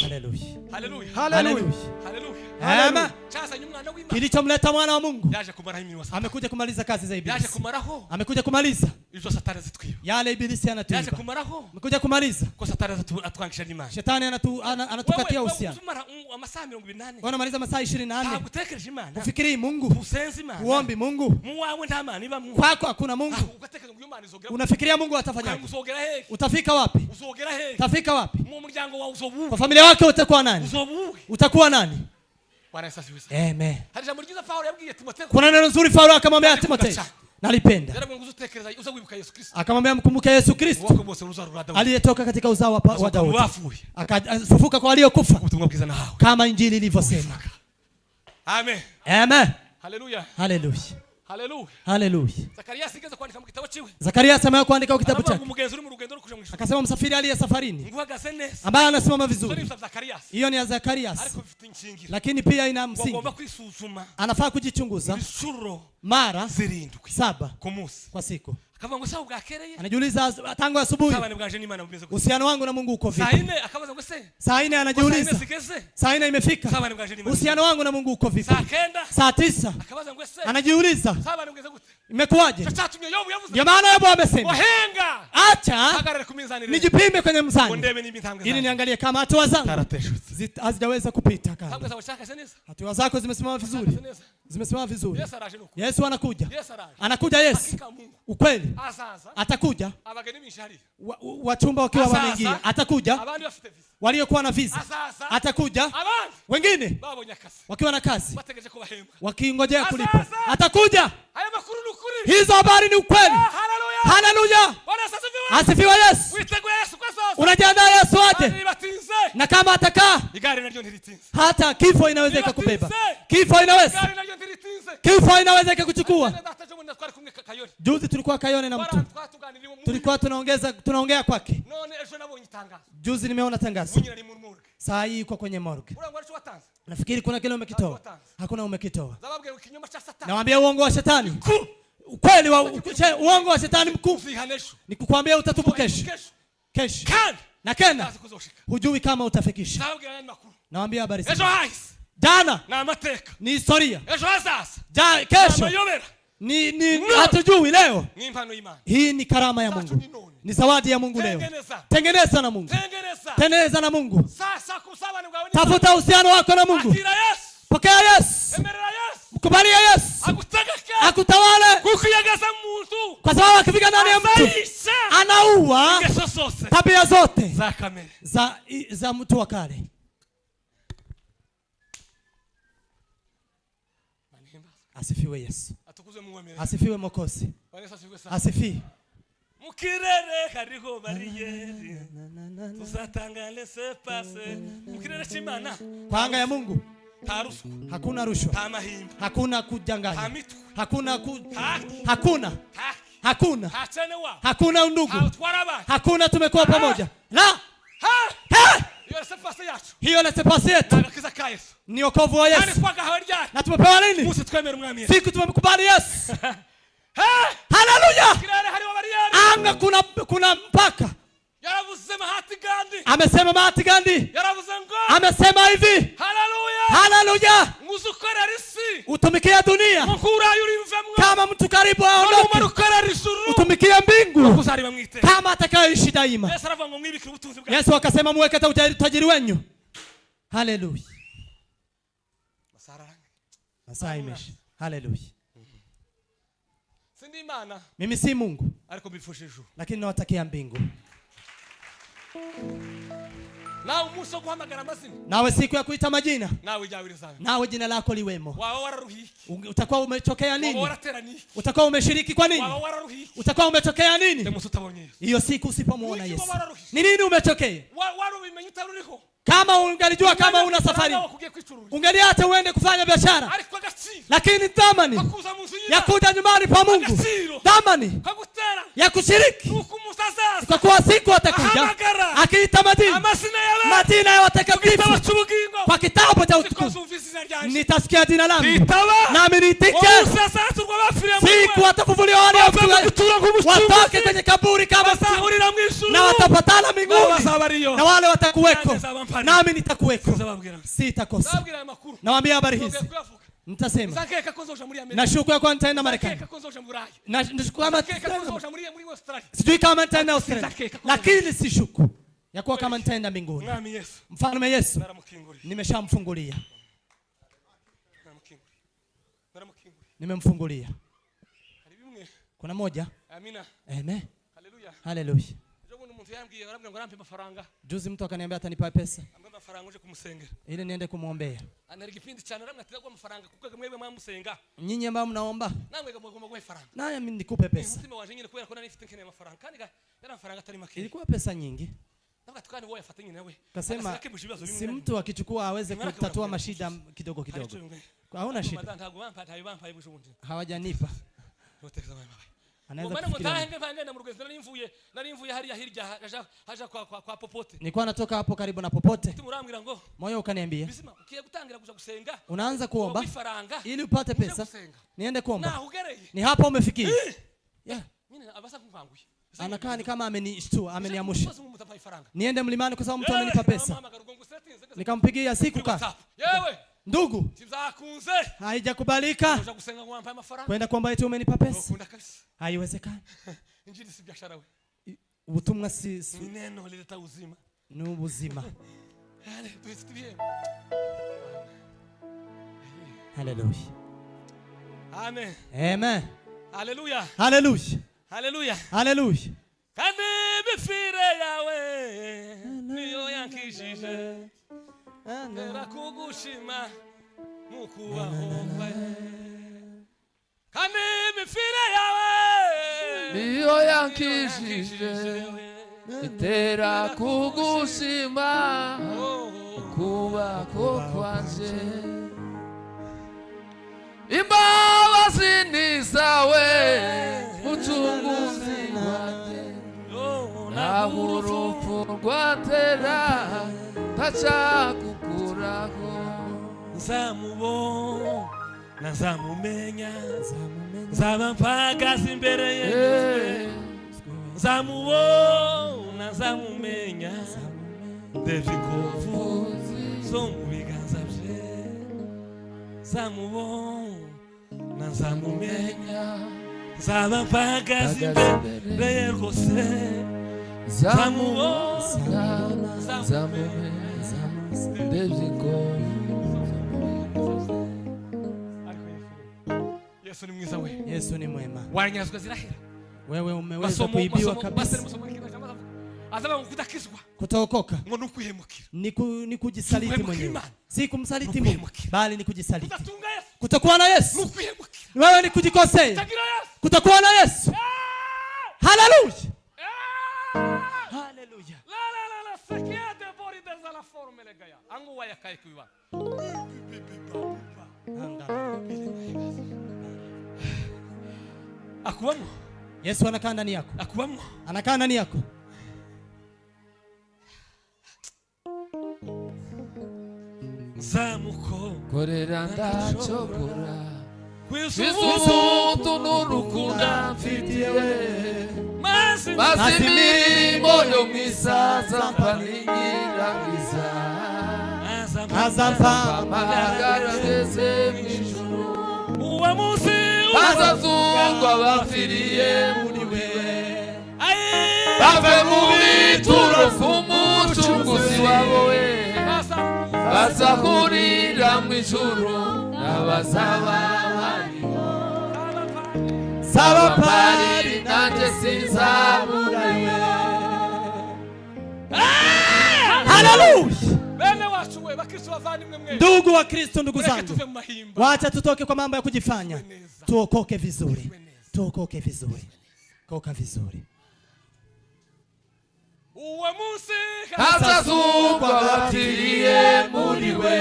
[SPEAKER 2] Haleluya.
[SPEAKER 1] Haleluya.
[SPEAKER 2] Haleluya.
[SPEAKER 1] Haleluya.
[SPEAKER 2] Haleluya.
[SPEAKER 1] Amen.
[SPEAKER 2] Icyazanye umwana w'Imana
[SPEAKER 1] Kilichomleta mwana wa Mungu,
[SPEAKER 2] yaje kumaraho imirimo ya Satani.
[SPEAKER 1] amekuja kumaliza kazi za
[SPEAKER 2] Yaje
[SPEAKER 1] ibilisi,
[SPEAKER 2] kumaraho
[SPEAKER 1] amekuja kumaliza
[SPEAKER 2] ibyo Satani azitwiba.
[SPEAKER 1] yale ibilisi
[SPEAKER 2] Yaje
[SPEAKER 1] anatuiba,
[SPEAKER 2] kumaraho
[SPEAKER 1] amekuja kumaliza
[SPEAKER 2] ko Satani atwangisha n'Imana.
[SPEAKER 1] shetani anatukatia
[SPEAKER 2] Wewe
[SPEAKER 1] uhusiano.
[SPEAKER 2] uzumara amasaha 24
[SPEAKER 1] Wanamaliza masaa 24
[SPEAKER 2] ntabwo utekereje Imana,
[SPEAKER 1] kufikirii Mungu,
[SPEAKER 2] usenze Imana,
[SPEAKER 1] huombi Mungu,
[SPEAKER 2] mu wawe nta Mana ibamwo.
[SPEAKER 1] kwako hakuna Mungu.
[SPEAKER 2] Ugatekereza ngo iyo Mana izogera,
[SPEAKER 1] Unafikiria Mungu atafanyaje?
[SPEAKER 2] uzogera hehe?
[SPEAKER 1] Utafika wapi?
[SPEAKER 2] Uzogera hehe?
[SPEAKER 1] Utafika wapi?
[SPEAKER 2] Mu muryango wawe uzobuwe,
[SPEAKER 1] Kwa familia wake utakuwa nani?
[SPEAKER 2] uzobuwe.
[SPEAKER 1] Utakuwa nani?
[SPEAKER 2] Bwana Yesu asifiwe sana.
[SPEAKER 1] Amen.
[SPEAKER 2] Hari ijambo ryiza Pawulo yabwiye Timoteyo.
[SPEAKER 1] Kuna neno nzuri Paulo akamwambia Timotheo, nalipenda.
[SPEAKER 2] Yarabwiye ngo uzutekereza uza wibuka Yesu Kristo,
[SPEAKER 1] Akamwambia mkumbuke Yesu Kristo
[SPEAKER 2] ubwoko bwose ruzarura Dawudi
[SPEAKER 1] aliyetoka katika uzao wa Daudi,
[SPEAKER 2] bapfuye,
[SPEAKER 1] akafufuka kwa waliokufa
[SPEAKER 2] ubutumwa bwiza nahawe.
[SPEAKER 1] kama injili ilivyosema.
[SPEAKER 2] Amen.
[SPEAKER 1] Amen.
[SPEAKER 2] Haleluya.
[SPEAKER 1] Haleluya.
[SPEAKER 2] Haleluya.
[SPEAKER 1] Haleluya.
[SPEAKER 2] Zakariya asigeze kwandika mu gitabo ciwe,
[SPEAKER 1] Zakaria asema kuandika kwa kitabu
[SPEAKER 2] aravuga ngo
[SPEAKER 1] chake,
[SPEAKER 2] umugenzi uri mu rugendo rwo kuja mu ijuru,
[SPEAKER 1] akasema msafiri aliye safarini
[SPEAKER 2] ngo uhagaze neza.
[SPEAKER 1] ambaye anasimama
[SPEAKER 2] Izo ni
[SPEAKER 1] vizuri.
[SPEAKER 2] ibisabwa Zakariya,
[SPEAKER 1] Hiyo ni ya Zakarias,
[SPEAKER 2] ariko bifite inshingiro.
[SPEAKER 1] lakini pia ina msingi.
[SPEAKER 2] Bagomba kwisuzuma
[SPEAKER 1] Anafaa kujichunguza
[SPEAKER 2] inshuro
[SPEAKER 1] mara
[SPEAKER 2] 7
[SPEAKER 1] 7
[SPEAKER 2] ku munsi.
[SPEAKER 1] kwa siku.
[SPEAKER 2] Akavuga ngo sawa bwakereye,
[SPEAKER 1] Anajiuliza tangu asubuhi,
[SPEAKER 2] sabane bwanje n'Imana bumeze gute?
[SPEAKER 1] uhusiano wangu na Mungu uko
[SPEAKER 2] Saa
[SPEAKER 1] vipi?
[SPEAKER 2] 4 akabaza ngo se
[SPEAKER 1] Saa 4
[SPEAKER 2] ko saa 4
[SPEAKER 1] anajiuliza,
[SPEAKER 2] zigeze,
[SPEAKER 1] saa 4 imefika,
[SPEAKER 2] sabane bwanje n'Imana.
[SPEAKER 1] uhusiano wangu na Mungu uko vipi?
[SPEAKER 2] Saa 9
[SPEAKER 1] Saa 9
[SPEAKER 2] akabaza ngo se
[SPEAKER 1] anajiuliza
[SPEAKER 2] sabane bugeze gute?
[SPEAKER 1] imekuwaje?
[SPEAKER 2] Icyo cyatumye Yobu yavuze
[SPEAKER 1] Ndio maana Yobu amesema
[SPEAKER 2] wahenga
[SPEAKER 1] acha
[SPEAKER 2] hagarare ku minzani rero,
[SPEAKER 1] nijipime kwenye
[SPEAKER 2] ngo
[SPEAKER 1] mzani
[SPEAKER 2] ndebe niba intambwe
[SPEAKER 1] ili
[SPEAKER 2] zanjye
[SPEAKER 1] niangalie kama hatua zangu
[SPEAKER 2] zarateshutse.
[SPEAKER 1] hazijaweza kupita kando.
[SPEAKER 2] Intambwe zawe zahagaze neza,
[SPEAKER 1] Hatua zako zimesimama vizuri,
[SPEAKER 2] zahagaze neza.
[SPEAKER 1] zimesimama vizuri.
[SPEAKER 2] Yesu araje nuko.
[SPEAKER 1] Yesu anakuja,
[SPEAKER 2] Yesu araje.
[SPEAKER 1] anakuja Yesu,
[SPEAKER 2] Hakika Mungu
[SPEAKER 1] ukweli
[SPEAKER 2] azaza,
[SPEAKER 1] atakuja,
[SPEAKER 2] abageni binshi hariya,
[SPEAKER 1] wachumba wakiwa
[SPEAKER 2] Azaza.
[SPEAKER 1] wameingia, atakuja
[SPEAKER 2] abandi bafite visa,
[SPEAKER 1] waliokuwa na visa,
[SPEAKER 2] azaza
[SPEAKER 1] atakuja
[SPEAKER 2] abandi
[SPEAKER 1] wengine
[SPEAKER 2] babonye akazi,
[SPEAKER 1] wakiwa na kazi,
[SPEAKER 2] bategereje ko bahembwa.
[SPEAKER 1] wakingojea kulipa,
[SPEAKER 2] Azaza.
[SPEAKER 1] atakuja.
[SPEAKER 2] Aya makuru ni ukuri.
[SPEAKER 1] Hizo habari ni ukweli.
[SPEAKER 2] Haleluya.
[SPEAKER 1] Haleluya,
[SPEAKER 2] Bwana Yesu asifiwe.
[SPEAKER 1] asifiwe Yesu.
[SPEAKER 2] Witeguye Yesu ko azaza.
[SPEAKER 1] Unajiandaa Yesu aje,
[SPEAKER 2] Ntibatinze.
[SPEAKER 1] na kama atakaa
[SPEAKER 2] Igare naryo ntiritinze.
[SPEAKER 1] hata kifo inaweza ikakubeba. Kifo inaweza,
[SPEAKER 2] Igare naryo ntiritinze.
[SPEAKER 1] kifo inaweza ikakuchukua.
[SPEAKER 2] Bene data ejo bundi twari kumwe Kayore.
[SPEAKER 1] Juzi tulikuwa Kayone na mtu,
[SPEAKER 2] Twatuganiriye mu
[SPEAKER 1] tulikuwa tunaongea kwake.
[SPEAKER 2] none ejo nabonye itangazo.
[SPEAKER 1] Juzi nimeona tangazo,
[SPEAKER 2] Ubu nyina ari mu morgue.
[SPEAKER 1] saa hii iko kwenye morgue.
[SPEAKER 2] Uriya ngo arico watanze.
[SPEAKER 1] Nafikiri kuna kile umekitoa, hakuna umekitoa.
[SPEAKER 2] Zababwiye ngo ikinyoma cya Satani.
[SPEAKER 1] Nawaambia uongo wa shetani, ukweli wa uongo wa shetani mkuu
[SPEAKER 2] Uzihana ejo.
[SPEAKER 1] ni kukwambia utatubu kesho,
[SPEAKER 2] Kesho.
[SPEAKER 1] kesho
[SPEAKER 2] Kandi
[SPEAKER 1] na kena
[SPEAKER 2] utazi kuzoshika.
[SPEAKER 1] hujui kama utafikisha.
[SPEAKER 2] Zababwira ayandi makuru.
[SPEAKER 1] Nawaambia habari
[SPEAKER 2] Ejo
[SPEAKER 1] za
[SPEAKER 2] hahise
[SPEAKER 1] jana
[SPEAKER 2] ni amateka.
[SPEAKER 1] ni historia,
[SPEAKER 2] Ejo hazaza
[SPEAKER 1] kesho
[SPEAKER 2] amayobera.
[SPEAKER 1] ni
[SPEAKER 2] No.
[SPEAKER 1] hatujui leo.
[SPEAKER 2] Ni impano y'Imana.
[SPEAKER 1] Hii ni karama ya Mungu, ni zawadi ya Mungu leo.
[SPEAKER 2] Tengeneza.
[SPEAKER 1] Tengeneza na Mungu,
[SPEAKER 2] Tengeneza.
[SPEAKER 1] tengeneza na Mungu,
[SPEAKER 2] Sasa kusabane bwawe n'Imana.
[SPEAKER 1] tafuta uhusiano wako na Mungu.
[SPEAKER 2] Akira Yesu.
[SPEAKER 1] Pokea Yesu,
[SPEAKER 2] Emerera Yesu.
[SPEAKER 1] mkubalie Yesu
[SPEAKER 2] Agutegeke.
[SPEAKER 1] akutawale,
[SPEAKER 2] Kuko iyo ageze mu nzu
[SPEAKER 1] kwa sababu akifika ndani ya mtu
[SPEAKER 2] azayisha
[SPEAKER 1] anaua
[SPEAKER 2] ingeso zose
[SPEAKER 1] tabia zote
[SPEAKER 2] za kamere.
[SPEAKER 1] za mtu wa kale. Asifiwe Yesu,
[SPEAKER 2] Atukuzwe Mungu wa milele.
[SPEAKER 1] asifiwe Mwokozi,
[SPEAKER 2] Bwana Yesu asifiwe sana.
[SPEAKER 1] asifiwe.
[SPEAKER 2] Mu kirere hariho bariyeri tuzatanga laissez-passer. Mu kirere cy'Imana
[SPEAKER 1] Kwa anga ya Mungu
[SPEAKER 2] nta ruswa,
[SPEAKER 1] hakuna rushwa,
[SPEAKER 2] nta mahimba,
[SPEAKER 1] hakuna
[SPEAKER 2] nta
[SPEAKER 1] kujanganya,
[SPEAKER 2] mitwe,
[SPEAKER 1] hakuna
[SPEAKER 2] haki,
[SPEAKER 1] hakuna
[SPEAKER 2] haki,
[SPEAKER 1] hakuna
[SPEAKER 2] nta cyane wabo,
[SPEAKER 1] hakuna undugu,
[SPEAKER 2] nta utwara abandi.
[SPEAKER 1] hakuna tumekuwa pamoja la
[SPEAKER 2] Ha!
[SPEAKER 1] He!
[SPEAKER 2] Iyo laissez-passer yacu
[SPEAKER 1] Hiyo laissez-passer
[SPEAKER 2] ni
[SPEAKER 1] yetu
[SPEAKER 2] agakiza ka Yesu.
[SPEAKER 1] ni wokovu wa
[SPEAKER 2] Kandi
[SPEAKER 1] Yesu,
[SPEAKER 2] twagahawe ryari?
[SPEAKER 1] na tumepewa lini?
[SPEAKER 2] Umunsi twemera umwami Yesu.
[SPEAKER 1] Siku tumemkubali Yesu.
[SPEAKER 2] Ha!
[SPEAKER 1] Haleluya!
[SPEAKER 2] Kirere hariho bariyeri.
[SPEAKER 1] Anga kuna mpaka.
[SPEAKER 2] Yaravuze Mahatma Gandhi.
[SPEAKER 1] Amesema Mahatma Gandhi,
[SPEAKER 2] Yaravuze ngo
[SPEAKER 1] amesema hivi,
[SPEAKER 2] haleluya,
[SPEAKER 1] haleluya,
[SPEAKER 2] ngo ukorera isi
[SPEAKER 1] utumikie dunia
[SPEAKER 2] nk'urayo urivemwo,
[SPEAKER 1] kama mtu karibu
[SPEAKER 2] numara
[SPEAKER 1] aondoke,
[SPEAKER 2] ukorera ijuru
[SPEAKER 1] utumikie mbingu
[SPEAKER 2] uzariba mu iteka.
[SPEAKER 1] kama atakayeishi daima.
[SPEAKER 2] Yesu aravuga ngo mwibikire ubutunzi bwawe.
[SPEAKER 1] Yesu akasema muweke hata utajiri wenyu. Haleluya. Masaa imeisha. Haleluya.
[SPEAKER 2] Sindi Imana
[SPEAKER 1] Mimi si Mungu,
[SPEAKER 2] ariko mbifuje ijuru.
[SPEAKER 1] lakini nawatakia mbingu.
[SPEAKER 2] Nawe umunsi wo guhamagara amazina,
[SPEAKER 1] Nawe siku ya kuita majina,
[SPEAKER 2] nawe ijyawe rizabe.
[SPEAKER 1] nawe jina lako liwemo.
[SPEAKER 2] Waba wararuhiye iki?
[SPEAKER 1] Utakuwa umetokea
[SPEAKER 2] Waba
[SPEAKER 1] nini?
[SPEAKER 2] warateraniye iki?
[SPEAKER 1] Utakuwa umeshiriki kwa nini?
[SPEAKER 2] Waba wararuhiye iki?
[SPEAKER 1] Utakuwa umetokea nini?
[SPEAKER 2] Umunsi utabonye Yesu.
[SPEAKER 1] Hiyo siku usipomuona
[SPEAKER 2] Niki
[SPEAKER 1] Yesu,
[SPEAKER 2] waba wararuhiye?
[SPEAKER 1] ni nini umetokea?
[SPEAKER 2] Warubimenye utaruriho.
[SPEAKER 1] Kama ungalijua kama una safari,
[SPEAKER 2] Wakugiye kwicururiza.
[SPEAKER 1] ungeliacha uende kufanya biashara,
[SPEAKER 2] Ariko agaciro
[SPEAKER 1] lakini thamani
[SPEAKER 2] kakuza mu nzu
[SPEAKER 1] ya
[SPEAKER 2] y'Imana,
[SPEAKER 1] kuja nyumbani pa Mungu,
[SPEAKER 2] Agaciro.
[SPEAKER 1] thamani
[SPEAKER 2] kagutera
[SPEAKER 1] ya kushiriki,
[SPEAKER 2] nuko umunsi azaza
[SPEAKER 1] kwa kuwa siku atakuja
[SPEAKER 2] Ahamagara.
[SPEAKER 1] akiita majina,
[SPEAKER 2] amazina y'abantu
[SPEAKER 1] majina ya
[SPEAKER 2] igitabo
[SPEAKER 1] watakatifu
[SPEAKER 2] cy'ubugingo
[SPEAKER 1] kwa kitabu cha
[SPEAKER 2] siko
[SPEAKER 1] utukufu,
[SPEAKER 2] zumva izina ryanjye
[SPEAKER 1] nitasikia jina langu
[SPEAKER 2] ritaba
[SPEAKER 1] nami niitike.
[SPEAKER 2] umunsi azaturwa bapfiriye muri
[SPEAKER 1] Siku
[SPEAKER 2] we
[SPEAKER 1] watafufuliwa wale
[SPEAKER 2] bave mu
[SPEAKER 1] wapfuye,
[SPEAKER 2] guturo
[SPEAKER 1] watoke
[SPEAKER 2] nk'umucunguzi
[SPEAKER 1] kwenye kaburi kama
[SPEAKER 2] bazahurira mu ijuru
[SPEAKER 1] na watapatana
[SPEAKER 2] nabo
[SPEAKER 1] mbinguni,
[SPEAKER 2] bazaba ariyo
[SPEAKER 1] na wale watakuweko,
[SPEAKER 2] Nanjye nzaba mpari.
[SPEAKER 1] nami nitakuweko,
[SPEAKER 2] Nzababwira
[SPEAKER 1] sitakosa.
[SPEAKER 2] nzababwira aya makuru
[SPEAKER 1] Nawaambia habari hizi,
[SPEAKER 2] Nzongera kuyavuga.
[SPEAKER 1] Nitasema
[SPEAKER 2] Nzakeka ko nzoja muri Amerika.
[SPEAKER 1] Nashuku ya kuwa nitaenda Marekani.
[SPEAKER 2] Nzakeka ko nzoja mu Burayi.
[SPEAKER 1] Nashuku kama
[SPEAKER 2] Nzakeka ko nzoja muri Australia.
[SPEAKER 1] Sijui kama nitaenda Australia,
[SPEAKER 2] Nzakeka ko
[SPEAKER 1] lakini sishuku ya kuwa kama nitaenda mbinguni.
[SPEAKER 2] Mwami Yesu.
[SPEAKER 1] Mfalme Yesu
[SPEAKER 2] Naramukinguriye.
[SPEAKER 1] nimeshamfungulia.
[SPEAKER 2] Naramukinguriye. Naramukinguriye.
[SPEAKER 1] Nimemfungulia.
[SPEAKER 2] Hari bimwe.
[SPEAKER 1] Kuna moja.
[SPEAKER 2] Amina.
[SPEAKER 1] Amen.
[SPEAKER 2] Haleluya.
[SPEAKER 1] Haleluya.
[SPEAKER 2] Ejo bundi umuntu yambwiye, arambwira ngo arampe amafaranga.
[SPEAKER 1] Juzi mtu akaniambia atanipa pesa
[SPEAKER 2] Ampa amafaranga uje kumusengera.
[SPEAKER 1] ili niende kumwombea.
[SPEAKER 2] Anari igipindi cyane, arambwira ati ndaguha amafaranga kuko mwebwe mwamusenga.
[SPEAKER 1] Nyinyi ambao mnaomba,
[SPEAKER 2] Namwe mugomba guha ifaranga.
[SPEAKER 1] naye mimi nikupe pesa.
[SPEAKER 2] Umutima waje nyine kubera ko nari mfite nkeneye amafaranga, kandi yari amafaranga atari make.
[SPEAKER 1] Ilikuwa pesa nyingi.
[SPEAKER 2] Ndavuga ati kandi wowe yafata nyine we.
[SPEAKER 1] Kasema
[SPEAKER 2] Akemuje ibibazo bimwe
[SPEAKER 1] si
[SPEAKER 2] na bimwe.
[SPEAKER 1] mtu akichukua aweze
[SPEAKER 2] Mwana
[SPEAKER 1] kutatua
[SPEAKER 2] akabura
[SPEAKER 1] mashida kidogo
[SPEAKER 2] Hari
[SPEAKER 1] kidogo.
[SPEAKER 2] icyo bimwe.
[SPEAKER 1] Hauna shida.
[SPEAKER 2] Ntabwo bampaye, ntayo bampaye bujubundi.
[SPEAKER 1] Hawajanipa.
[SPEAKER 2] Ntutekereza bampaye.
[SPEAKER 1] Anaweza
[SPEAKER 2] Ngo
[SPEAKER 1] kufikiria.
[SPEAKER 2] mutahe ngenda mu rugezi, nari mvuye hariya hirya haja kwa Popote.
[SPEAKER 1] Nilikuwa natoka hapo karibu na Popote.
[SPEAKER 2] Umutima urambwira ngo
[SPEAKER 1] Moyo ukaniambia
[SPEAKER 2] bizima ukiye gutangira kuja gusenga
[SPEAKER 1] unaanza kuomba
[SPEAKER 2] ifaranga
[SPEAKER 1] ili upate
[SPEAKER 2] uje
[SPEAKER 1] pesa.
[SPEAKER 2] gusenga.
[SPEAKER 1] Niende kuomba.
[SPEAKER 2] Naho ugereye.
[SPEAKER 1] Ni hapo umefikia. Yeah.
[SPEAKER 2] Nyine abasa nkunkanguye.
[SPEAKER 1] Anakaa ni kama amenishtua, ameniamusha.
[SPEAKER 2] Umuntu ampaye ifaranga.
[SPEAKER 1] Niende mlimani kwa sababu mtu amenipa pesa.
[SPEAKER 2] Naramuhamagara ubwo ngo setinze
[SPEAKER 1] Nikampigia siku
[SPEAKER 2] kuri
[SPEAKER 1] ka.
[SPEAKER 2] WhatsApp. Yewe,
[SPEAKER 1] Ndugu,
[SPEAKER 2] ntizakunze.
[SPEAKER 1] haijakubalika
[SPEAKER 2] Uja gusenga ngo wampaye amafaranga.
[SPEAKER 1] kwenda kuomba eti umenipa pesa.
[SPEAKER 2] Ukunda kabisa.
[SPEAKER 1] Haiwezekani.
[SPEAKER 2] Injili si biashara we.
[SPEAKER 1] Ubutumwa si
[SPEAKER 2] Ni neno lileta uzima.
[SPEAKER 1] Ni ubuzima.
[SPEAKER 2] Ale, duhetse ibihembo.
[SPEAKER 1] Haleluya.
[SPEAKER 2] Amen.
[SPEAKER 1] Amen.
[SPEAKER 2] Haleluya.
[SPEAKER 1] Haleluya.
[SPEAKER 2] Haleluya.
[SPEAKER 1] Haleluya.
[SPEAKER 2] Kandi imipfire yawe niyo yankijije tera kugushima mu kubaho kwawe, kandi imipfire yawe
[SPEAKER 6] niyo yankijije itera kugushima kubaho kwanje. Imbabazi ni zawe, mucunguzi wanjye, naho urupfu rwatera ntacagukuraho.
[SPEAKER 2] Nzamubona, nzamumenya, nzaba mpagaze imbere ye. Nzamubona, nzamumenya, ndebye inkovu zo mu biganza bye. Nzamubona, nzamumenya, nzaba mpagaze imbere ye rwose.
[SPEAKER 6] Nzamubona, nzamumenya, ndebye inkovu.
[SPEAKER 2] Ariko Yesu, Yesu ni mwiza we.
[SPEAKER 1] Yesu ni mwema.
[SPEAKER 2] Wanyazwe zirahera.
[SPEAKER 1] Wewe umeweza
[SPEAKER 2] Masomo
[SPEAKER 1] kuibiwa
[SPEAKER 2] masomo
[SPEAKER 1] kabisa.
[SPEAKER 2] basere musoma kino cyangwa azaba ngo kudakizwa
[SPEAKER 1] Kutookoka
[SPEAKER 2] ngo nukwihemukira.
[SPEAKER 1] ni kujisaliti
[SPEAKER 2] Kuhemukira
[SPEAKER 1] mwenyewe.
[SPEAKER 2] Imana.
[SPEAKER 1] Si kumsaliti Mungu,
[SPEAKER 2] Kuhemukira.
[SPEAKER 1] bali ni kujisaliti.
[SPEAKER 2] Kudatunga Yesu
[SPEAKER 1] Kutokuwa na Yesu,
[SPEAKER 2] nukwihemukira.
[SPEAKER 1] wewe ni kujikosea.
[SPEAKER 2] Kutagira Yesu.
[SPEAKER 1] Kutokuwa na Yesu. Haleluya. Haleluya.
[SPEAKER 2] La la la la sekia de bori de la forme le gaya. Angu waya kai kuiwa. Akubamo.
[SPEAKER 1] Yesu anakaa ndani yako.
[SPEAKER 2] Akubamo.
[SPEAKER 1] Anakaa ndani yako.
[SPEAKER 2] Nzamuko.
[SPEAKER 6] Korera ndacogora.
[SPEAKER 2] Kwisubu.
[SPEAKER 6] Ubuntu n'urukundo mfitiye
[SPEAKER 2] Mazi.
[SPEAKER 6] maze imirimo yo mwisaza mpaninyirangiza.
[SPEAKER 1] Azampa
[SPEAKER 6] amagara ageze mu ijuru.
[SPEAKER 2] Uwo munsi
[SPEAKER 6] hazazungwa abapfiriye muri we
[SPEAKER 2] Ai.
[SPEAKER 6] bave mu bituro k'umucunguzi wabo we, bazahurira mu ijuru n'abazaba bariho.
[SPEAKER 1] Saba
[SPEAKER 6] Pari nanjye sinzaburayo.
[SPEAKER 1] Haleluya.
[SPEAKER 2] Bene wacu we, bakristo bavandimwe mwe.
[SPEAKER 1] Ndugu wa Kristo, ndugu
[SPEAKER 2] Mureke
[SPEAKER 1] zangu,
[SPEAKER 2] tuve mu mahimba.
[SPEAKER 1] Wacha tutoke kwa mambo ya kujifanya.
[SPEAKER 2] Neza.
[SPEAKER 1] Tuokoke vizuri.
[SPEAKER 2] Neza.
[SPEAKER 1] Tuokoke vizuri. Koka vizuri.
[SPEAKER 2] Uwo munsi
[SPEAKER 6] hazazungwa abapfiriye muri we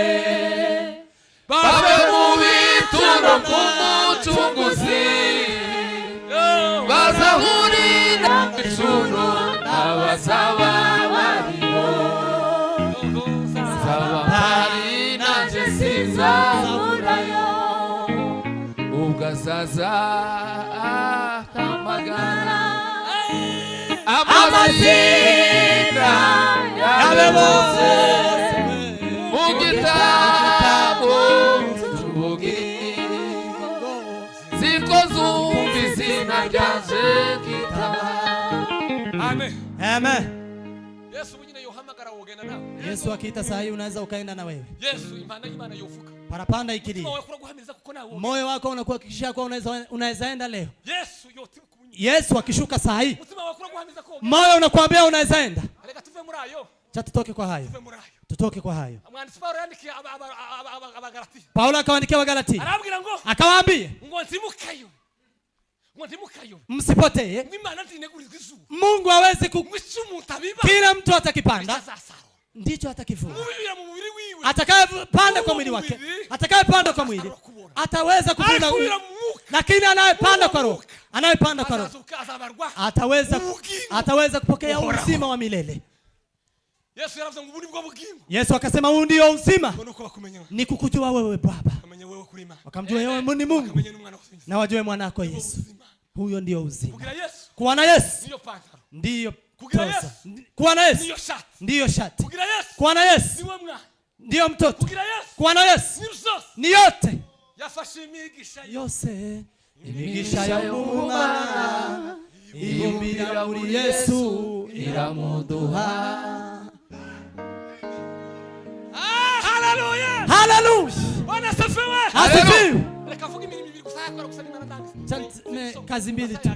[SPEAKER 6] bave mu bituro k'umucunguzi, bazahurira mu ijuru n'abazaba bariho. Nzaba mpari nanjye sinzaburayo ubwo azaza ahamagara amazina yabe bose mu gitabo cy'ubugingo.
[SPEAKER 2] Amen.
[SPEAKER 1] Amen.
[SPEAKER 2] Yesu ubu nyine yohamagara wogenda nawe.
[SPEAKER 1] Yesu akiita saa hii unaweza ukaenda na wewe.
[SPEAKER 2] Yesu impanda y'Imana yovuga.
[SPEAKER 1] Parapanda ikilia.
[SPEAKER 2] Umutima wawe kuraguhamiriza kuko nawe.
[SPEAKER 1] Moyo wako unakuhakikishia kwa unaweza enda leo.
[SPEAKER 2] Yesu yotibuka.
[SPEAKER 1] Yesu akishuka saa hii.
[SPEAKER 2] Umutima wawe kuraguhamiriza ko.
[SPEAKER 1] Moyo unakuambia unaweza enda.
[SPEAKER 2] Reka tuve muri ayo.
[SPEAKER 1] Cha tutoke kwa hayo.
[SPEAKER 2] Tuve muri ayo.
[SPEAKER 1] Tutoke kwa hayo.
[SPEAKER 2] Umwanditsi Paulo yandikiye Abagalatiya.
[SPEAKER 1] Paulo akawaandikia Wagalatia.
[SPEAKER 2] Arababwira ngo
[SPEAKER 1] Akawaambia
[SPEAKER 2] ngo ntimukayo. Ngo ntimukayo.
[SPEAKER 1] msipotee.
[SPEAKER 2] Imana ntinegurizwa izuba.
[SPEAKER 1] Mungu hawezi ku
[SPEAKER 2] Ngo icyo umuntu abiba
[SPEAKER 1] kila mtu atakipanda
[SPEAKER 2] azasarura.
[SPEAKER 1] ndicho atakivuna.
[SPEAKER 2] Mubibira mu mubiri wiwe.
[SPEAKER 1] Atakayepanda kwa mwili wake, atakayepanda kwa mwili ataweza kuvuna,
[SPEAKER 2] Arikubira mu mwuka.
[SPEAKER 1] lakini anayepanda kwa roho, anayepanda kwa roho
[SPEAKER 2] Azazuka azabarwa.
[SPEAKER 1] ataweza kupokea uzima wa milele.
[SPEAKER 2] Yesu yaravuze ngo ubu ni bwo bugingo.
[SPEAKER 1] Yesu akasema huu ndio uzima,
[SPEAKER 2] Ngo nuko bakumenya.
[SPEAKER 1] ni kukujua wewe Baba,
[SPEAKER 2] Bamenye wewe kuri Imana.
[SPEAKER 1] wakamjua wewe ni Mungu
[SPEAKER 2] Bamenye n'umwana wawe.
[SPEAKER 1] na wajue mwanako Yesu. Huyo ndio uzima.
[SPEAKER 2] Kugira Yesu
[SPEAKER 1] Kuwa na Yesu
[SPEAKER 2] niyo pantaro.
[SPEAKER 1] ndiyo
[SPEAKER 2] Kugira
[SPEAKER 1] trouser.
[SPEAKER 2] Yesu.
[SPEAKER 1] Kuwa na Yesu
[SPEAKER 2] Niyo shati.
[SPEAKER 1] ndiyo shati.
[SPEAKER 2] Kugira Yesu
[SPEAKER 1] Kuwa na Yesu
[SPEAKER 2] niwe mwana.
[SPEAKER 1] ndiyo mtoto.
[SPEAKER 2] Kugira Yesu
[SPEAKER 1] Kuwa na Yesu
[SPEAKER 2] ni byose.
[SPEAKER 1] ni yote
[SPEAKER 2] Yafashe imigisha ye.
[SPEAKER 1] yose. Imigisha yo mu Mana ibumbira muri Yesu iramuduha.
[SPEAKER 2] Ah, haleluya.
[SPEAKER 1] Haleluya,
[SPEAKER 2] Bwana asifiwe.
[SPEAKER 1] asifiwe.
[SPEAKER 2] Reka avuge imirimo ibiri gusa yakora gusa n'Imana ndangiza.
[SPEAKER 1] Kazi mbili tu.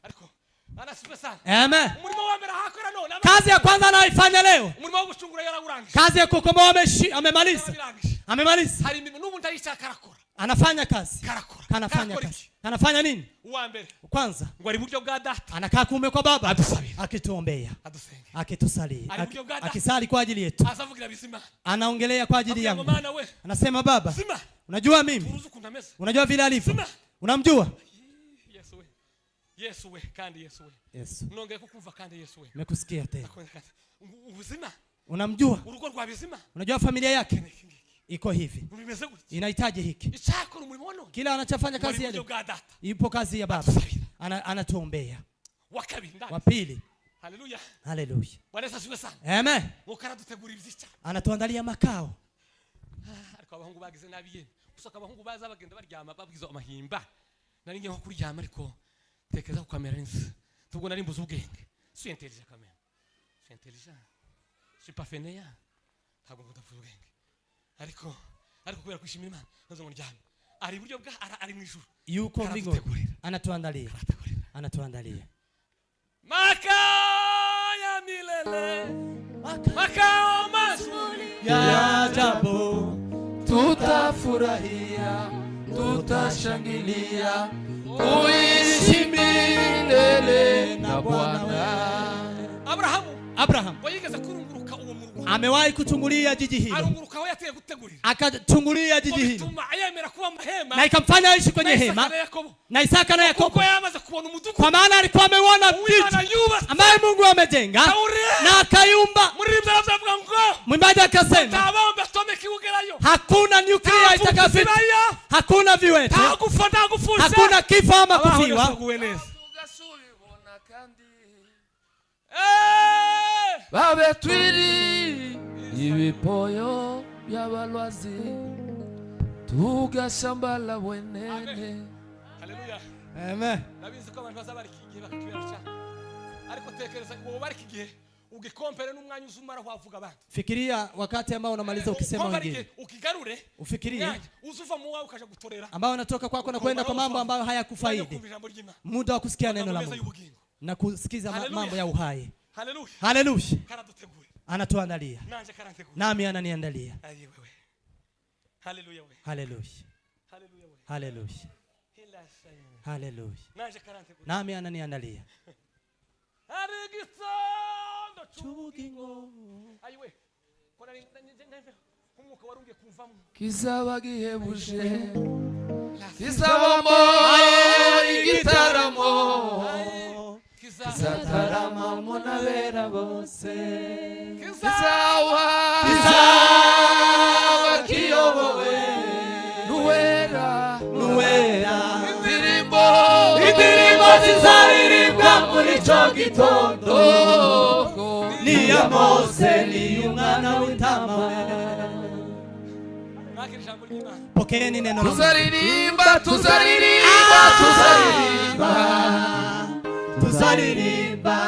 [SPEAKER 2] Ariko Bwana asifiwe sana.
[SPEAKER 1] Amen.
[SPEAKER 2] Umurimo wa mbere ahakora none.
[SPEAKER 1] Kazi ya kwanza anayoifanya leo,
[SPEAKER 2] Umurimo wo gucungura yarawurangije.
[SPEAKER 1] kazi ya kukomboa amemaliza,
[SPEAKER 2] Yarabirangije.
[SPEAKER 1] amemaliza.
[SPEAKER 2] Hari imirimo n'ubu ndayishaka arakora.
[SPEAKER 1] Anafanya kazi,
[SPEAKER 2] Karakora.
[SPEAKER 1] kanafanya
[SPEAKER 2] Karakora
[SPEAKER 1] kazi,
[SPEAKER 2] iki?
[SPEAKER 1] anafanya nini?
[SPEAKER 2] Uwa mbere
[SPEAKER 1] Kwanza
[SPEAKER 2] ngo ari buryo bwa data
[SPEAKER 1] anakaa kuume kwa Baba
[SPEAKER 2] Adusabira.
[SPEAKER 1] akituombea,
[SPEAKER 2] adusenge.
[SPEAKER 1] akitusalia,
[SPEAKER 2] Ari buryo bwa data.
[SPEAKER 1] akisali kwa ajili yetu,
[SPEAKER 2] Azavugira bizima.
[SPEAKER 1] anaongelea kwa ajili
[SPEAKER 2] Avuga ngo
[SPEAKER 1] yangu.
[SPEAKER 2] Mana we.
[SPEAKER 1] Anasema Baba,
[SPEAKER 2] Zima.
[SPEAKER 1] unajua mimi,
[SPEAKER 2] Uruzi ukuntu ameze.
[SPEAKER 1] unajua vile alivyo,
[SPEAKER 2] Zima.
[SPEAKER 1] unamjua
[SPEAKER 2] Yesu we. Yesu we kandi Yesu we.
[SPEAKER 1] Yesu.
[SPEAKER 2] Nongeye kukumva kandi Yesu we.
[SPEAKER 1] Nimekusikia tena,
[SPEAKER 2] Ubuzima
[SPEAKER 1] unamjua,
[SPEAKER 2] urugo rwa bizima
[SPEAKER 1] unajua familia yake
[SPEAKER 2] niki ngiki.
[SPEAKER 1] iko hivi,
[SPEAKER 2] Bimeze gutya.
[SPEAKER 1] inahitaji hiki.
[SPEAKER 2] Icyakora umurimo wa none.
[SPEAKER 1] Kila anachofanya
[SPEAKER 2] Ngo ari
[SPEAKER 1] kazi ya
[SPEAKER 2] buryo
[SPEAKER 1] leo,
[SPEAKER 2] bwa data.
[SPEAKER 1] ipo kazi ya Baba,
[SPEAKER 2] Adusabira.
[SPEAKER 1] Anatuombea.
[SPEAKER 2] Wa kabiri ndani.
[SPEAKER 1] Wa pili,
[SPEAKER 2] Haleluya.
[SPEAKER 1] haleluya,
[SPEAKER 2] Bwana Yesu asifiwe sana.
[SPEAKER 1] amen.
[SPEAKER 2] Ngo karadutegura ibyica.
[SPEAKER 1] Anatuandalia makao.
[SPEAKER 2] Ariko abahungu bagize nabi yemwe. Gusa abahungu baza bagenda baryama babwiza amahimba. Nari ngiye nko kuryama ariko tekereza ku kamera nzi. Tubwo nari mbuze ubwenge. Suis intelligent quand même. Suis intelligent. Suis pas fainéant. Ntabwo ngo ndavuze ubwenge. Ariko kubera kwishimira Imana nazo ngo ndyame. Ari iburyo bwa ari mu ijuru.
[SPEAKER 1] Yuko mbinguni,
[SPEAKER 2] Karadutegurira.
[SPEAKER 1] anatuandalia,
[SPEAKER 2] Karadutegurira.
[SPEAKER 1] anatuandalia
[SPEAKER 2] Makao ya milele. Makao mazuri.
[SPEAKER 1] ya ajabu.
[SPEAKER 6] Tutafurahia, tutashangilia, kuishi milele na Bwana.
[SPEAKER 2] Abrahamu
[SPEAKER 1] Abraham
[SPEAKER 2] wayigeze kurunguruka uwo murwa.
[SPEAKER 1] amewahi kuchungulia jiji hilo,
[SPEAKER 2] Arunguruka aho yateye gutegurira.
[SPEAKER 1] akachungulia
[SPEAKER 2] Ngo
[SPEAKER 1] jiji hilo
[SPEAKER 2] bituma yemera kuba mu hema
[SPEAKER 1] na ikamfanya aishi kwenye
[SPEAKER 2] na Isaka
[SPEAKER 1] hema
[SPEAKER 2] na Yakobo.
[SPEAKER 1] na Isaka na
[SPEAKER 2] Kuko
[SPEAKER 1] Yakobo,
[SPEAKER 2] yamaze kubona umudugudu
[SPEAKER 1] kwa maana alikuwa ameuona
[SPEAKER 2] Uwimana
[SPEAKER 1] jiji
[SPEAKER 2] yubatse
[SPEAKER 1] ambaye Mungu amejenga
[SPEAKER 2] Awureba.
[SPEAKER 1] na akaiumba.
[SPEAKER 2] Muri ibyo aravuga ngo
[SPEAKER 1] Mwimbaji akasema
[SPEAKER 2] nta bombe atomika iwugerayo.
[SPEAKER 1] hakuna nyuklia
[SPEAKER 2] Nta
[SPEAKER 1] itakayofika,
[SPEAKER 2] zibayo.
[SPEAKER 1] hakuna viwete,
[SPEAKER 2] Nta gupfa nta gupfusha.
[SPEAKER 1] hakuna kifo ama
[SPEAKER 2] Abaho
[SPEAKER 1] kufiwa.
[SPEAKER 2] yasoguwe neza.
[SPEAKER 6] Tugasubibona kandi
[SPEAKER 2] Eh!
[SPEAKER 6] babetwiri ibipoyo by'abalwazi tugashambala bwenene.
[SPEAKER 2] Haleluya.
[SPEAKER 1] Amen.
[SPEAKER 2] Nabizi ko abantu bazabarika igihe bakakibera cyane. Ariko tekereza wowe barika igihe ugikompere n'umwanya uzumara wavuga abandi.
[SPEAKER 1] Fikiria wakati ambao unamaliza ukisema
[SPEAKER 2] Ukompare
[SPEAKER 1] wengine,
[SPEAKER 2] igihe ukigarure
[SPEAKER 1] ufikirie
[SPEAKER 2] umwanya uzuva mu wawe ukaja gutorera.
[SPEAKER 1] ambao unatoka kwako na kwenda kwa mambo ambayo
[SPEAKER 2] Umwanya wo
[SPEAKER 1] hayakufaidi,
[SPEAKER 2] kumva ijambo ry'Imana.
[SPEAKER 1] muda wa kusikia neno la
[SPEAKER 2] Amagambo meza
[SPEAKER 1] Mungu
[SPEAKER 2] y'ubugingo.
[SPEAKER 1] na kusikiza
[SPEAKER 2] Haleluya.
[SPEAKER 1] mambo ya uhai.
[SPEAKER 2] Haleluya.
[SPEAKER 1] Haleluya,
[SPEAKER 2] Karadutegurira.
[SPEAKER 1] anatuandalia
[SPEAKER 2] Nanje karantegura.
[SPEAKER 1] nami ananiandalia.
[SPEAKER 2] Ayi wewe. Haleluya we.
[SPEAKER 1] Haleluya,
[SPEAKER 2] Haleluya we.
[SPEAKER 1] haleluya,
[SPEAKER 2] Hila shayi.
[SPEAKER 1] haleluya,
[SPEAKER 2] Nanje karantegura.
[SPEAKER 1] nami ananiandalia.
[SPEAKER 2] Hari igitondo cy'ubugingo. Ayi we. Ko nari nk'umwuka wari ugiye kumvamo.
[SPEAKER 6] Kizaba gihebuje, kizabamo igitaramo, kizataramamo n'abera bose, kizaba kiyobowe n'uwera,
[SPEAKER 1] Nuwera
[SPEAKER 6] indirimbo
[SPEAKER 1] indirimbo zizaririmbwa muri ico gitondo ni iya Mose ni umwana w'intama.
[SPEAKER 2] Mwakira ijambo ry'Imana.
[SPEAKER 1] Pokeeni neno la Mungu.
[SPEAKER 6] Tuzaririmba, tuzaririmba, tuzaririmba,
[SPEAKER 1] tuzaririmba.